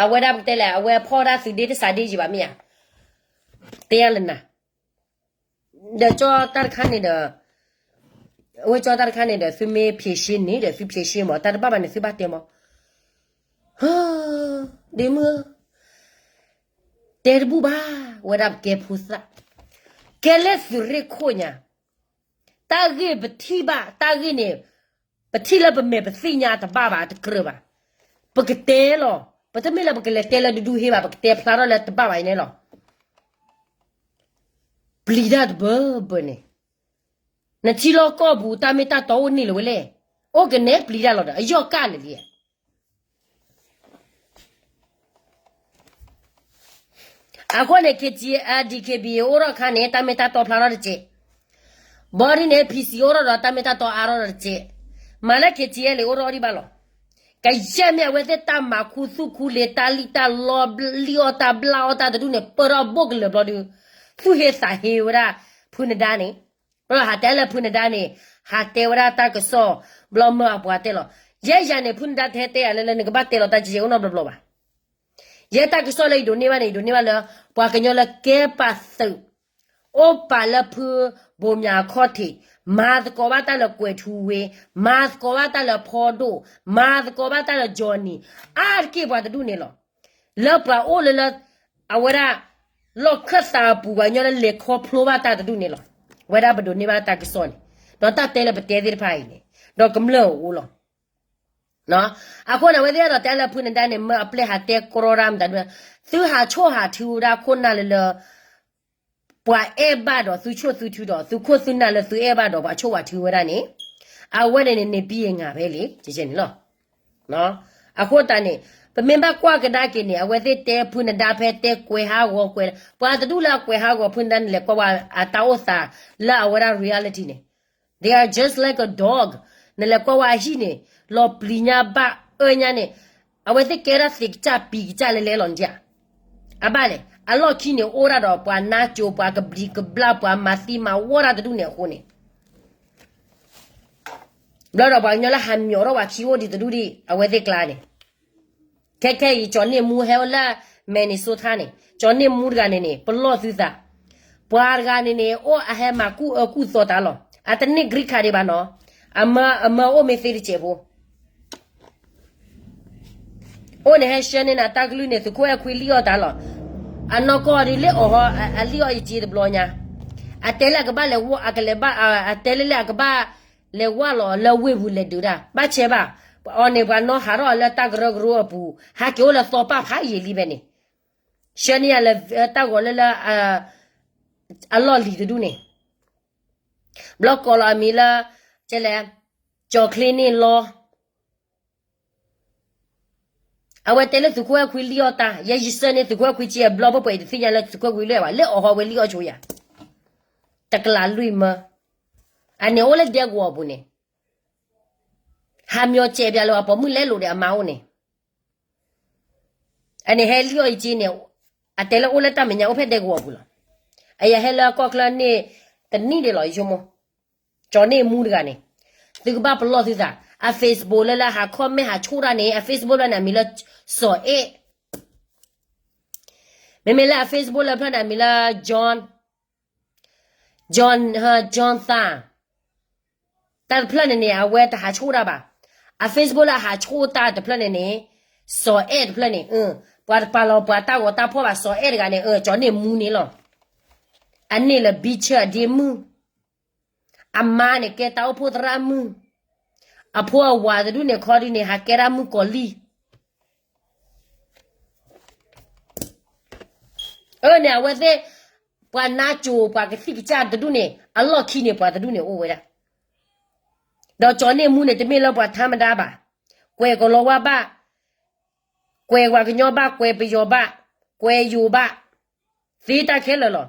အဝဲဒၣ်ပကတဲလဲၣ် အဝဲဖီၣ်ဒၣ်သုးဒ့တစးဒ့ယံၤဘၣ်မ့ၢ်ဧါ, တဲယၤလၢနၤ, ဒီးကၠီတၢ်တခါန့ၣ်ဒီး အဝဲကၠီတၢ်တခါန့ၣ်ဒီး သုမ့ၢ်ဖြေရှင်းန့ၣ်ဒီး သုဖြေရှင်းမး တၢ်တဘၣ်ဘၣ်န့ၣ် သုဘၣ်တဲမး, ဒ့မုၣ် တဲတဘူၣ်ဘၣ်, ဝဲဒၣ်ပကဲဖိသၣ်, ကဲလၢသုးရ့ၣ်ခိၣ်ညါ, တၢ်ဂ့ၢ်ပထံၣ်ဘၣ် တၢ်ဂ့ၢ်န့ၣ် ပထံၣ်လၢပမဲာ်ပသ့ၣ်ညါတဘၣ်ဘၣ်တကြၢးဘၣ်, ပကတဲလီၤ, ပတမ့ၢ်လၢပကလဲၤတဲလၢဒူဒူဟ့ဘၣ် ပကတဲဖျါထီၣ်လၢတဘၣ်ဘၣ်အံၤန့ၣ်လီၤ. ပျံၤတၢ်တဘၢဘၢန့ၣ်, နထံလီၢ်ကီၢ်ပူၤ တၢ်မ့ၢ်တၢ်တီအိၣ်န့ၢ်လၢၤဝဲလဲၣ်, အိၣ်ကနဲပျံၤတၢ်လီၤဒီး အယီၢ်ကၢ်လၢာ်လံ. အဃိန့ၣ် ခ့ၣ်ထံ DKBA အိၣ်ထီၣ်အခါန့ၣ် တၢ်မ့ၢ်တၢ်တီဖျါထီၣ်တက့ၢ်. ဘၣ်ဒ်န့ၣ် PC အိၣ်ထီၣ်ဒီး တၢ်မ့ၢ်တၢ်တီအါထီၣ်ဒီးတက့ၢ်. မၤလၢ ခ့ၣ်ထံ လံ အိၣ်ထီၣ်ဒံးဘၣ်လီၤ. ကယဲၢ်မ့ၢ်အဝဲသ့ၣ်တၢ်မၤခူသူၣ်ခူလ့ၤ တၢ်လံၣ်တၢ်လီ လံၣ်အီၣ်တၢ်ဘျၣ်အီၣ်တၢ်တဒူၣ်န့ၣ် ပၢၢ်ထီၣ်ဘိၣ်ကလၢာ်ဘျီဒုး သူၣ်ဟ့သးဟ့ဝဲဒၣ် ဖုနဒါန့ၣ်, ဘျီဟးတဲလၢဖုနဒါန့ၣ် ဟးတဲဝဲဒၣ်တၢ်ကစီၣ် ဘျီမၢအပှၤတဲလီၤ. ယဲယၤန့ၣ် ဖုနဒါတဟဲတဲယၤလၢလၢနကဘၣ်တဲလီၤတၢ်ကဲအိၣ်နီတဘျီဘျီဘၣ်. ယဲတၢ်ကစီၣ်လၢယဒိးန့ၢ်ဘၣ်န့ၣ် ယဒိးန့ၢ်ဘၣ်လၢ ပှၤကညီလၢကဲပာ်သုး အိၣ်ပာ်လၢဖုဘိးမၠးအခီၣ်ထံး, မၤသကိးဘၣ်တၢ်လၢကွဲၤထူဝ့, မၤသကိးဘၣ်တၢ်လၢဖီဒိၣ်, မၤသကိးဘၣ်တၢ်လၢ Johnny, အါတက့ၢ်ပှၤတဒူၣ်န့ၣ်လီၤ. လၢပှၤအိၣ်လၢလၢ အဝဲဒၣ် လီၢ်ခၢၣ်သးအပူၤ ပှၤကညီလၢလဲၤခီဖျိဘၣ်တၢ်တဒူၣ်န့ၣ်လီၤ. ဝဲဒၣ်ပဒိးန့ၢ်ဘၣ်တၢ်ကစီၣ်န့ၣ်, ဒီးတၢ်တဲလၢပတဲသ့ၣ်တဖၣ်အံၤန့ၣ် ဒီးကမျၢၢ်အအိၣ်လီၤ. အဃိန့ၣ် အဝဲသ့ၣ်အဲၣ်ဒိးတဲလၢဖုနဒါန့ၣ် မၢအပျဲၢ်ဟးတဲကြီတၢ်မတၤဒု, သုဟးဆိၣ်ဟးထုဝဲဒၣ်ခိၣ်နၢ်လၢလၢ ပှၤအဲၣ်ဘၣ်ဒီးသုဆိၣ်သုထုဒီး သုခိၣ်သုနၢ်လၢသုအဲၣ်ဘၣ်ဒီးပှၤဆိၣ်ပှၤထုဝဲဒၣ်န့ၣ်, အဝဲန့ၣ်န့ၣ် န့ၣ်ဘံယငၤဖဲလံ ကဲန့ၣ်လီၤ. အဃိသတးန့ၣ် ပမ့ၢ်ဘၣ်ကွၢ်ကဒါက့ၤန့ၣ် အဝဲသ့ၣ်တဲဖုနဒါဖဲတဲကွဲးဟးဂီၤကွဲး, ပှၤတဒူၣ်လၢအကွဲးဟးဂီၤဖုနဒါန့ၣ် လဲၤကွၢ်ဝဲအတၢ်အိၣ်သးလၢအဝဲဒၣ် reality န့ၣ် They are just like a dog. နလဲၤကွၢ်ဝဲအဟံၣ်န့ၣ် လီၤပျံၤညါဘၣ်အၢညါန့ၣ်, အဝဲသ့ၣ်ကဲဒၣ်သ့းကစၢ်ပံၤကစၢ်လဲၤလဲၤလီၤန့ၣ်ဧါ. အဘၣ်လဲၣ် အလီၢ်ခံန့ၣ် အိၣ်ဒၣ်ဒီးပှၤနါစိၤ ပှၤကဘျံးကဘျၣ် ပှၤမၤသံမၤဝီတၢ်တဒူၣ်န့ၣ်အဃိန့ၣ် ဘျီဒီးပှၤကညီလၢဟးမၠိးထီၣ်ပှၤခံအိၣ်ဒံးတဒူၣ်ဒံး အဝဲသ့ၣ်ကျါန့ၣ် ခဲခဲအံၤ ကၠီၤန့ၢ်မူဟဲအိၣ်လၢ Minnesota န့ၣ် ကၠီၤန့ၢ်မူတဂၤန့ၣ်န့ၣ် ပလီၢ်သုသး, ပှၤတဂၤန့ၣ်န့ၣ် အိၣ်အဟဲမၤကူၣ်အၢကူၣ်သီတၢ်လီၤ. အတန့ၢ် green card ဒံးဘၣ်နီၤ, အမၢ အမၢအိၣ်မ့ၢ်သ့တစဲးဖိ အိၣ်န့ၣ်ဟဲဆှၢန့ၢ်နၤတၢ်ကလုၢ်န့ၣ် သုးခိၣ်အဲၣ်ခွံလံၣ်အီၣ်တၢ်လီၤ. အနီၢ်ကီၢ်ဒုးလၢအီၤဟီ အလံၣ်အီၣ်ယစ့တဘျီညါ, အတဲလၢအကဘၣ်လဲၤဝဲ အကလဲၤဘၣ် အတဲလၢလၢအကဘၣ်လဲၤဝဲလီၤလၢဝ့ၢ်ပူၤလဲၤဒုးတၢ် ဘၣ်ဆဲးဘၣ်, အီၤန့ၣ် ပှၤနီၣ်ဟးထီၣ်အီၤလၢတၢ်ကရၢကရိအပူၤ ဟးက့ၤအိၣ်လၢသီပၢ်ဖးယံာ်လံဖဲန့ၣ်, ဆှၢန့ၢ်ယၤလၢတၢ်ဂီၤလၢလၢ အလီၢ်လံၤတဒူၣ်န့ၣ်, ဘျီကိးလီၤအမံၤလၢ ကဲလဲၣ်, ကၠီၤချ့န့ၣ်လီၤ. အဝဲတဲလၢသုးခိၣ်အဲၣ်ခွံလံၣ်အီၣ်တၢ် ယဲယဆှၢန့ၢ်သုးခိၣ်အဲၣ်ခွံက့အဘျီ ပှဲၤပှဲၤယတသ့ၣ်ညါလၢသုးခိၣ်အဲၣ်ခွံလံၣ်ဘၣ် လၢအီၤဟီဝဲလံၣ်အီၣ်ဆိယၤ, တကလးလွံၢ်မၢ, အန့ၣ်အိၣ်လၢဒဲကဝီၤပူၤန့ၣ်, ဟးမၠီၤစဲးပၠးလၢအပိာ်မုၣ်လဲလိာ်ဒီးအမါအိၣ်န့ၣ် အန့ၣ်ဟဲလံၣ်အီၣ်ယစ့န့ၣ်, အတဲလၢအိၣ်လၢတၢ်မဲာ်ညါအိၣ်ဖဲဒဲကဝီၤပူၤလီၤ. အယဟဲလၢကီၢ်ချၢန့ၣ် တနံၣ်ဒံးလီၤ ယဆိကမိၣ်, ကၠီၤန့ၢ်မူတဂၤန့ၣ်, သုကဘၣ်ပလီၢ်သုသး, အ Facebook လၢလၢဟး comment ဟးဆိၣ်တၢ်န့ၣ် အ Facebook လၢန့ၣ် အမံၤလၢ စီၤအဲၣ်, မ့မ့ၢ်လၢအ Facebook လၢဖျၢၣ်န့ၣ် အမံၤလၢ John, John, John သၣ် တၢ်တဖျၢၣ်န့ၣ်န့ၣ် အဝဲတဟးဆိၣ်တၢ်ဘၣ်. အ Facebook လၢအဟးဆိၣ်တၢ်တဖျၢၣ်န့ၣ်န့ၣ်, စီၤအဲၣ်တဖျၢၣ်န့ၣ်, ပှၤတပာ်လီၤပှၤတၢ်ဂီၤတၢ်ဖီၣ်ဘၣ် စီၤအဲၣ်တဂၤန့ၣ်, ကၠီၤန့ၢ်မူန့ၣ်လီၤ. အန့ၢ်လၢ ဘံဆၢၣ် အဒ့မုၣ်, အမါန့ၣ်ကဲတၢ်အိၣ်ဖှိၣ်သရၣ်မုၣ်, အဖိအဝၤတဒူၣ်န့ၣ်ခီဒုန့ၣ် ဟးကဲဒၣ်မုၣ်ကီၤလံၢ် အန့ၣ် အဝဲသ့ၣ် ပှၤနါစိၤ ပှၤကသံၣ်ကစၢ်တဒူၣ်န့ၣ် အလီၢ်ခံန့ၣ် ပှၤတဒူၣ်န့ၣ်အိၣ်ဝဲဒၣ်, ဒီးကၠီၤန့ၢ်မူန့ၣ် တမ့ၢ်လၢပှၤထါမဒါဘၣ်, ကွဲးကလီၤဝါဘၣ်, ကွဲးပှၤကညီဘၣ်, ကွဲးပယီၤဘၣ်, ကွဲးယိၤဘၣ်, သ့တၢ်ခဲလၢာ်လီၤ.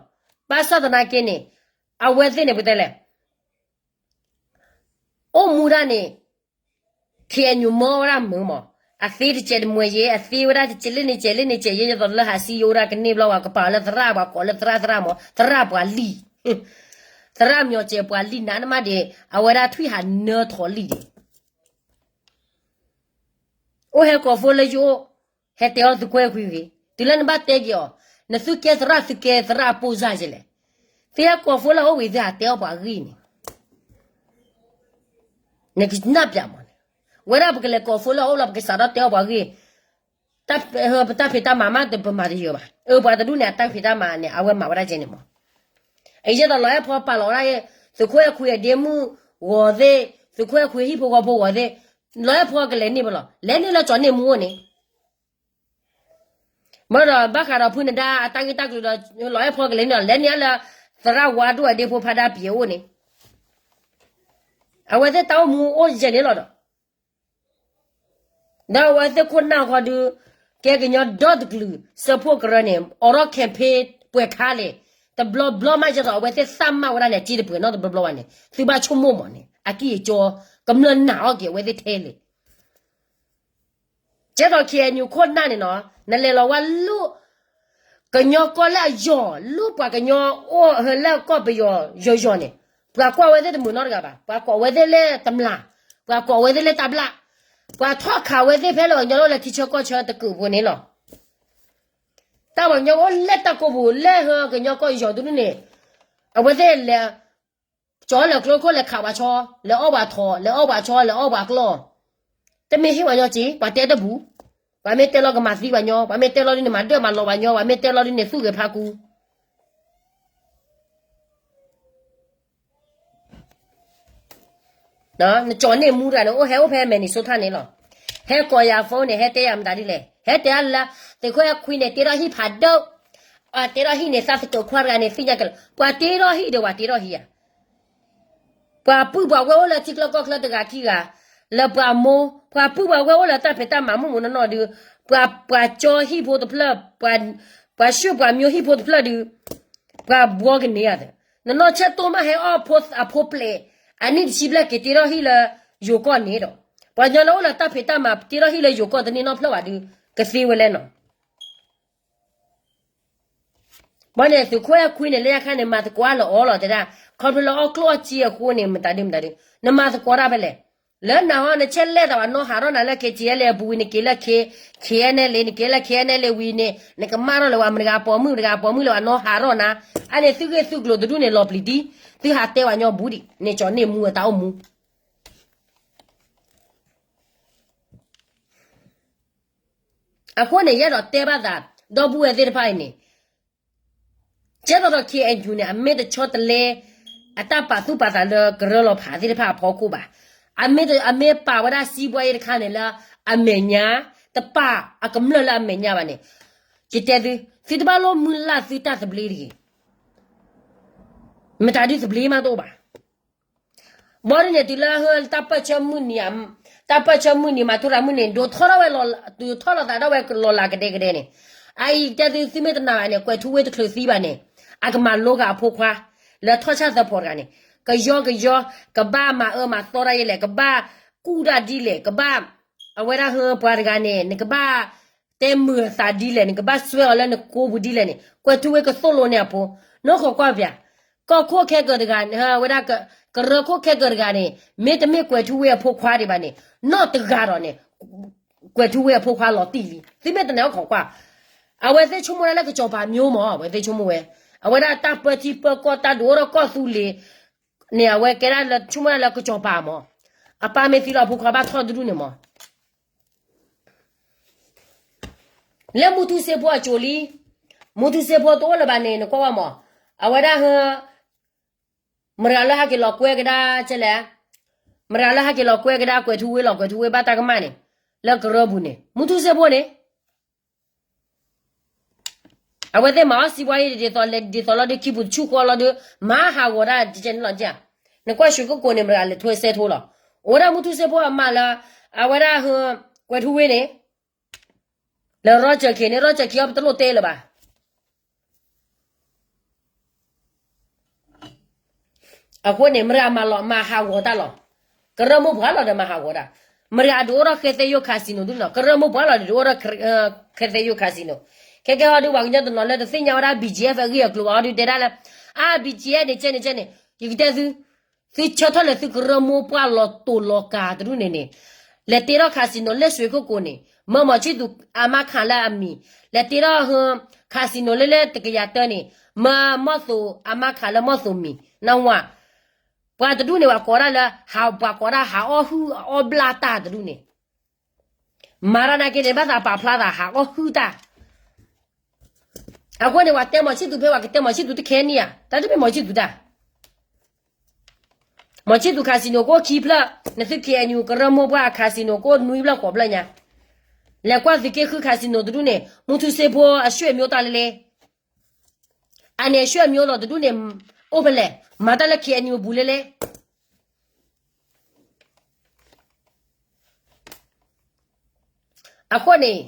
ဘၣ်ဆၣ်သနာ်က့န့ၣ် အဝဲသ့ၣ်န့ၣ် ပတဲလဲၣ် အိၣ်မူဒၣ်န့ၣ် KNU မၢဝဲဒၣ်မုာ်မး, အသ့တစဲးတမှဲၤယဲ, အသ့ဝဲဒၣ်တစဲးလၢန့ၣ်စဲးလၢန့ၣ်စဲးယဲ, ယသိးလၢဟးစံယိၤဒၣ်ကန့ၢ်ဘျီဝဲ ကပာ်အီၤလၢသရၣ်, ပှၤကိးလၢသရၣ်သရၣ်မး, သရၣ်ပှၤလံၢ်, သရၣ်မၠီၤစဲးပှၤလံၢ်နးနမးဒံး, အဝဲဒၣ်ထွံၣ်ဟးနၢထီၣ်လံၢ်ဒံး အိၣ်ဟဲကိးဖိလၢယအိၣ်, ဟဲတဲအီၣ်သုးခွဲခွံဂ့ၤ, တုၤလၢနဘၣ်တဲက့ၤအီၤ, နသုကဲသရၣ် သုကဲသရၣ်အပိၢ်စၢ်ယဲလဲၣ်, သုဟဲကိးဖိလၢအအိၣ်ဝံၤ သုဟးတဲအီၣ်ပှၤဂ့ၢ်န့ၣ်, နကနၣ်ပျးမးန့ၣ်, ဝဲဒၣ်ပကလဲၤကိးဖိလၢအအိၣ်လီၤ ပကစးထီၣ်တဲအီၣ်ပှၤဂ့ၢ်, ပတၢ်ဖံးတၢ်မၤမး ပမၤတယၢၤဘၣ်, အၢ ပှၤတဒူၣ်န့ၣ် အတၢ်ဖံးတၢ်မၤန့ၣ် အဝဲမၤဝဲဒၣ်ကဲန့ၣ်မး အယဲၢ်ဒီးလီၤအဲၣ်ဖီပာ်လီၤဝဲဒၣ်, သုးခိၣ်အဲၣ်ခွံအဒ့မုၣ်ဂီၤသ့ၣ်, သုးခိၣ်အဲၣ်ခွံဟံၣ်ဖိဃီဖိဂီၤသ့ၣ်, လီၤအဲၣ်ဖီကလဲၤန့ၢ်ဘၣ်လီၤ, လဲၤန့ၢ်လၢကၠီၤန့ၢ်မူအိၣ်န့ၣ်, မ့ၢ်ဒီးဘၣ်ဃးဒီးဖုနဒါအတၢ်ဂ့ၢ်တၢ်ကျိၤဒီး လီၤအဲၣ်ဖီကလဲၤန့ၢ်လီၤ, လဲၤန့ၢ်လၢ သရၣ်ဝါဒိၣ်အဒ့ဖိဖါဒါပံၤအအိၣ်န့ၣ်, အဝဲသ့ၣ်တၢ်အိၣ်မူအိၣ်ယဲၢ်န့ၣ်လီၤဒီး ဒီးအဝဲသ့ၣ်ခိၣ်နၢ်ဃီဒုး, ကဲကညီဒီတကလုာ် စၢဖှိၣ်ကရၢန့ၣ် အိးထီၣ် campaign ပှဲၤခါလဲၣ်, တဘျီဘျီမး ယဲသိးအဝဲသ့ၣ်သၣ်မၢ်ဝဲဒၣ်န့ၣ် အစ့တပှဲၤနီတဘျီဘျီဘၣ်န့ၣ် သုဘၣ်ဆိကမိၣ်မးန့ၣ် အကံၢ်အကၠီ ကမျၢၢ်နာ်အီၣ်က့ၤအဝဲသ့ၣ်ထဲလဲၣ် ကဲသိး K N U ခိၣ်နၢ်န့ၣ်နီၤ, နလဲၤလီၤဝဲလၢ ကညီကီၢ်လၢအယီၤ, လၢပှၤကညီအိၣ်လၢကီၢ်ပယီၤယီၤယီၤန့ၣ်, ပှၤကိးဝဲသ့ၣ်တမုာ်နီတဂၤဘၣ်, ပှၤကိးဝဲသ့ၣ်လၢတမျၢ်, ပှၤကိးဝဲသ့ၣ်လၢတၢ်ဘျၣ်, ပှၤထီၣ်ခးဝဲသ့ၣ်ဖဲလၢပှၤကညီလၢခံဆၢကီၢ်ဆၢတကုးဖိန့ၣ်လီၤ. တၢ်ပှၤကညီအိၣ်လဲၣ်တၢ်ကိးပူၤလၢဟၢကညီကီၢ်ယီၤတဒူၣ်န့ၣ်, အဝဲသ့ၣ်လဲၤ ကၠီလဲၤကျိခိၣ်လဲၤခးပှၤဆီ, လဲၤအီၣ်ပှၤထိး, လဲၤအီၣ်ပှၤဆီ, လဲၤအီၣ်ပှၤကျီၢ်, တမ့ၢ်ဟ့ၣ်ပှၤညီက့ၤ, ပှၤတဲတဘူး, ပှၤမ့ၢ်တဲလီၤကမၤသံပှၤညီ, ပှၤမ့ၢ်တဲလီၤဒ်န့ၣ် မၤဒၢၣ်မၤလီၤပှၤညီ, ပှၤမ့ၢ်တဲလီၤဒ်န့ၣ် သူၣ်ဂဲၤဖးကူ နကၠီန့ၢ်မူတဂၤန့ၣ် အိၣ်ဟဲအိၣ်ဖဲ Minnesota န့ၣ်လီၤ. ဟဲကိးယၤ phone န့ၣ် ဟဲတဲယၤမတၤဒ်လဲၣ်, ဟဲတဲလၢ သုးခိၣ်အဲၣ်ခွံန့ၣ် တ့ထီၣ်ဟံၣ်ဖးဒိၣ်, တ့ထီၣ်ဟံၣ်န့ၣ် သးသကိးခွါတဂၤန့ၣ် သ့ၣ်ညါက့ၤလီၤ, ပှၤတ့ထီၣ်ဟံၣ်ဒီး ပှၤတ့ထီၣ်ဟံၣ်ဧါ. ပှၤပုၢ်ပှၤဝဲၢ်အိၣ်လၢထံချၢကီၢ်ချၢတဂၤခံဂၤ, လၢပှၤမိၢ်, ပှၤပုၢ်ပှၤဝဲၢ်အိၣ်လၢတၢ်ဖံးတၢ်မၤမုၢ်မုၢ်နီၢ်နီၢ်ဒုး, ပှၤ, ပှၤကၠီဟံၣ်ဖိတဖျၢၣ်, ပှၤ, ပှၤၡူၣ်ပှၤမၠိဟံၣ်ဖိတဖျၢၣ်ဒုး, ပှၤဘှီကန့ၢ်ဧါ, နနီၢ်ဆဲးတိၢ်မးဟဲအီၣ်ဖိအဖိပျဲး, အနံၣ်တဆံဘျဲၣ်က့ၤတ့ထီၣ်ဟံၣ်လၢယိၤကီၢ်န့ၣ်ဒီး, ပှၤကညီလၢအိၣ်လၢတၢ်ဖံးတၢ်မၤတ့ထီၣ်ဟံၣ်လၢယိၤကီၢ်တန့ၢ်နီတဖျၢၣ်ဘၣ်ဒုး, ကသ့ဝဲလဲၣ်နီၤ. ဘၣ်န့ၣ် သုးခိၣ်အဲၣ်ခွံန့ၣ် လၢညါခါန့ၣ် မၤသကိးလၢအီၤလီၤတဲဒၣ်, ခီဖျိလၢအီၣ်ကျိၣ်အီၣ်စ့အဃိန့ၣ် မတၤဒုမတၤဒု, နမၤသကိးတၢ်ဖဲလဲၣ်, လၢနၤဟီ နဆဲးလဲၣ်တၢ်ဘၣ် နီၢ်ဟးထီၣ်နၤလၢ K T L အပူၤဝံၤ နက့ၤလၢ K, K N L A န့ၣ် က့ၤလၢ K N L A ဝံၤန့ၣ် နကမၣ်ထီၣ်လၢၤဝဲ မတဂၤပိာ်မုၣ် တဂၤပိာ်မုၣ်လၢၤဘၣ် နီၢ်ဟးထီၣ်နၤ, အန့ၣ်သုဂ့ၢ်သုကျိၤတဒူၣ်န့ၣ် လီၤပျံၤဒံ, သုဟးတဲပှၤညီဘူးဒံး, န့ၣ်ကၠီန့ၢ်မူအတၢ်အိၣ်မူ အဃိန့ၣ် ယအဲၣ်ဒိးတဲဘၣ်သး ဒီပုၢ်ဝဲၢ်သ့ၣ်တဖၣ်အံၤန့ၣ်, ကဲသိးဒီး K N U န့ၣ် အမ့ၢ်တဆီတလဲ အတၢ်ပာ်သူၣ်ပာ်သးလၢကရၢလီၤဖးသ့ၣ်တဖၣ်အဖီခိၣ်ဘၣ်. အမ့ၢ်တ, အမ့ၢ်ပာ်ဝဲဒၣ်စံးဘှီအံၤတခါန့ၣ်လၢ အမဲာ်ညါ, တပာ်အကမျၢၢ်လၢအမဲာ်ညါဘၣ်န့ၣ်, ယတဲသု, သုတဘၣ်လိၣ်မုၢ်လၢ်သုတၢ်သဘျ့တဂ့ၤ. မတၤဒုသဘျ့မးတအိၣ်ဘၣ်. ဘီဒ်န့ၣ် တုၤလၢဟၢတၢ်ပၢၢ်ဆၢမုၢ်နံၤ, တၢ်ပၢၢ်ဆၢမုၢ်နံၤ မၤထူရၤမုၢ်နံၤ ဒိးထီၣ်ထီၣ်ဝဲ, ဒိးထီၣ်လီၤသးထီၣ်ဝဲလီၤလးကဒဲကဒဲန့ၣ်, အအံၤတဲသု သုမ့ၢ်တနာ်ဘၣ်န့ၣ် ကွဲၤထူဝ့တချုးသံဘၣ်န့ၣ်, အကမၤလိဂၤအဖိခွါ လၢထီၣ်ဆၣ်သၢဖီတဂၤန့ၣ်, ကယီကယီ, ကဘၣ်မၤအၢမၤသီတၢ်ယဲလဲၣ်, ကဘၣ်ကူၣ်တၢ်ဒ်လဲၣ်, ကဘၣ်, အဝဲဒၣ်ဟၢပှၤတဂၤန့ၣ် နကဘၣ် တဲမုာ်အသးဒ်လဲၣ်န့ၣ်, ကဘၣ်စွဲအီၤလၢနကိးပူၤဒ်လဲၣ်န့ၣ်, ကွဲၤထူဝ့ကသိၣ်လိန့ၢ်အဖိ, နအိၣ်ခိးကွၢ်ပၠး, ကီၢ်ခိၣ်ခဲကၢၤတဂၤ, ဝဲဒၣ်, ကရၢခိၣ်ခဲကၢၤတဂၤန့ၣ် မ့တမ့ၢ်ကွဲၤထူဝ့အဖိခွါဒံးဘၣ်န့ၣ်, နီၢ်တဂၤဒီးန့ၣ်, ကွဲၤထူဝ့အဖိခွါလီၤတံၢ်လံ, သုမ့ၢ်တနာ်အိၣ်ခိးကွၢ်, အဝဲသ့ၣ်ဆိကမိၣ်ဒၣ်လၢကစီၤပၤမၠိမး, အဝဲသ့ၣ်ဆိကမိၣ်ဝဲ, အဝဲဒၣ်တၢ်ပၢထံပၢကီၢ် တၢ်ဒုးအိၣ်ထီၣ်ကီၢ်သူလ့ၤန့ၣ် အဝဲကဲဒၣ်လၢဆိကမိၣ်ဒၣ်လၢကစီၤပၤမး, အပၢ်မ့ၢ်သံလီၤအဖိခွါဘၣ်ထီၣ်တဒူၣ်န့ၣ်မး လၢမူထူစ့ဖိအစိၤလံ, မူထူစ့ဖိတအိၣ်လၢၤဘၣ်န့ၣ် နကွၢ်ဝဲမး, အဝဲဒၣ်ဟၢ, မတၤလၢဟဲက့ၤလီၤကွဲကဒါ, ကဲလဲၣ်, မတၤလၢဟဲက့ၤလီၤကွဲကဒါ ကွဲၤထူဝ့လီၤ, ကွဲၤထူဝ့ဘၣ်တၢ်ကမၣ်န့ၣ်, လၢကရၢပူၤန့ၣ် မူထူစ့ဖိန့ၣ် အဝဲသ့ၣ်မၤအီၣ်စံးဘှီအံၤဒ်သိးလဲၤဒ်သိးလီၤဒီးခံပူၤတဆူၣ်ဃီလီၤဒီး မၤဟးဂီၤတၢ်ကဲန့ၣ်လီၤကဲ, နကွၢ်ရွှေကုက္ကိုန့ၣ် မတၤလၢထွဲစဲထိလီၤ, အိၣ်ဝဲဒၣ်မူထူစ့ဖိအမါလၢ, အဝဲဒၣ်ဟၢ, ကွဲၤထူဝ့န့ၣ်, လၢရီကၢၢ်ခံန့ၣ် ရီကၢၢ်ခံအီၤပတလိၣ်တဲလၢၤဘၣ် အဃိန့ၣ် မတၤမၤလီၤ မၤဟးဂီၤတၢ်လီၤ, ကရၢမိၢ်ပှၢ်လီၤဒီးမၤဟးဂီၤတၢ်, မတၤဒုးအိၣ်ထီၣ်ဃဲသဲယိၣ် casino ဒ်နီၤ, ကရၢမိၢ်ပှၢ်လီၤဒီးဒုးအိၣ်ထီၣ်, ဃဲသဲယိၣ် casino, ခဲကဲဟီဒုးပှၤကညီတနီၤလၢတသ့ၣ်ညါဝဲဒၣ် B G F အဂ့ၢ်အကျိၤဘၣ်ဟီဒုးတဲဒၣ်လၢ, အါ B G F န့ၣ်ကဲန့ၣ်ကဲန့ၣ်, ယကတဲသု သုဆၢထၢၣ်လၢသုကရၢမိၢ်ပှၢ်လီၤတိာ်လီၤကာ်တဒူၣ်န့ၣ်န့ၣ်, လဲၤတ့ထီၣ် casino လၢရွှေကုက္ကိုန့ၣ်, မၢမီၤဆံၣ်သူးအမါခးလၢအမံၤ, လဲၤတ့ထီၣ်ဟၢ, casino လၢလၢတကယၤတၢန့ၣ်, မၢမီၢ်သိးအမါခးလၢမီၢ်သိးမံၤ, နဝၤ, ပှၤတဒူၣ်န့ၣ် ပှၤကိးဒၣ်လၢ, ပှၤကိးဒၣ်ဟးအီၣ်ဟုၣ်အီၣ်ဘျၣ်တၢ်တဒူၣ်န့ၣ် မၤတၢ်နာ်က့န့ၣ် ဘၣ်သးပာ်ဖျါသးဟးအီၣ်ဟုၣ်တၢ်, အဃိန့ၣ် ပှၤတဲမီၤဆံၣ်သူးဖဲ ပှၤကတဲမီၤဆံၣ်သူးတခဲနံၣ်ဧါ, တၢ်တမ့ၢ်မီၤဆံၣ်သူးတၢ်, မီၤဆံၣ်သူး casino ကအိၣ်ခံဖျၢၣ်, နသု K N U ကရၢမိၢ်ပှၢ် casino ကအိၣ်နွံဖျၢၣ်ဃိးဖျၢၣ်ညါ, လဲၤကွၢ်သုးက့ဃု casino တဒူၣ်န့ၣ် မူထူစ့ဖိအရွှေ့မျိုးတၢ်လဲလဲ, အန့ၣ်အရွှေ့မျိုးလီၤတဒူၣ်န့ၣ်, အိၣ်ဖဲလဲၣ်, မၤတၢ်လၢ K N U အပူၤလဲလဲ အဃိန့ၣ်,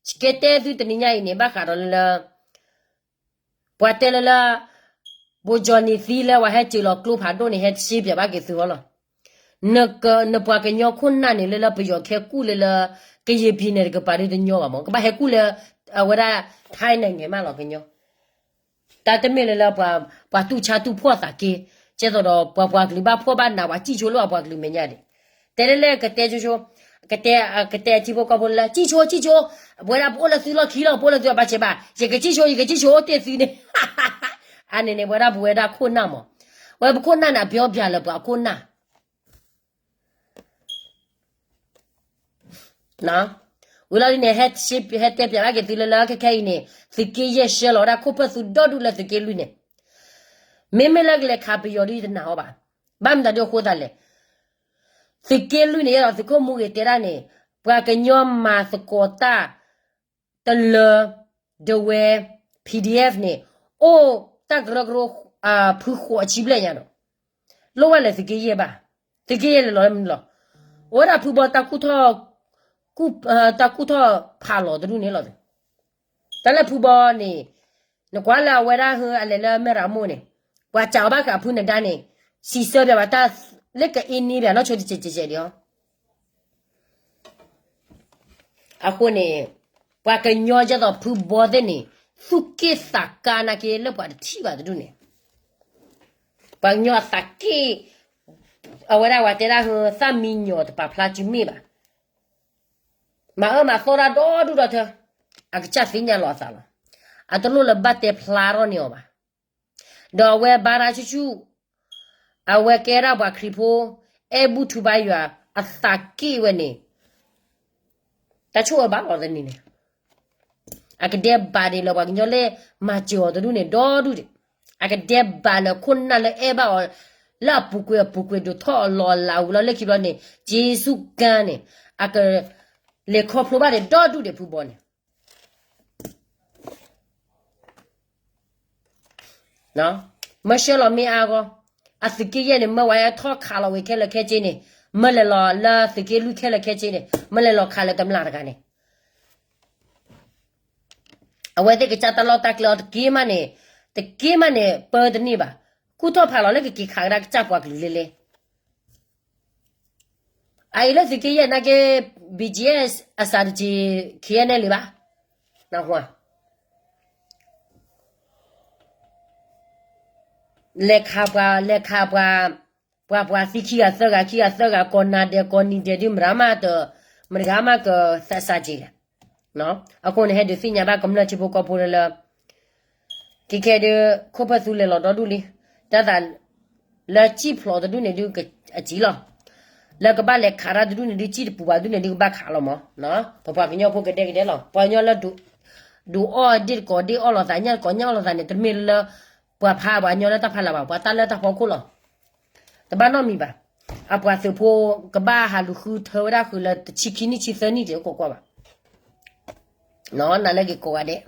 ယကတဲသုတနံၤညါအံၤန့ၣ် ဘၣ်ဃးဒီးလၢလၢ, ပှၤတဲလၢလၢ, ဘိကၠီနံၤသံလၢပှၤဟဲစၢၤလီၤကျိဖးဒိၣ်န့ၣ် ဟဲတရှ့ပၠးဘၣ်က့ၤသုဟီလီၤ, နပှၤကညီခိၣ်နၢ်န့ၣ်လၢလၢပယီၤခဲကူၣ်လၢလၢ, က ကရင်ပြည်နယ်တကပၤဒုတညီဘၣ်မး, ကဘၣ်ဟဲကူၣ်လၢ အဝဲဒၣ် ထိုင်းနိုင်ငံမးလီၤ ကညီ. တၢ်တမ့ၢ်လၢလၢ ပှၤတူၢ်ဆါတူၢ်ဖှီၣ်သးက့, ကဲသိးဒီးပှၤပှၤကလုာ်ဘၣ်ဖှီၣ်ဘၣ်နး ပှၤစံၣ်ဆိလၢပှၤကလုာ်မဲာ်ညါဒံး. တဲလၢလၢကတဲဆိဆိ, ကတဲ, ကတဲထံဖိကီၢ်ဖိလၢ စံၣ်ဆိ စံၣ်ဆိ, ပဝဲဒၣ်ပအိၣ်လၢသုလီၢ်ခံလီၤ, ပအိၣ်လၢသုအဘၣ်ဆဲးဘၣ်, ယကစံၣ်ဆိ ယကစံၣ်ဆိအိၣ်တ့ၢ်သုန့ၣ်. အန့ၣ်န့ၣ် ပဝဲဒၣ်ပဝဲဒၣ်ခိၣ်နၢ်မး, ဝဲပခိၣ်နၢ်န့ၣ် အပျီပျါလၢပှၤအခိၣ်နၢ် ဝံၤလီၤဒ်န့ၣ် ဟဲတဲပၠးဘၣ်က့ၤသုလၢလၢခဲခဲအံၤန့ၣ် သုးက့ယဲၢ်ဆှၢလီၤဝဲဒၣ်ခိၣ်ဖၢၣ်သုဒီဒူၣ်လၢသုးက့လွံၢ်န့ၣ်, မ့မ့ၢ်လၢကလဲၤခးပယီၤဒ်ယတနာ်အီၤဘၣ်. ဘၣ်မနုၤဒ်အဃိသတးလဲၣ်, သုးက့လွံၢ်န့ၣ် ယဲဒီးသုးခိၣ်မူဂ့ၤတဲဒၣ်န့ၣ်, ပှၤကညီမၤသကိးတၢ် တလၢ ဒဝဲ PDF န့ၣ် အိၣ်တၢ်ကရၢကရိ ဖုဃိးဆံဘျဲၣ်ညါဒီး လိၣ်ဝဲလဲၤသုးက့ယဲၢ်ဘၣ်, သုးက့ယဲၢ်လဲၤလီၤလၢမနုၤလီၤ. အိၣ်ဝဲဒၣ်ဖုဘီတၢ်ကူၣ်ထီၣ်, တၢ်ကူၣ်ထီၣ်ဖးလီၤတဒူၣ်န့ၣ်လီၤ. တၢ်လၢဖုဘီန့ၣ်, နကွၢ်လၢအဝဲဒၣ်ဟၢအလဲၤလၢမဲၢ်ရမိၣ်န့ၣ်, ပှၤစးအီၤဘၣ်ဃးဖုနဒါန့ၣ်, စံးဆၢပၠးဘၣ်တၢ်လၢကအ့န့ၢ်ဘၣ်နီၢ်ဆိတစဲးစဲးဒံးအီၤ အဃိန့ၣ်, ပှၤကညီယဲသိးဖုဘီသ့ၣ်န့ၣ်, သူၣ်က့ၣ်သးကါနာ်က့လၢပှၤတထံၣ်ဘၣ်တဒူၣ်န့ၣ်, ပှၤကညီအသးက့ၣ်, အဝဲဒၣ်ပှၤတဲဒၣ်ဟၢ သၣ်မံညီၤတပာ်ဖျါစုမ့ၢ်ဘၣ်, မၤအၢမၤသီတၢ်ဒီဒူၣ်ဒီထၢ, အကစၢ်သ့ၣ်ညါလီၤအသးလီၤ. အတလိၣ်လၢဘၣ်တဲဖျါထီၣ်န့ၢ်အီၤဘၣ်. ဒီးအဝဲဘါရၣ်ဆူၣ်ဆူၣ်, အဝဲကဲဒၣ်ပှၤခရံာ်ဖိ, အဲၣ်ဘူၣ်ထူဘါယွၤ, အသးက့ၣ်ဝဲန့ၣ်, တၢ်ဆိၣ်အၢဘၣ်လီၤတနံၤန့ၣ်, အကဒဲးဘးဒံးလၢပှၤကညီလၢမၤစၢၤအီၤတဒူၣ်န့ၣ်ဒီဒူၣ်ဒံး, အကဒဲးဘးလၢခိၣ်နၢ်လၢအဲၣ်ဘၣ်အီၤ, လၢအပူၤကွံာ်အပူၤကွံာ်ဒိးထီၣ်အလီၢ်အလၤဝံၤလီၤလၢခံဘျီန့ၣ်, က့စူၣ်ကါန့ၣ်, အကလဲၤခီဖျိဘၣ်ဒံးဒီဒူၣ်ဒံးဖုဘီန့ၣ် မၢဆှၢလီၤမ့ၢ်အါဂီၢ်, အသုးက့ယဲၢ်န့ၣ် မၢဝဲထီၣ်ခးလီၤဝဲခဲလၢာ်ခဲဆ့န့ၣ်, မၢလဲၤလီၤလၢသုးက့လွံၢ်ခဲလၢာ်ခဲဆ့န့ၣ်, မၢလဲၤလီၤခးလၢတမျၢ်တဂၤန့ၣ်, အဝဲသ့ၣ်ကစၢ်တၢ်လီၢ်တၢ်ကျဲအီၤတက့ၢ်မးန့ၣ်, တက့ၢ်မးန့ၣ် ပၢတန့ၢ်ဘၣ်, ကူၣ်ထီၣ်ဖးလီၤလၢကက့ၤခးကဒါကစၢ်ပှၤကလုာ်လဲလဲ အအံၤလၢသုးက့ယဲၢ်နာ်က့ ဘီကၠံအ့ၣ် အစးတက့ၢ် ခံအဲၣ်နဲၣ်လံဘၣ်, လဲၤခးပှၤ လဲၤခးပှၤ, ပှၤပှၤသံခံဂၤသၢဂၤ ခံဂၤသၢဂၤ ကိးနၤဒဲး ကိးနံၤဒဲးဒုး မတၤမးတ, မတဂၤမးကသးစၢ်က့ၤလဲၣ်. အဃိန့ၣ် ဟဲဒုးသ့ၣ်ညါဘၣ်ကမျၢၢ်ထံဖိကီၢ်ဖိလၢလၢ ခဲခဲဒုး ခိၣ်ဖၢၣ်သူလဲၤလီၤဒီဒူၣ်လံ, တၢ်သးလၢစံၣ်ဖျိးတဒူၣ်န့ၣ်ဒုး အစံၣ်လီၤ, လၢကဘၣ်လဲၤခးတၢ်တဒူၣ်န့ၣ်ဒုး စံၣ်တပူၤဘၣ်ဒူၣ်န့ၣ်ဒုး ကဘၣ်ခးလီၤမး, ပပှၤကညီဖိကဒဲကဒဲလီၤ, ပှၤကညီလၢ ဒုးအီၣ်ဒ့ၣ်တကိးဒ့ၣ်အီၣ်လိာ်သး ညၣ်တကိးညၣ်အီၣ်လိာ်သးန့ၣ် တမ့ၢ်လၢ ပှၤဖးပှၤကညီလၢတၢ်ဖးလၢၤဘၣ်, ပှၤတၢ်လၢတၢ်ဖီခိၣ်လီၤ, တဘၣ်နီတမံၤဘၣ်, အပှၤသုးဖိ ကဘၣ်ဟးလူၤဃုထၢဝဲဒၣ်ဃုာ်လၢတဆံခံနံၣ်ဆံသၢနံၣ်တကွၢ်ကွၢ်ဘၣ်, နလၢက့ၤကိးဂၤဒဲး,